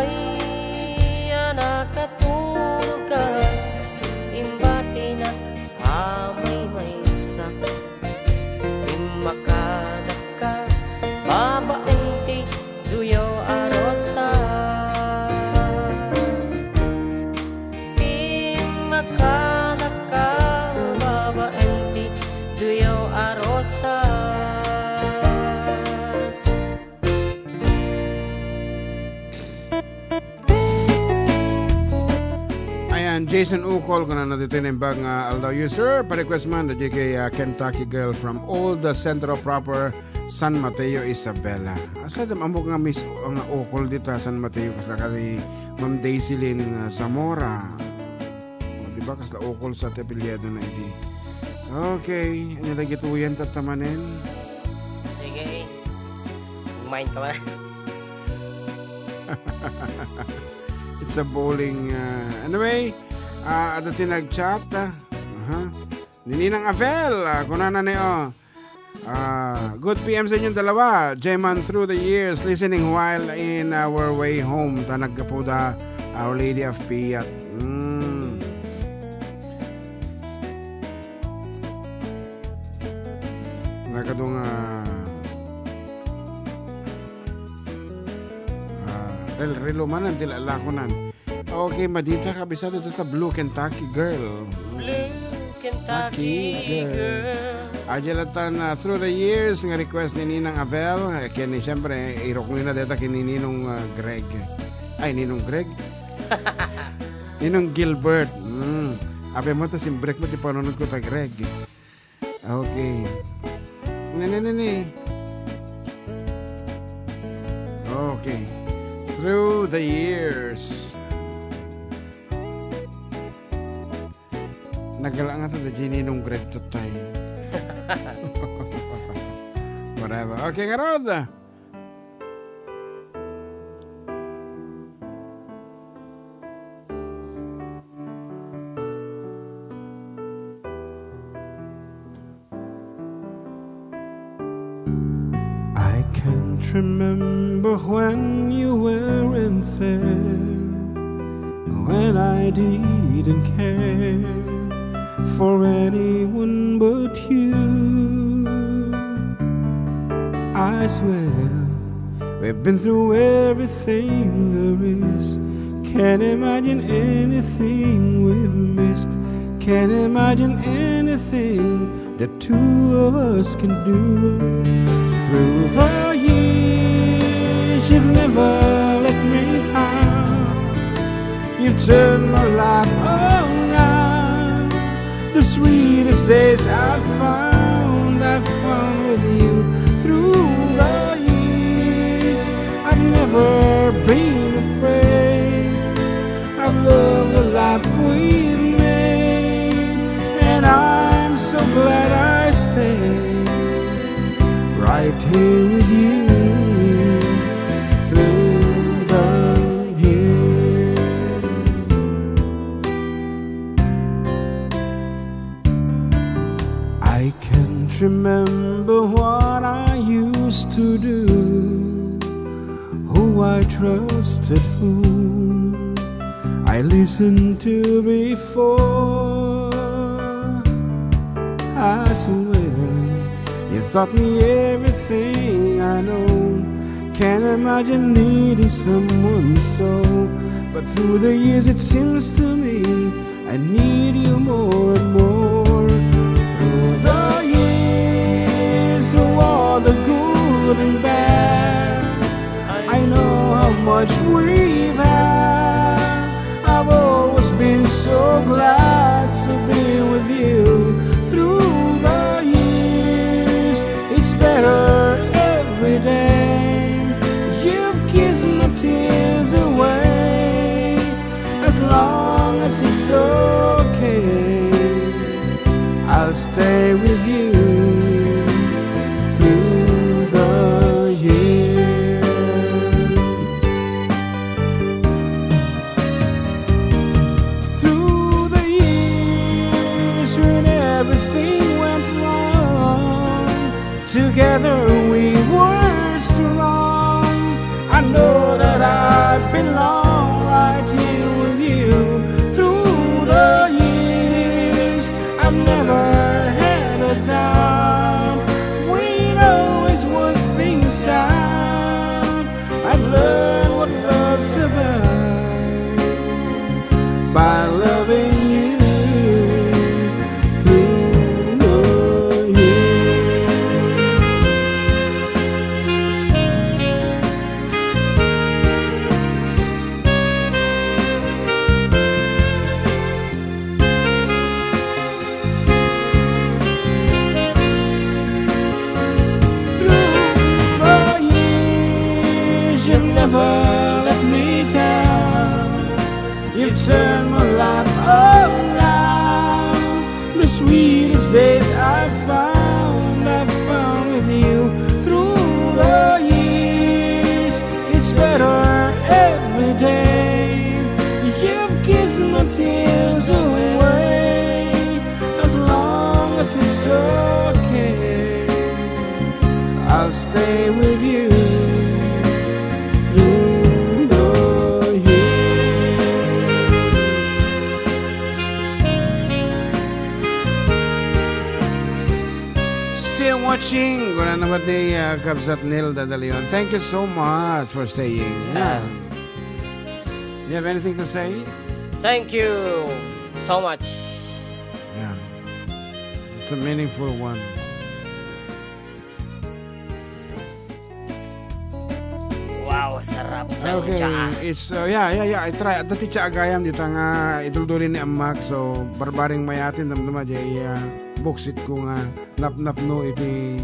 Ayan, Jason Ukol, kunana ditoy naimbag nga aldaw, user, pa-request man, da J K, uh, Kentucky Girl from Old, uh, Centro Proper, San Mateo, Isabela. Asa da maammo nga Miss, nga Ukol dita, San Mateo, kasla kadi Ma'am Daisy Lynn, uh, Zamora. O, di ba, kasla Ukol sa ti apelyido na idi. Okay, ania dagiti uyan tatta manen? Sige. Mind ka man. It's a bowling, uh, anyway, uh, adda ti nag-chat, uh, aha. Ni Ninang Avel, uh, kunana ni, oh, uh, good P M sa inyong dalawa. Jayman through the years, listening while in our way home. Ta naggapuda Our Lady of Piat. Mm. Nakadunga, ah, rel-, relumanan ti lalakonan. Okay, madita, kabisado ta Blue Kentucky Girl. Blue Kentucky Kentucky Girl. Girl. Adya latan, ah, through the years nga request ni Ninang Abel, eh, ken, siyempre, iruknoyna deta ken ni Ninong, ah, Greg. Ay, Ninong Greg? Ninong Gilbert. Mm. Apay mo, ta simbrekmo ti panunotko ta Greg. Okay. Ne, ne, ne, ne. Okay. Through the years. Nagala nga ta da Ninong Greg tattay. Whatever. Okay, ngarud. I can't remember when you weren't there, when I didn't care for anyone but you. I swear we've been through everything there is. Can't imagine anything we've missed. Can't imagine anything the two of us can do. Through the years, you've never let me down. You've turned my life around. The sweetest days I've found, I've found with you. Through the years, I've never been afraid. I love the life we've made, and I'm so glad I stayed right here with you through the years. I can't remember what I used to do, who I trusted, who I listened to before. I swear you taught me everything I know. Can't imagine needing someone so. But through the years it seems to me I need you more and more. Through the years, through all the good and bad, I know how much we've had. I've always been so glad to be with you. Through the years, it's better every day. You've kissed my tears away. As long as it's okay, I'll stay with you through the years. Through the years when everything went wrong, together we were strong. I know that I belong right here with you. Through the years, I've never had a doubt. We always work things out. I've learned what love's about by loving you through the years. Oh, now the sweetest days I found, I found with you through the years. It's better every day. You've kissed my tears away. As long as it's okay, I'll stay with you through the years. Still watching. Kuna na ba ni, uh, Kabsat Nilda de Leon? Thank you so much for staying. Yeah. Ah. You have anything to say? Thank you so much. Yeah. It's a meaningful one. Wow, sarap ng Okay, tsaa. It's, uh, yeah, yeah, yeah. I try. Adda ti tsaa gayam dita nga iduldurin ni Amak. So, barbaring mayatin, damdama, jay, uh, buksit ko nga napnapno iti,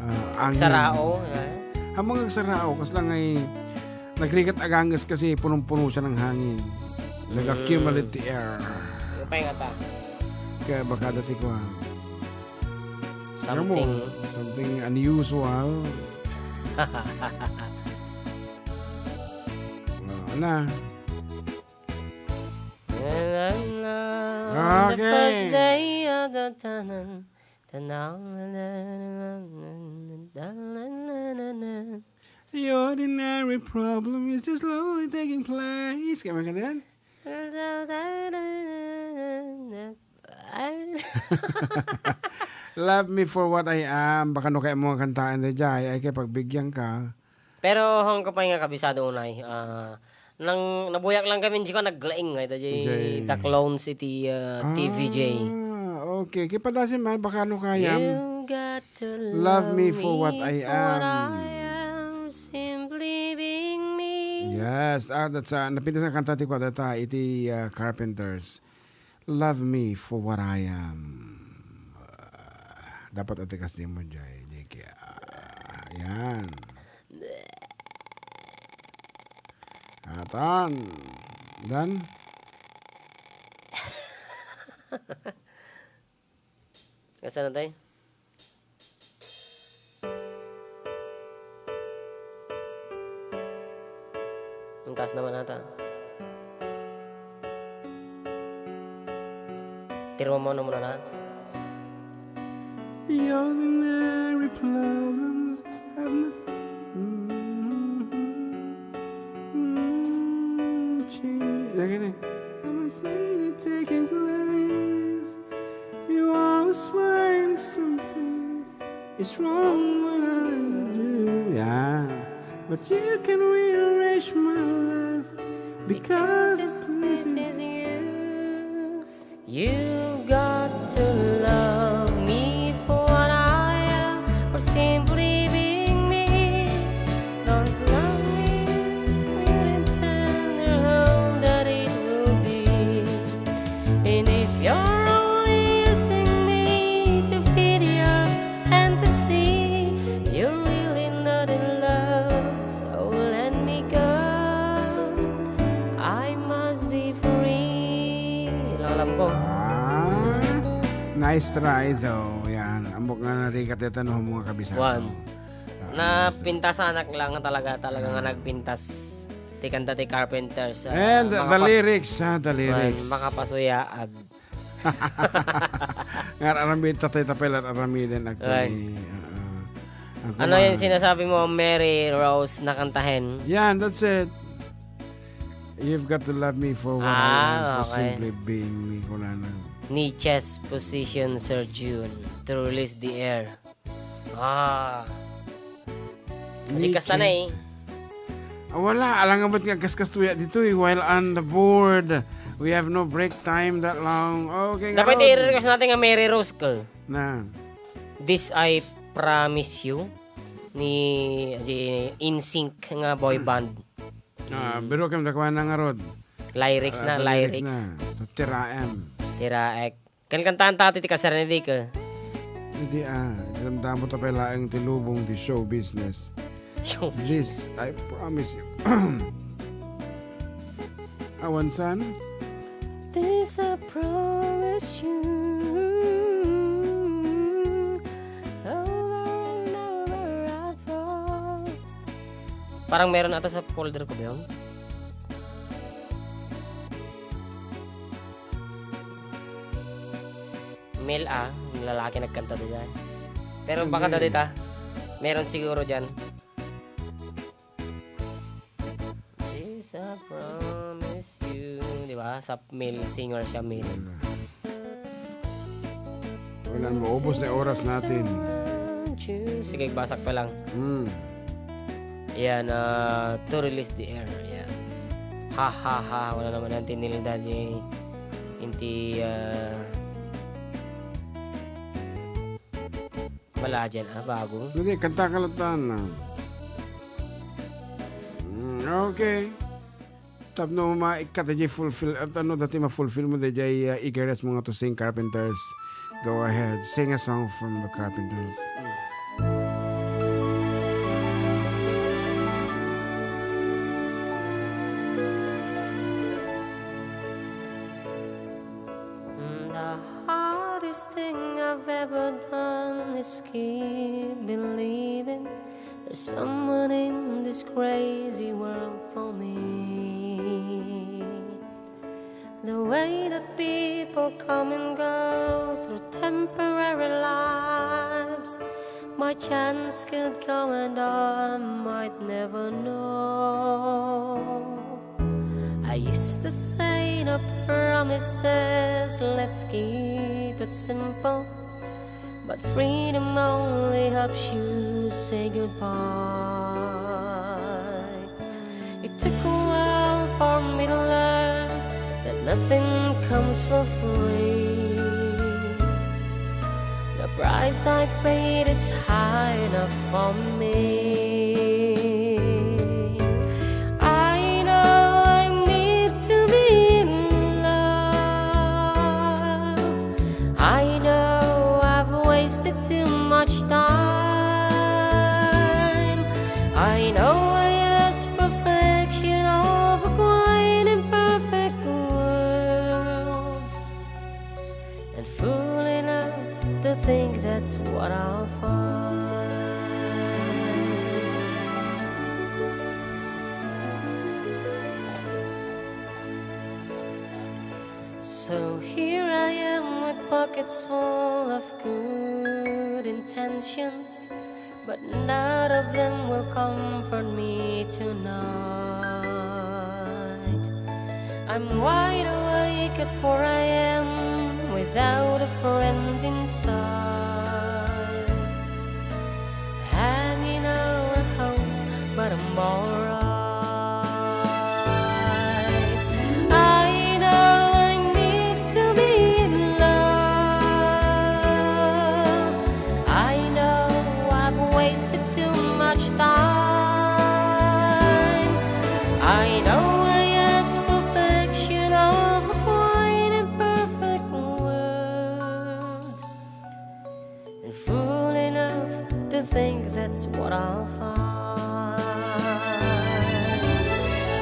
uh, angin. Agsarao, yeah. Ammong agsarao, kasla nga i-, nagrigat aganges kasi punong-puno siya ng hangin. Nag-accumulate the air. Ano pa yung ata? Kaya baka dati ko, ah. Something. Something unusual. Wala na. On the first day of the tunnel, tunnel. The ordinary problem is just slowly taking place. Kaya man ka din? Love me for what I am. Baka no kaya mo nga kantaan na jay, ay kaya pagbigyan ka. Pero hangko pa nga kabisado unay, ah, nang nabuyak lang kami, hindi ko naglaing nga ito, jay, jay. The Clones iti, ah, T V J. Ah, okay. Kaya padasi man, baka no kayam. You got to love me for what I am. Simply being me. Yes, ah, that's, ah, napintas nga kanta ti kuadata iti, ah, Carpenters. Love me for what I am. Ah, dapat ati kas di mo, jay. Jay, kaya, ah, yan. Atan. Dan. Kasano tayo? Ang taas naman ata. Tiro mo, ano mo na lang? The ordinary problems have not, mm, mm, changed. Lagi na. I'm afraid of taking place. You always find something is wrong when I do. Yeah. But you can rearrange my life because it pleases you. You got to love me for what I am, for simply being me. Don't love me with the tender hope that it will be. And if you're only using me to feed your fantasy, you're really not in love. So let me go. I must be free. Lang alam ko. Ah, nice try though. Yan. Ambok nga narigat ito no mga kabisado. One. Ah, napintasanak lang talaga, talaga nga nagpintas. Ti kanta ti Carpenters, ah, And the, the makapas-, lyrics, ha, the lyrics. Makapasuyaat. Nga aramid tatay tapay lan aramiden actually. Right. Oo. Ako Ano man. yung sinasabi mo, Mary Rose, na kantahin? Yan, that's it. You've got to love me for what I Ah, am, for okay. simply being me, kunana. Niches position, Sir June, to release the air. Ah. Niches. Di kasta na eh. Ah, wala. Alangan ba't nga kaskas tuya dito eh. While on the board, we have no break time that long. Okay, nga Dapat Rod. i-request natin nga Mary Rose ko. Na. This I Promise You ni, di, NSYNC nga boy band. Ah, Mm. Pero kami dakuan na nga, Rod. Lyrics Ah, na, the lyrics lyrics. na. Tiraem. Tiraek. Kalkantaan tayo ti kasarani di ka. Hindi, ah. Damdamo ta pay laeng ti lubong ti show business. Show business. This, I promise you. Awan san? This I promise you, over and over I fall. Parang meron ata sa folder ko, Beyong. Male, ah, lalaki nagkanta dyan. Pero baka daw dita, meron siguro dyan. This I promise you, di ba? Sa male singer siya, male. Wala, maubos na oras natin. Sige, basak pa lang. Hmm. Ayan, ah, to release the air. Ayan. Ha, ha, ha. Wala naman ang tinilda, Jay. Inti, ah, wala dyan, ah, bago. Hindi, kanta ka lang tan, ah. Mm, okay. Tapno maikkat di fulfill, at ano dati ma-fulfill mo di jay, uh, eagerness mo nga to sing Carpenters. Go ahead, sing a song from the Carpenters. The hardest thing I've ever done is keep believing there's someone in this crazy world for me. The way that people come and go through temporary lives, my chance could come and I might never know. I used to say no promises, let's keep it simple. But freedom only helps you say goodbye. It took a while for me to learn that nothing comes for free. The price I paid is high enough for me. I know I need to be in love. I know I've wasted too much time. I know I ask perfection of a quite imperfect world. And fool enough to think that's what I'll find. So here I am with pockets full of good intentions, but none of them will comfort me tonight. I'm wide awake at four a m without a friend in sight. Hanging on hope, but I'm alright. I know I need to be in love. I know I've wasted too much time. I know I ask perfection of a quite imperfect world. And fool enough to think that's what I'll find.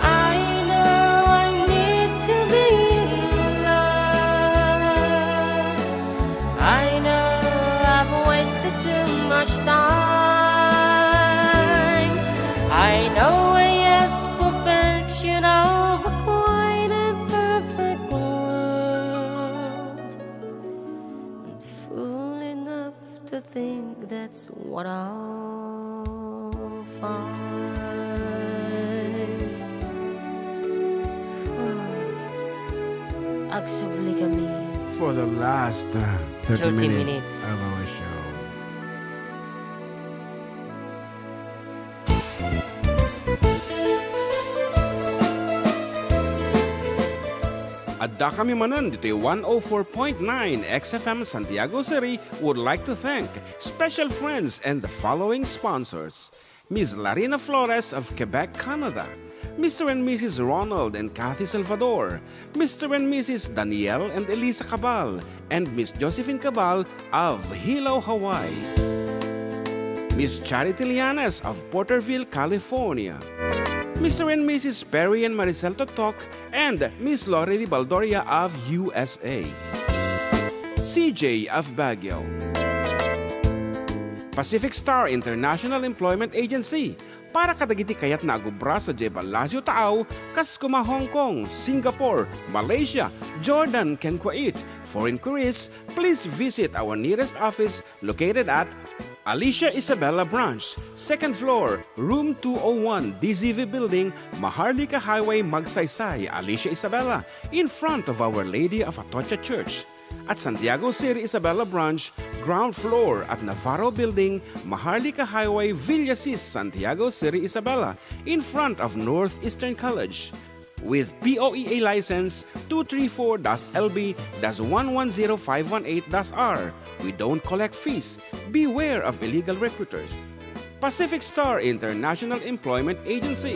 I know I need to be in love. I know I've wasted too much time. I know I ask perfection of a quite imperfect world. Fool enough to think that's what I'll find. Agsubli kami. For the last, uh, thirty minutes of our show. Adda kami manen ditoy one oh four point nine X F M Santiago City would like to thank special friends and the following sponsors: Miss Larina Flores of Quebec, Canada, Mister and Missus Ronald and Kathy Salvador, Mister and Missus Daniel and Elisa Cabal, and Miss Josephine Cabal of Hilo, Hawaii. Miss Charity Lianes of Porterville, California. Mister and Missus Perry and Maricel Totok, and Miss Lori Ribaldoria of U S A. C J of Baguio. Pacific Star International Employment Agency, para kadagiti kayatna a agubra sadiay Palacio Taaw, kas kuma Hong Kong, Singapore, Malaysia, Jordan, ken Kuwait. For inquiries, please visit our nearest office located at Alicia Isabela Branch, second floor, room two oh one, D Z V Building, Maharlika Highway, Magsaysay, Alicia Isabela, in front of Our Lady of Atocha Church. At Santiago City Isabela Branch, ground floor at Navarro Building, Maharlika Highway, Villasis, Santiago City Isabela, in front of Northeastern College. With P O E A license two three four dash L B dash one one zero five one eight dash R. We don't collect fees. Beware of illegal recruiters. Pacific Star International Employment Agency.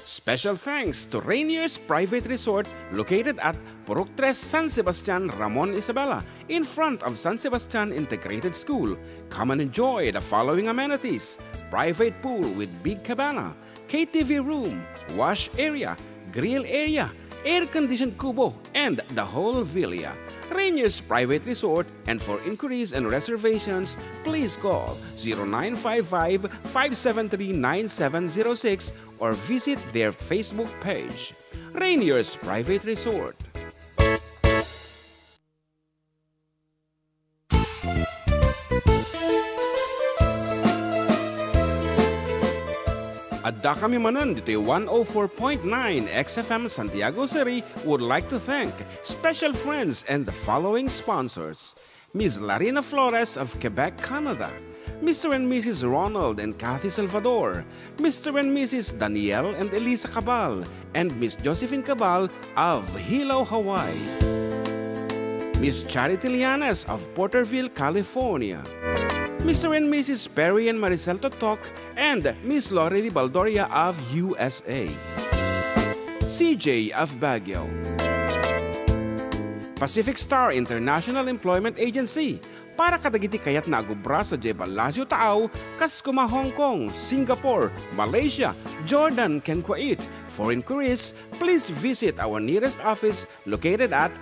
Special thanks to Rainier's Private Resort located at Purok Tres, San Sebastian, Ramon Isabela, in front of San Sebastian Integrated School. Come and enjoy the following amenities: private pool with big cabana, K T V room, wash area, grill area, air-conditioned kubo, and the whole villa. Rainier's Private Resort, and for inquiries and reservations, please call zero nine five five, five seven three, nine seven zero six or visit their Facebook page. Rainier's Private Resort. Addakami manen ditoy one oh four point nine X F M Santiago City would like to thank special friends and the following sponsors: Miss Larina Flores of Quebec, Canada, Mister and Missus Ronald and Kathy Salvador, Mister and Missus Daniel and Elisa Cabal, and Miss Josephine Cabal of Hilo, Hawaii. Miss Charity Lianes of Porterville, California. Mister and Missus Perry and Maricel Totok and Miss Lori Ribaldoria of U S A. C J of Baguio. Pacific Star International Employment Agency, para kadagiti kayatna a gubra sadiay Palacio Taaw, kas kuma Hong Kong, Singapore, Malaysia, Jordan, ken Kuwait. For inquiries, please visit our nearest office located at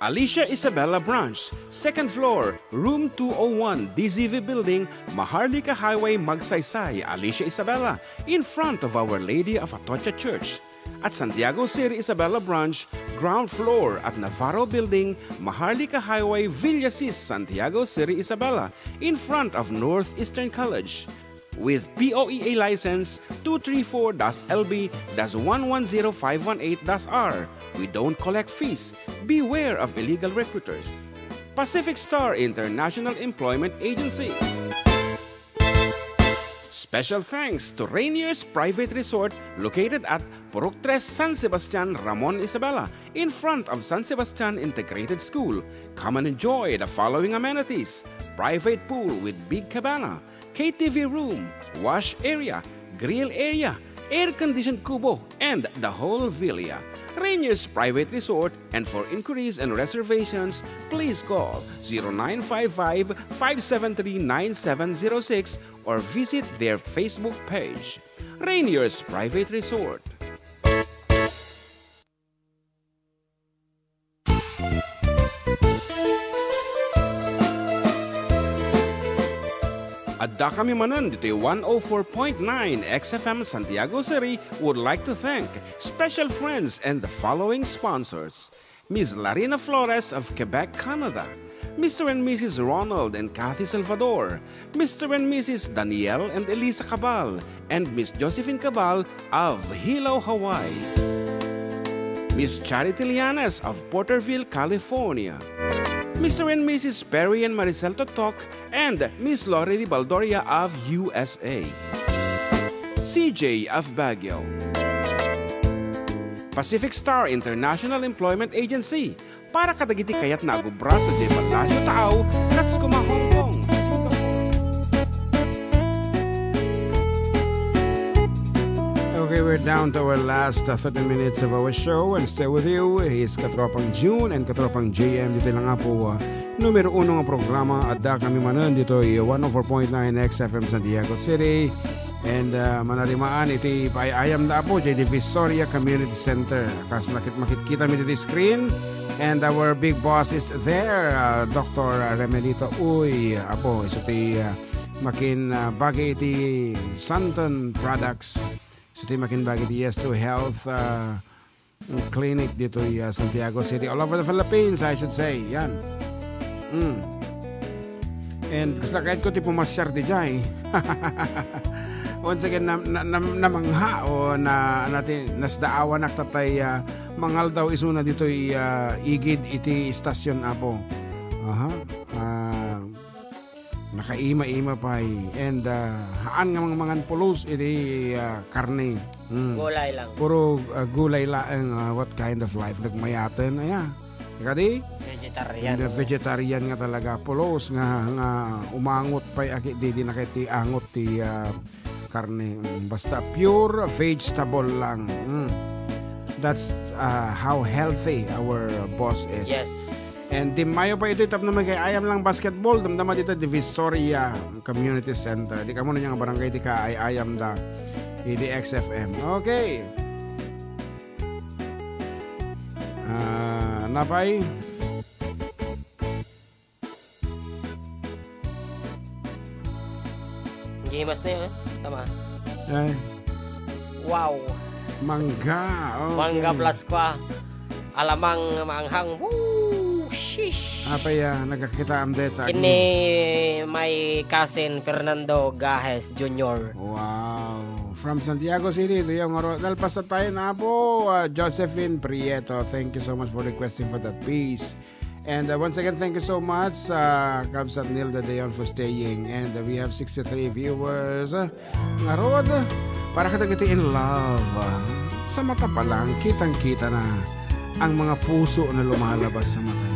Alicia Isabela Branch, second floor, room two oh one, D Z V Building, Maharlika Highway, Magsaysay, Alicia Isabela, in front of Our Lady of Atocha Church. At Santiago City Isabela Branch, ground floor at Navarro Building, Maharlika Highway, Villasis, Santiago City Isabela, in front of Northeastern College. With P O E A license two three four dash L B dash one one zero five one eight dash R, we don't collect fees. Beware of illegal recruiters. Pacific Star International Employment Agency. Special thanks to Rainier's Private Resort located at Purok Tres, San Sebastian, Ramon Isabela, in front of San Sebastian Integrated School. Come and enjoy the following amenities: private pool with big cabana, K T V room, wash area, grill area, air-conditioned kubo, and the whole villa. Rainier's Private Resort, and for inquiries and reservations, please call zero nine five five, five seven three, nine seven zero six or visit their Facebook page. Rainier's Private Resort. Addakami manen ditoy one oh four point nine X F M Santiago City would like to thank special friends and the following sponsors: Miss Larina Flores of Quebec, Canada, Mister and Missus Ronald and Kathy Salvador, Mister and Missus Daniel and Elisa Cabal, and Miss Josephine Cabal of Hilo, Hawaii. Miss Charity Lianes of Porterville, California. Mister and Missus Perry and Maricel Totok and Miss Lori Ribaldoria of U S A. C J of Baguio. Pacific Star International Employment Agency, para kadagiti kayatna a gubra sadiay Palacio Taaw, kas kuma Hong Kong, Singapore. Okay, we're down to our last, uh, thirty minutes of our show, and stay with you. He's Katropang June and Katropang J M ditoy lang nga po, uh, numero uno nga programa, Addakami manen ditoy one oh four point nine X F M Santiago City. And, ah, manarimaan iti paay-ayamda, Apo, diay Divisoria Community Center. Kas nakit-, makitkitami ditoy screen. And our big boss is there, ah, Doctor Remelito Uy. Apo, isu ti, ah, makin, ah, bagi iti Santon Products. Isu ti makin bagi iti Yes to Health, ah, clinic ditoy, ah, Santiago City, all over the Philippines, I should say. Yan. Mm. And kasla kayatko ti pumasyar diay. Once again, na, na, na, namangha o na, na ti, nasdaawanak tatay, ah, mangaldaw isuna ditoy, ah, igid iti istasyon, Apo. Aha. Ah, Nakaima-ima pay. And, ah, haan nga mangmangan pulos iti, ah, karne. Mm. Gulay lang. Puro, ah, gulay laeng, ah, what kind of life? Nagmayaten, aya. Kadi? Vegetarian. Hindi, vegetarian nga talaga. Pulos nga, nga umangot pay, aki, di, di na kay ti angot ti, ah, karne. Mm, basta pure vegetable lang. Mm. That's, uh, how healthy our boss is. Yes. And di mayo pa ito, tapno magkay-ayam lang basketball, damdama dita Divisoria Community Center. Di kamo na nga barangay, di ka ay-ayam da. Idi X F M. Okay. Ah, napay? Gimas na yun, eh. Tama. Ay. Wow. Mangga. Okay. Mangga plus kwa. Alamang maanghang. Woo! Shish! Apay, ah, nagkakita ang deta. Ini my cousin Fernando Gajes Junior. Wow. From Santiago City, ito yung oro-, nalpas na tayo na po, ah, Josephine Prieto. Thank you so much for requesting for that piece. And, uh, once again, thank you so much, uh, Kabsat Nilda Deon, for staying. And, uh, we have sixty-three viewers. Uh, ngarud, para kadagiti in love, uh, sa mata pa lang, kitang-kita na ang mga puso na lumalabas sa mata.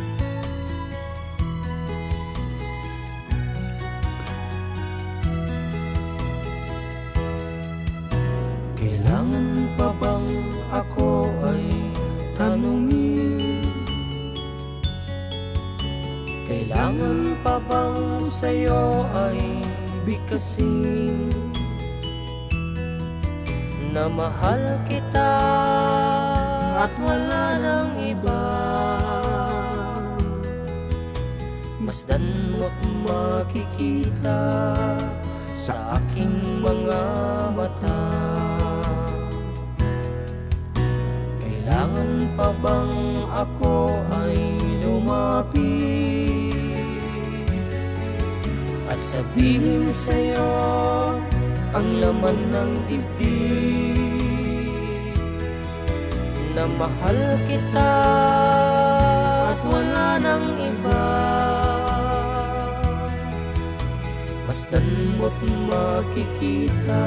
Kailangan pa bang ako ay tanungin? Kailangan pa bang sa'yo ay bigkasin na mahal kita at wala nang iba? Masdan mo't makikita sa aking mga mata. Kailangan pa bang ako ay lumapit at sabihin sa'yo ang laman ng dibdib? Na mahal kita at wala nang iba. Masdan mo't makikita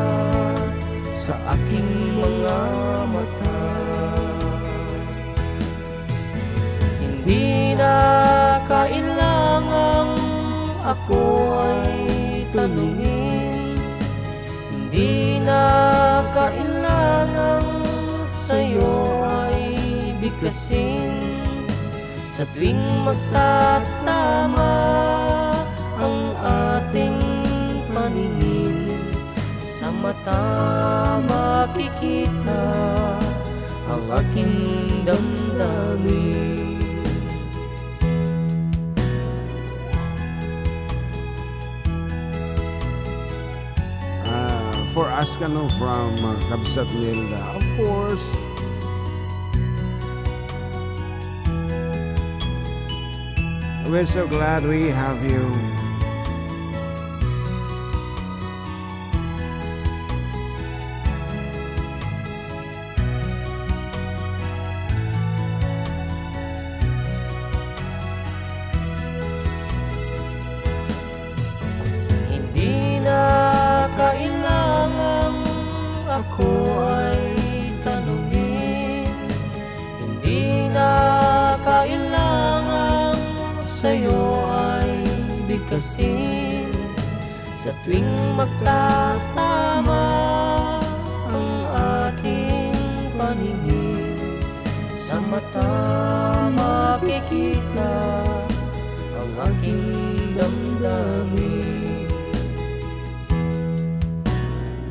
sa aking mga mata. Hindi na kailangang ako ay tanungin. Hindi na kailangang sa'yo ay bigkasin. Sa tuwing magtatama ang ating paningin, sa mata makikita ang aking damdamin. Ah, for us, kano, from, uh, Kabsat Nilda, of course. We're so glad we have you. Hindi na kailangang ako ay tanungin. Hindi na kailangang sa'yo ay bigkasin. Sa tuwing magtatama ang aking paningin, sa mata makikita ang aking damdamin.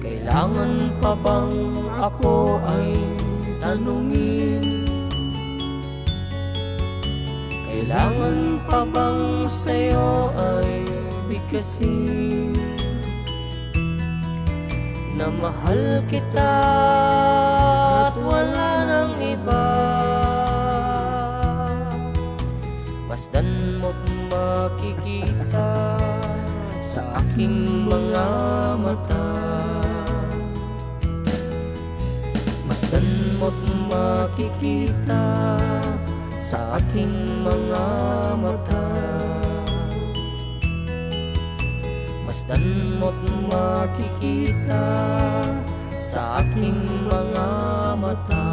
Kailangan Ko ay tanungin, kailangan pa bang sa'yo ay bigkasin na mahal kita at wala nang iba? Masdan mo't makikita sa aking mga mata. Masdan mo't makikita sa aking mga mata. Masdan mo't makikita sa aking mga mata.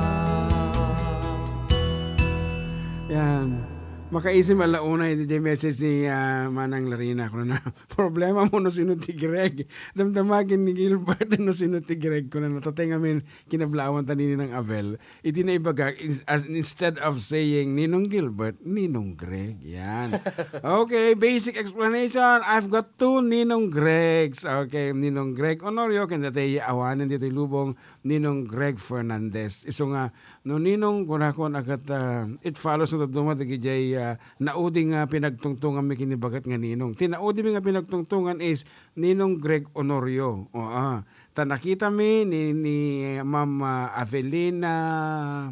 Yan. Makaisim a la una, iti message ni, ah, Manang Larina. Kunana, "Problema mo no sino ti Greg." Damdama ken ni Gilbert no sino ti Greg. Kunana, tatay ngamin, kinablaawan ta ni Ninang Abel. Iti naibaga, ins-, as, instead of saying Ninong Gilbert, Ninong Greg. Yan. Okay, basic explanation. I've got two Ninong Gregs. Okay, Ninong Greg Honorio, ken tatay awanen ditoy lubong, Ninong Greg Fernandez. Isu nga, no Ninong, kunakon a ket, ah, it follows no dadduma dagijay, ah, naudi nga pinagtungtunganmi ken ni baket nga Ninong. Ti naudimi nga pinagtungtungan is Ninong Greg Honorio. O, ah. Ta nakitami ni, ni Ma'am, ah, Avelina,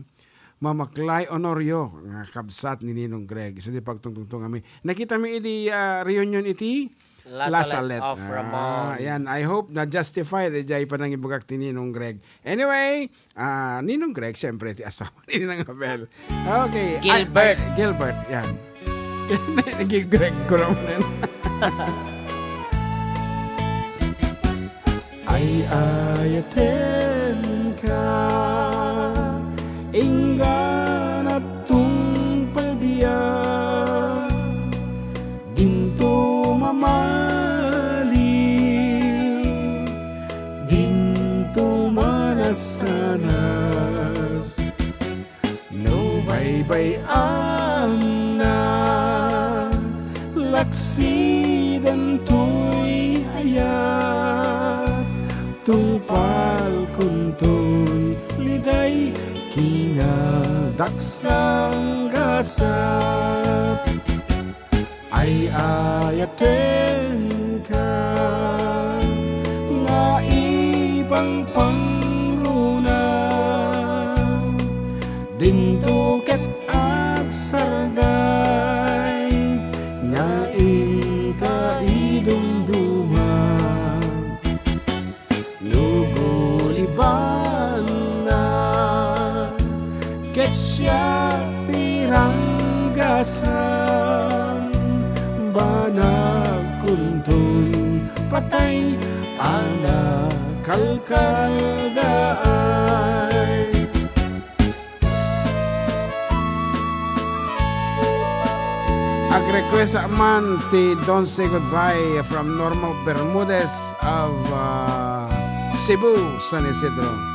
Ma'am Clay Honorio, nga kabsat ni Ninong Greg. Isu ti pagtungtungtunganmi. Nakitami idi, ah, reunion iti La La Salette. Salette of Ramon. Ah, yan. I hope na-justify dayjay panangibagak ti Ninong Greg. Anyway, ah, Ninong Greg, siyempre, ti asawa ni Ninang Abel. Okay. Ay, Gilbert. Ay, Gilbert, yan. Naging Greg ko naman yan. Ay, ayaten ka, inggana tungpal biag, dinto mamaliw, dinto manasanas. No baybay-annak, laksidan toy ayat, tungpal kunton liday kinadaksang gasat. Ay, ayaten ka nga ipangpangruna, dinto ket agsarday nga inka idumduma. No gulibanna, ket siak ti ranggasan, banag kunton patay a nakalkaldaay. Ag-request man ti Don't Say Goodbye from Norma Bermudez of, uh, Cebu, San Isidro.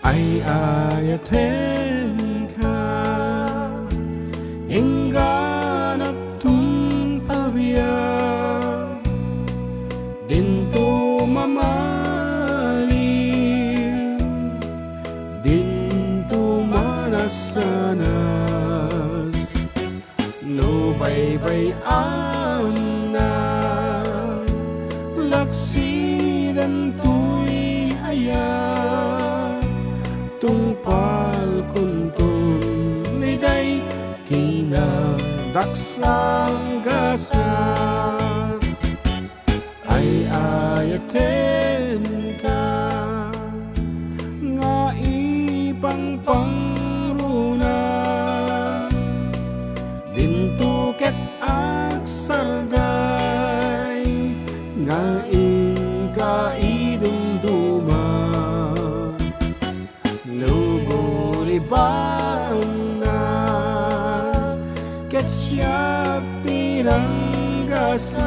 Ay, ayaten ka, inggana tungpal biag, dinto mamaliw, dinto manasanas. No baybay-annak, laksidan toy ayat, tungpal kunton liday kinadaksang gasat. Ay, ayaten ka nga ipangpangruna, dinto ket agsarday nga inka idumduma. No gulibanna, Siak ti ranggasam,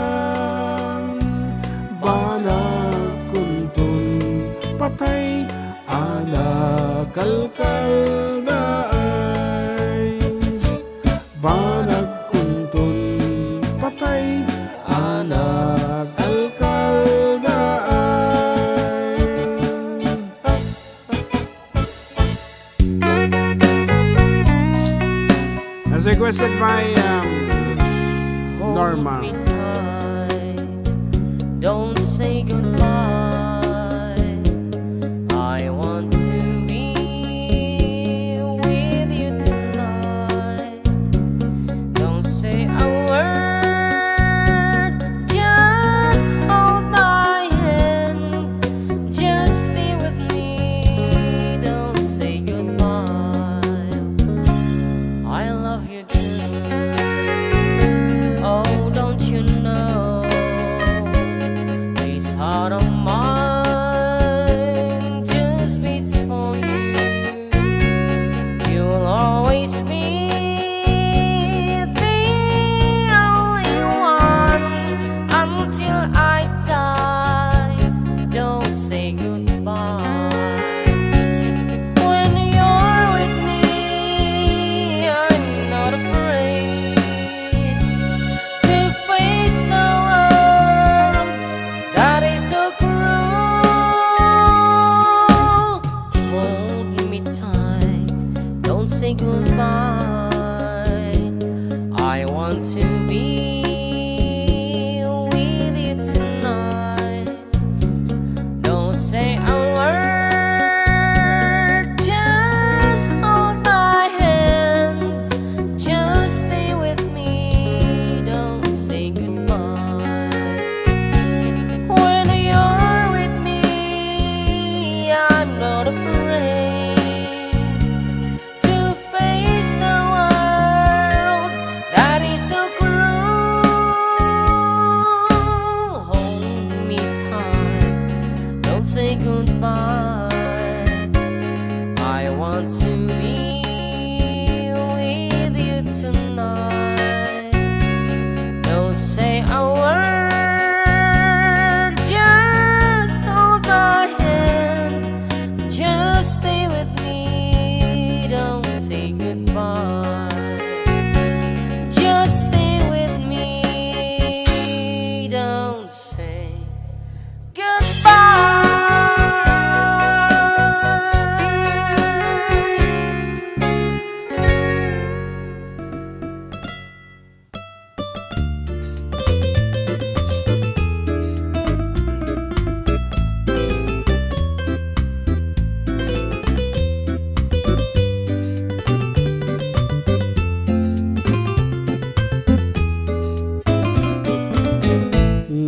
banag kunton patay a nakalkaldaay. Banag kunton patay a nakalkaldaay. As requested by, um, Norma. Hold me tight, don't say goodbye. I want to be with you tonight. Don't say a word, just hold my hand. Just stay with me, don't say goodbye. I love you too. Oh, don't you know? This heart of mine just beats for you. You'll always be the only one until I die. Don't say goodbye. When you're with me, I'm not afraid to face the world that is so cruel. Hold me tight, don't say goodbye. I want to be with you tonight. Don't say a word, just hold my hand. Just stay with me, don't say goodbye. When you're with me, I'm not afraid to face the world that is so cruel. Hold me tight, don't say goodbye. I want to be with you tonight. Don't say a word, just hold my hand. Just stay with me, don't say goodbye. Just stay with me, don't say goodbye.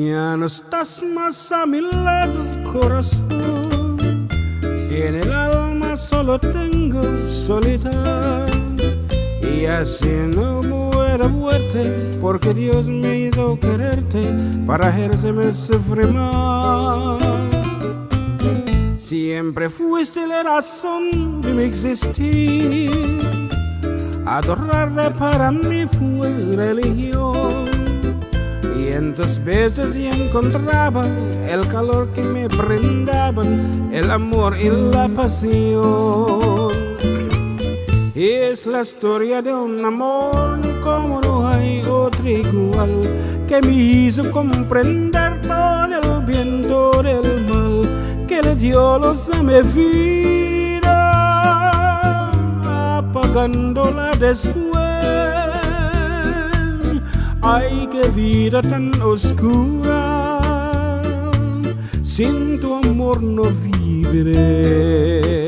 Ya no estás más a mi lado, corazón, en el alma solo tengo soledad. Y así no puedo verte, porque Dios me hizo quererte para ejercerme sufrir más. Siempre fuiste la razón de mi existir. Adorarte para mí fue religión. Y en tus besos yo encontraba el calor que me brindaban el amor y la pasión. Es la historia de un amor como no hay otro igual, que me hizo comprender todo el bien, todo el mal, que le dio luz a mi vida, apagándola después. Ay, qué vida tan oscura, sin tu amor no viviré.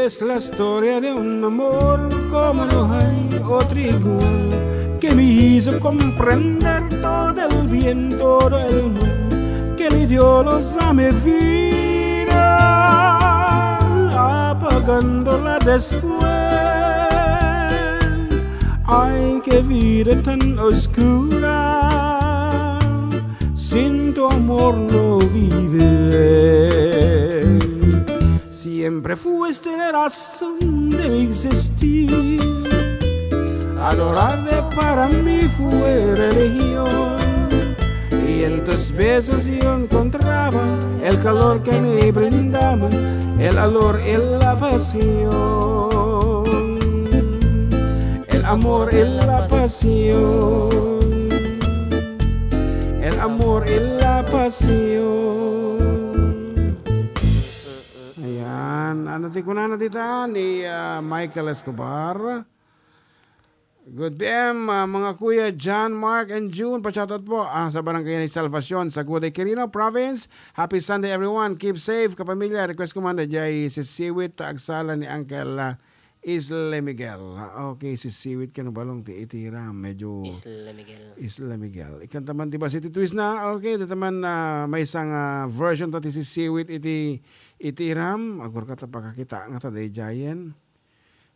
Es la historia de un amor como no hay otro igual, que me hizo comprender todo el bien, todo el mal, que le dio luz a mi vida, apagando Cuando la desnudez hay que vida tan oscura, sin tu amor no vive. Siempre fuiste la razón de mi existir. Adorarte para mí fue religión. Y en tus besos yo encontraba el calor que me brindaban, el olor y la pasión, el amor y la pasión, el amor y la pasión. Ayan. Ano ti kunana dita ni, ah, Michael Escobar? Good P M, ah, mga kuya John, Mark, and June, pa-shoutout po, ah, sa barangay ni Salvacion, Saguday, Quirino Province. Happy Sunday, everyone. Keep safe, kapamilya. Request ko man, daydiay Sisiwit ta agsala ni Uncle, ah, Isla Miguel. Ah, okay, Sisiwit ken Balong ti itiram. Medyo Isla Miguel. Isla Miguel. Ikanta man ti ba City Twist na? Okay, dita man, ah, maysa nga version ta ti Sisiwit iti, itiram. Agurka ta pakakita nga ta daydiayen.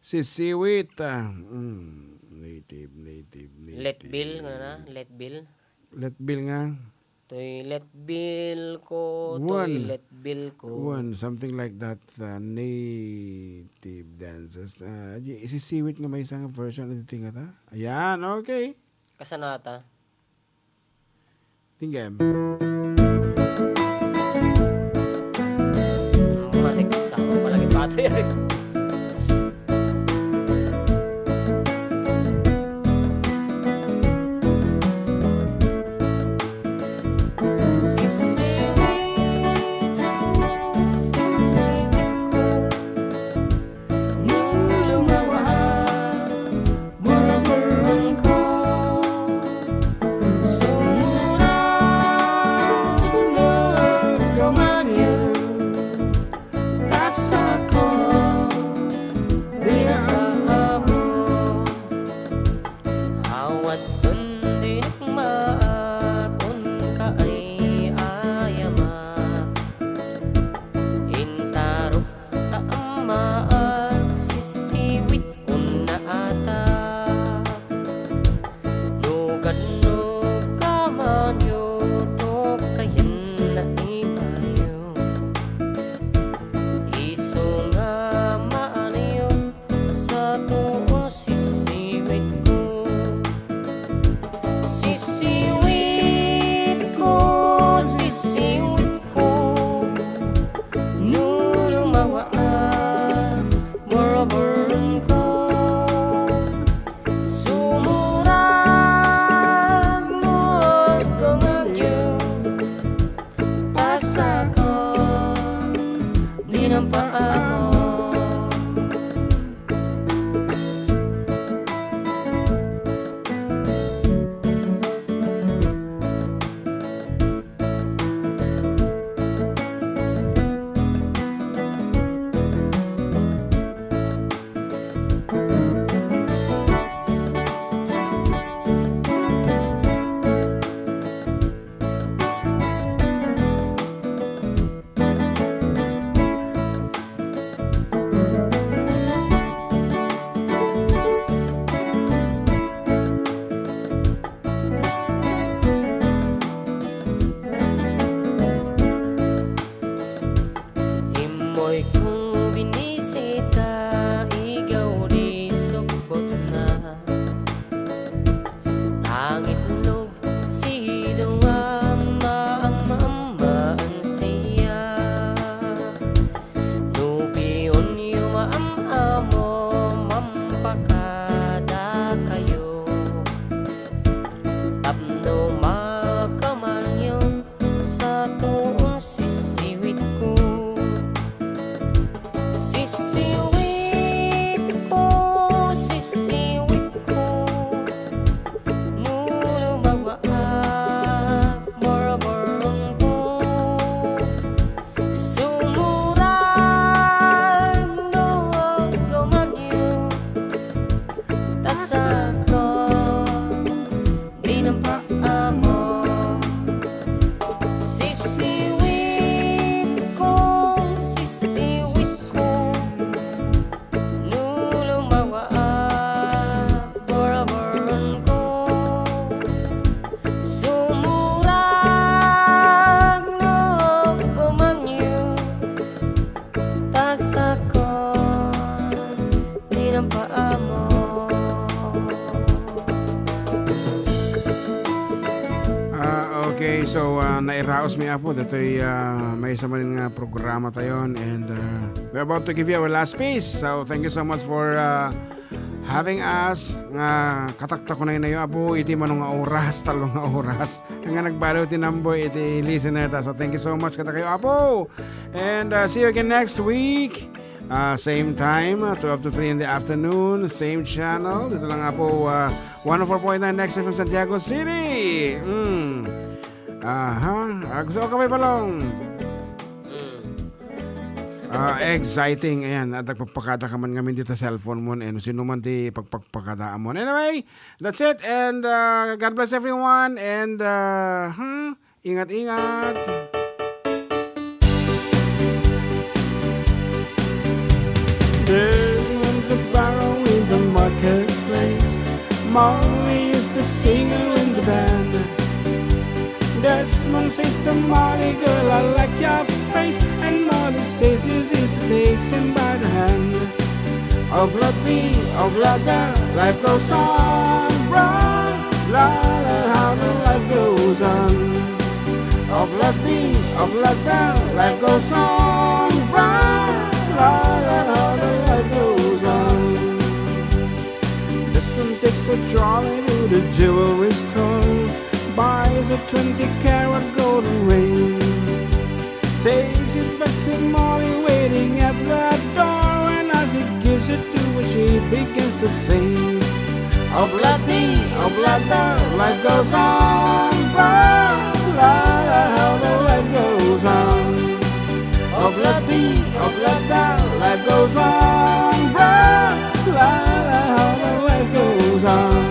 Sisiwit, ah, mm, native, native, native. Let Bill, nga na, Let Bill. Let Bill nga. Toy Let Bill ko, toy Let Bill ko. One, something like that, ah, native dances. Ah, di, sisiwit nga maysa nga version, iti nga ta? Ayan, okay. Kasanata? Tinggem. Matik, sa ako palagi pato yan. Sumurak no kumangyo, ta sakon dinampaammo. Ah, okay, so, ah, nairaos mi, Apo, datoy, ah, maysa manen nga programa tayon, and, ah, we're about to give you our last piece. So, thank you so much for, ah, having us, nga kataktakunaynayo, Apo, iti mano nga oras, tallo nga oras, nga nagbaliw ti number iti listener ta. So, thank you so much kadakayo, Apo. And, uh, see you again next week. Uh, same time, uh, twelve to three in the afternoon, same channel. Dito lang, Apo, uh, one oh four point nine X F M Santiago City. Mm. Aha. Ah, gusto ko kamay palong. Ah, exciting. Ayan, at nagpagpakada ka man ngamin dita cellphone mo, eh, no sino man ti pagpagpakada mo. Anyway, that's it. And, uh, God bless everyone. And, uh, hmm, ingat-ingat. There was a barrel in the marketplace. Molly is the singer in the band. Desmond says to Molly, "Girl, I like your face." And Molly says, "This is," takes him by the hand. Obladi, oblada, life goes on, bra, la, la, how the life goes on. Obladi, oblada, life goes on, bra, la, la, how the life goes on. Desmond takes a trolley to the jewelry store, buys a twenty carat golden ring, takes it back to Molly waiting at the door, and as he gives it to her, she begins to sing. Obladi, oblada, life goes on, bra, la, la, how the life goes on. Obladi, oblada, life goes on, bra, la, la, how the life goes on.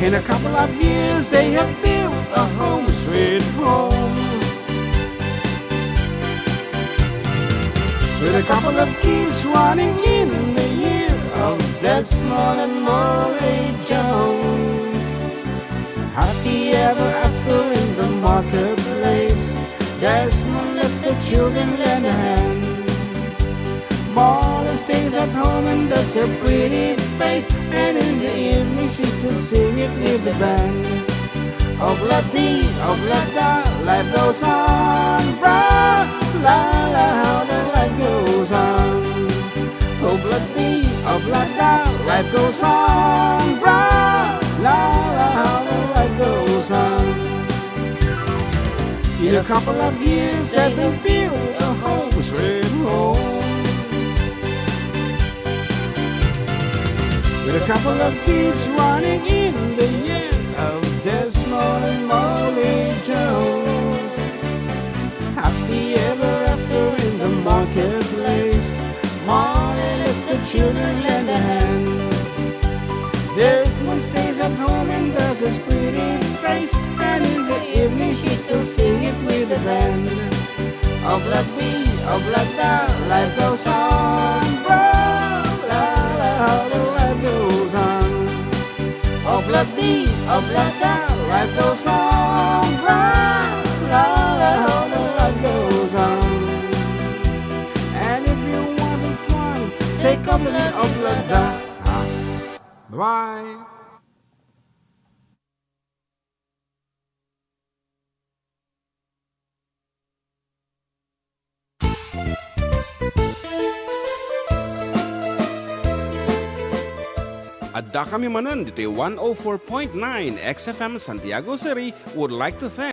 In a couple of years, they have built a home sweet home. With a couple of kids running in the year of Desmond and Molly Jones. Happy ever after in the marketplace. Desmond lets the children lend a hand. Molly stays at home and does her pretty face, and in the evening she's to sing it with the band. Obladi, oblada, life goes on, bra, la, la, how the life goes on. Obladi, oblada, life goes on, bra, la, la, how the life goes on. In a couple of years, they will build a home sweet home. With a couple of kids running in the year of Desmond and Molly Jones. Happy ever after in the marketplace. Molly lets the children lend a hand. Desmond stays at home and does his pretty face, and in the evening she still sing it with the band. Obladi, oblada, life goes on, bro. La, la, how the life goes on. Obladi, oblada, life goes on, bro. La, la, how the life goes on. And if you want to fun, take obladi, oblada. Ah. Bye-bye. Addakami manen ditoy one oh four point nine X F M Santiago City would like to thank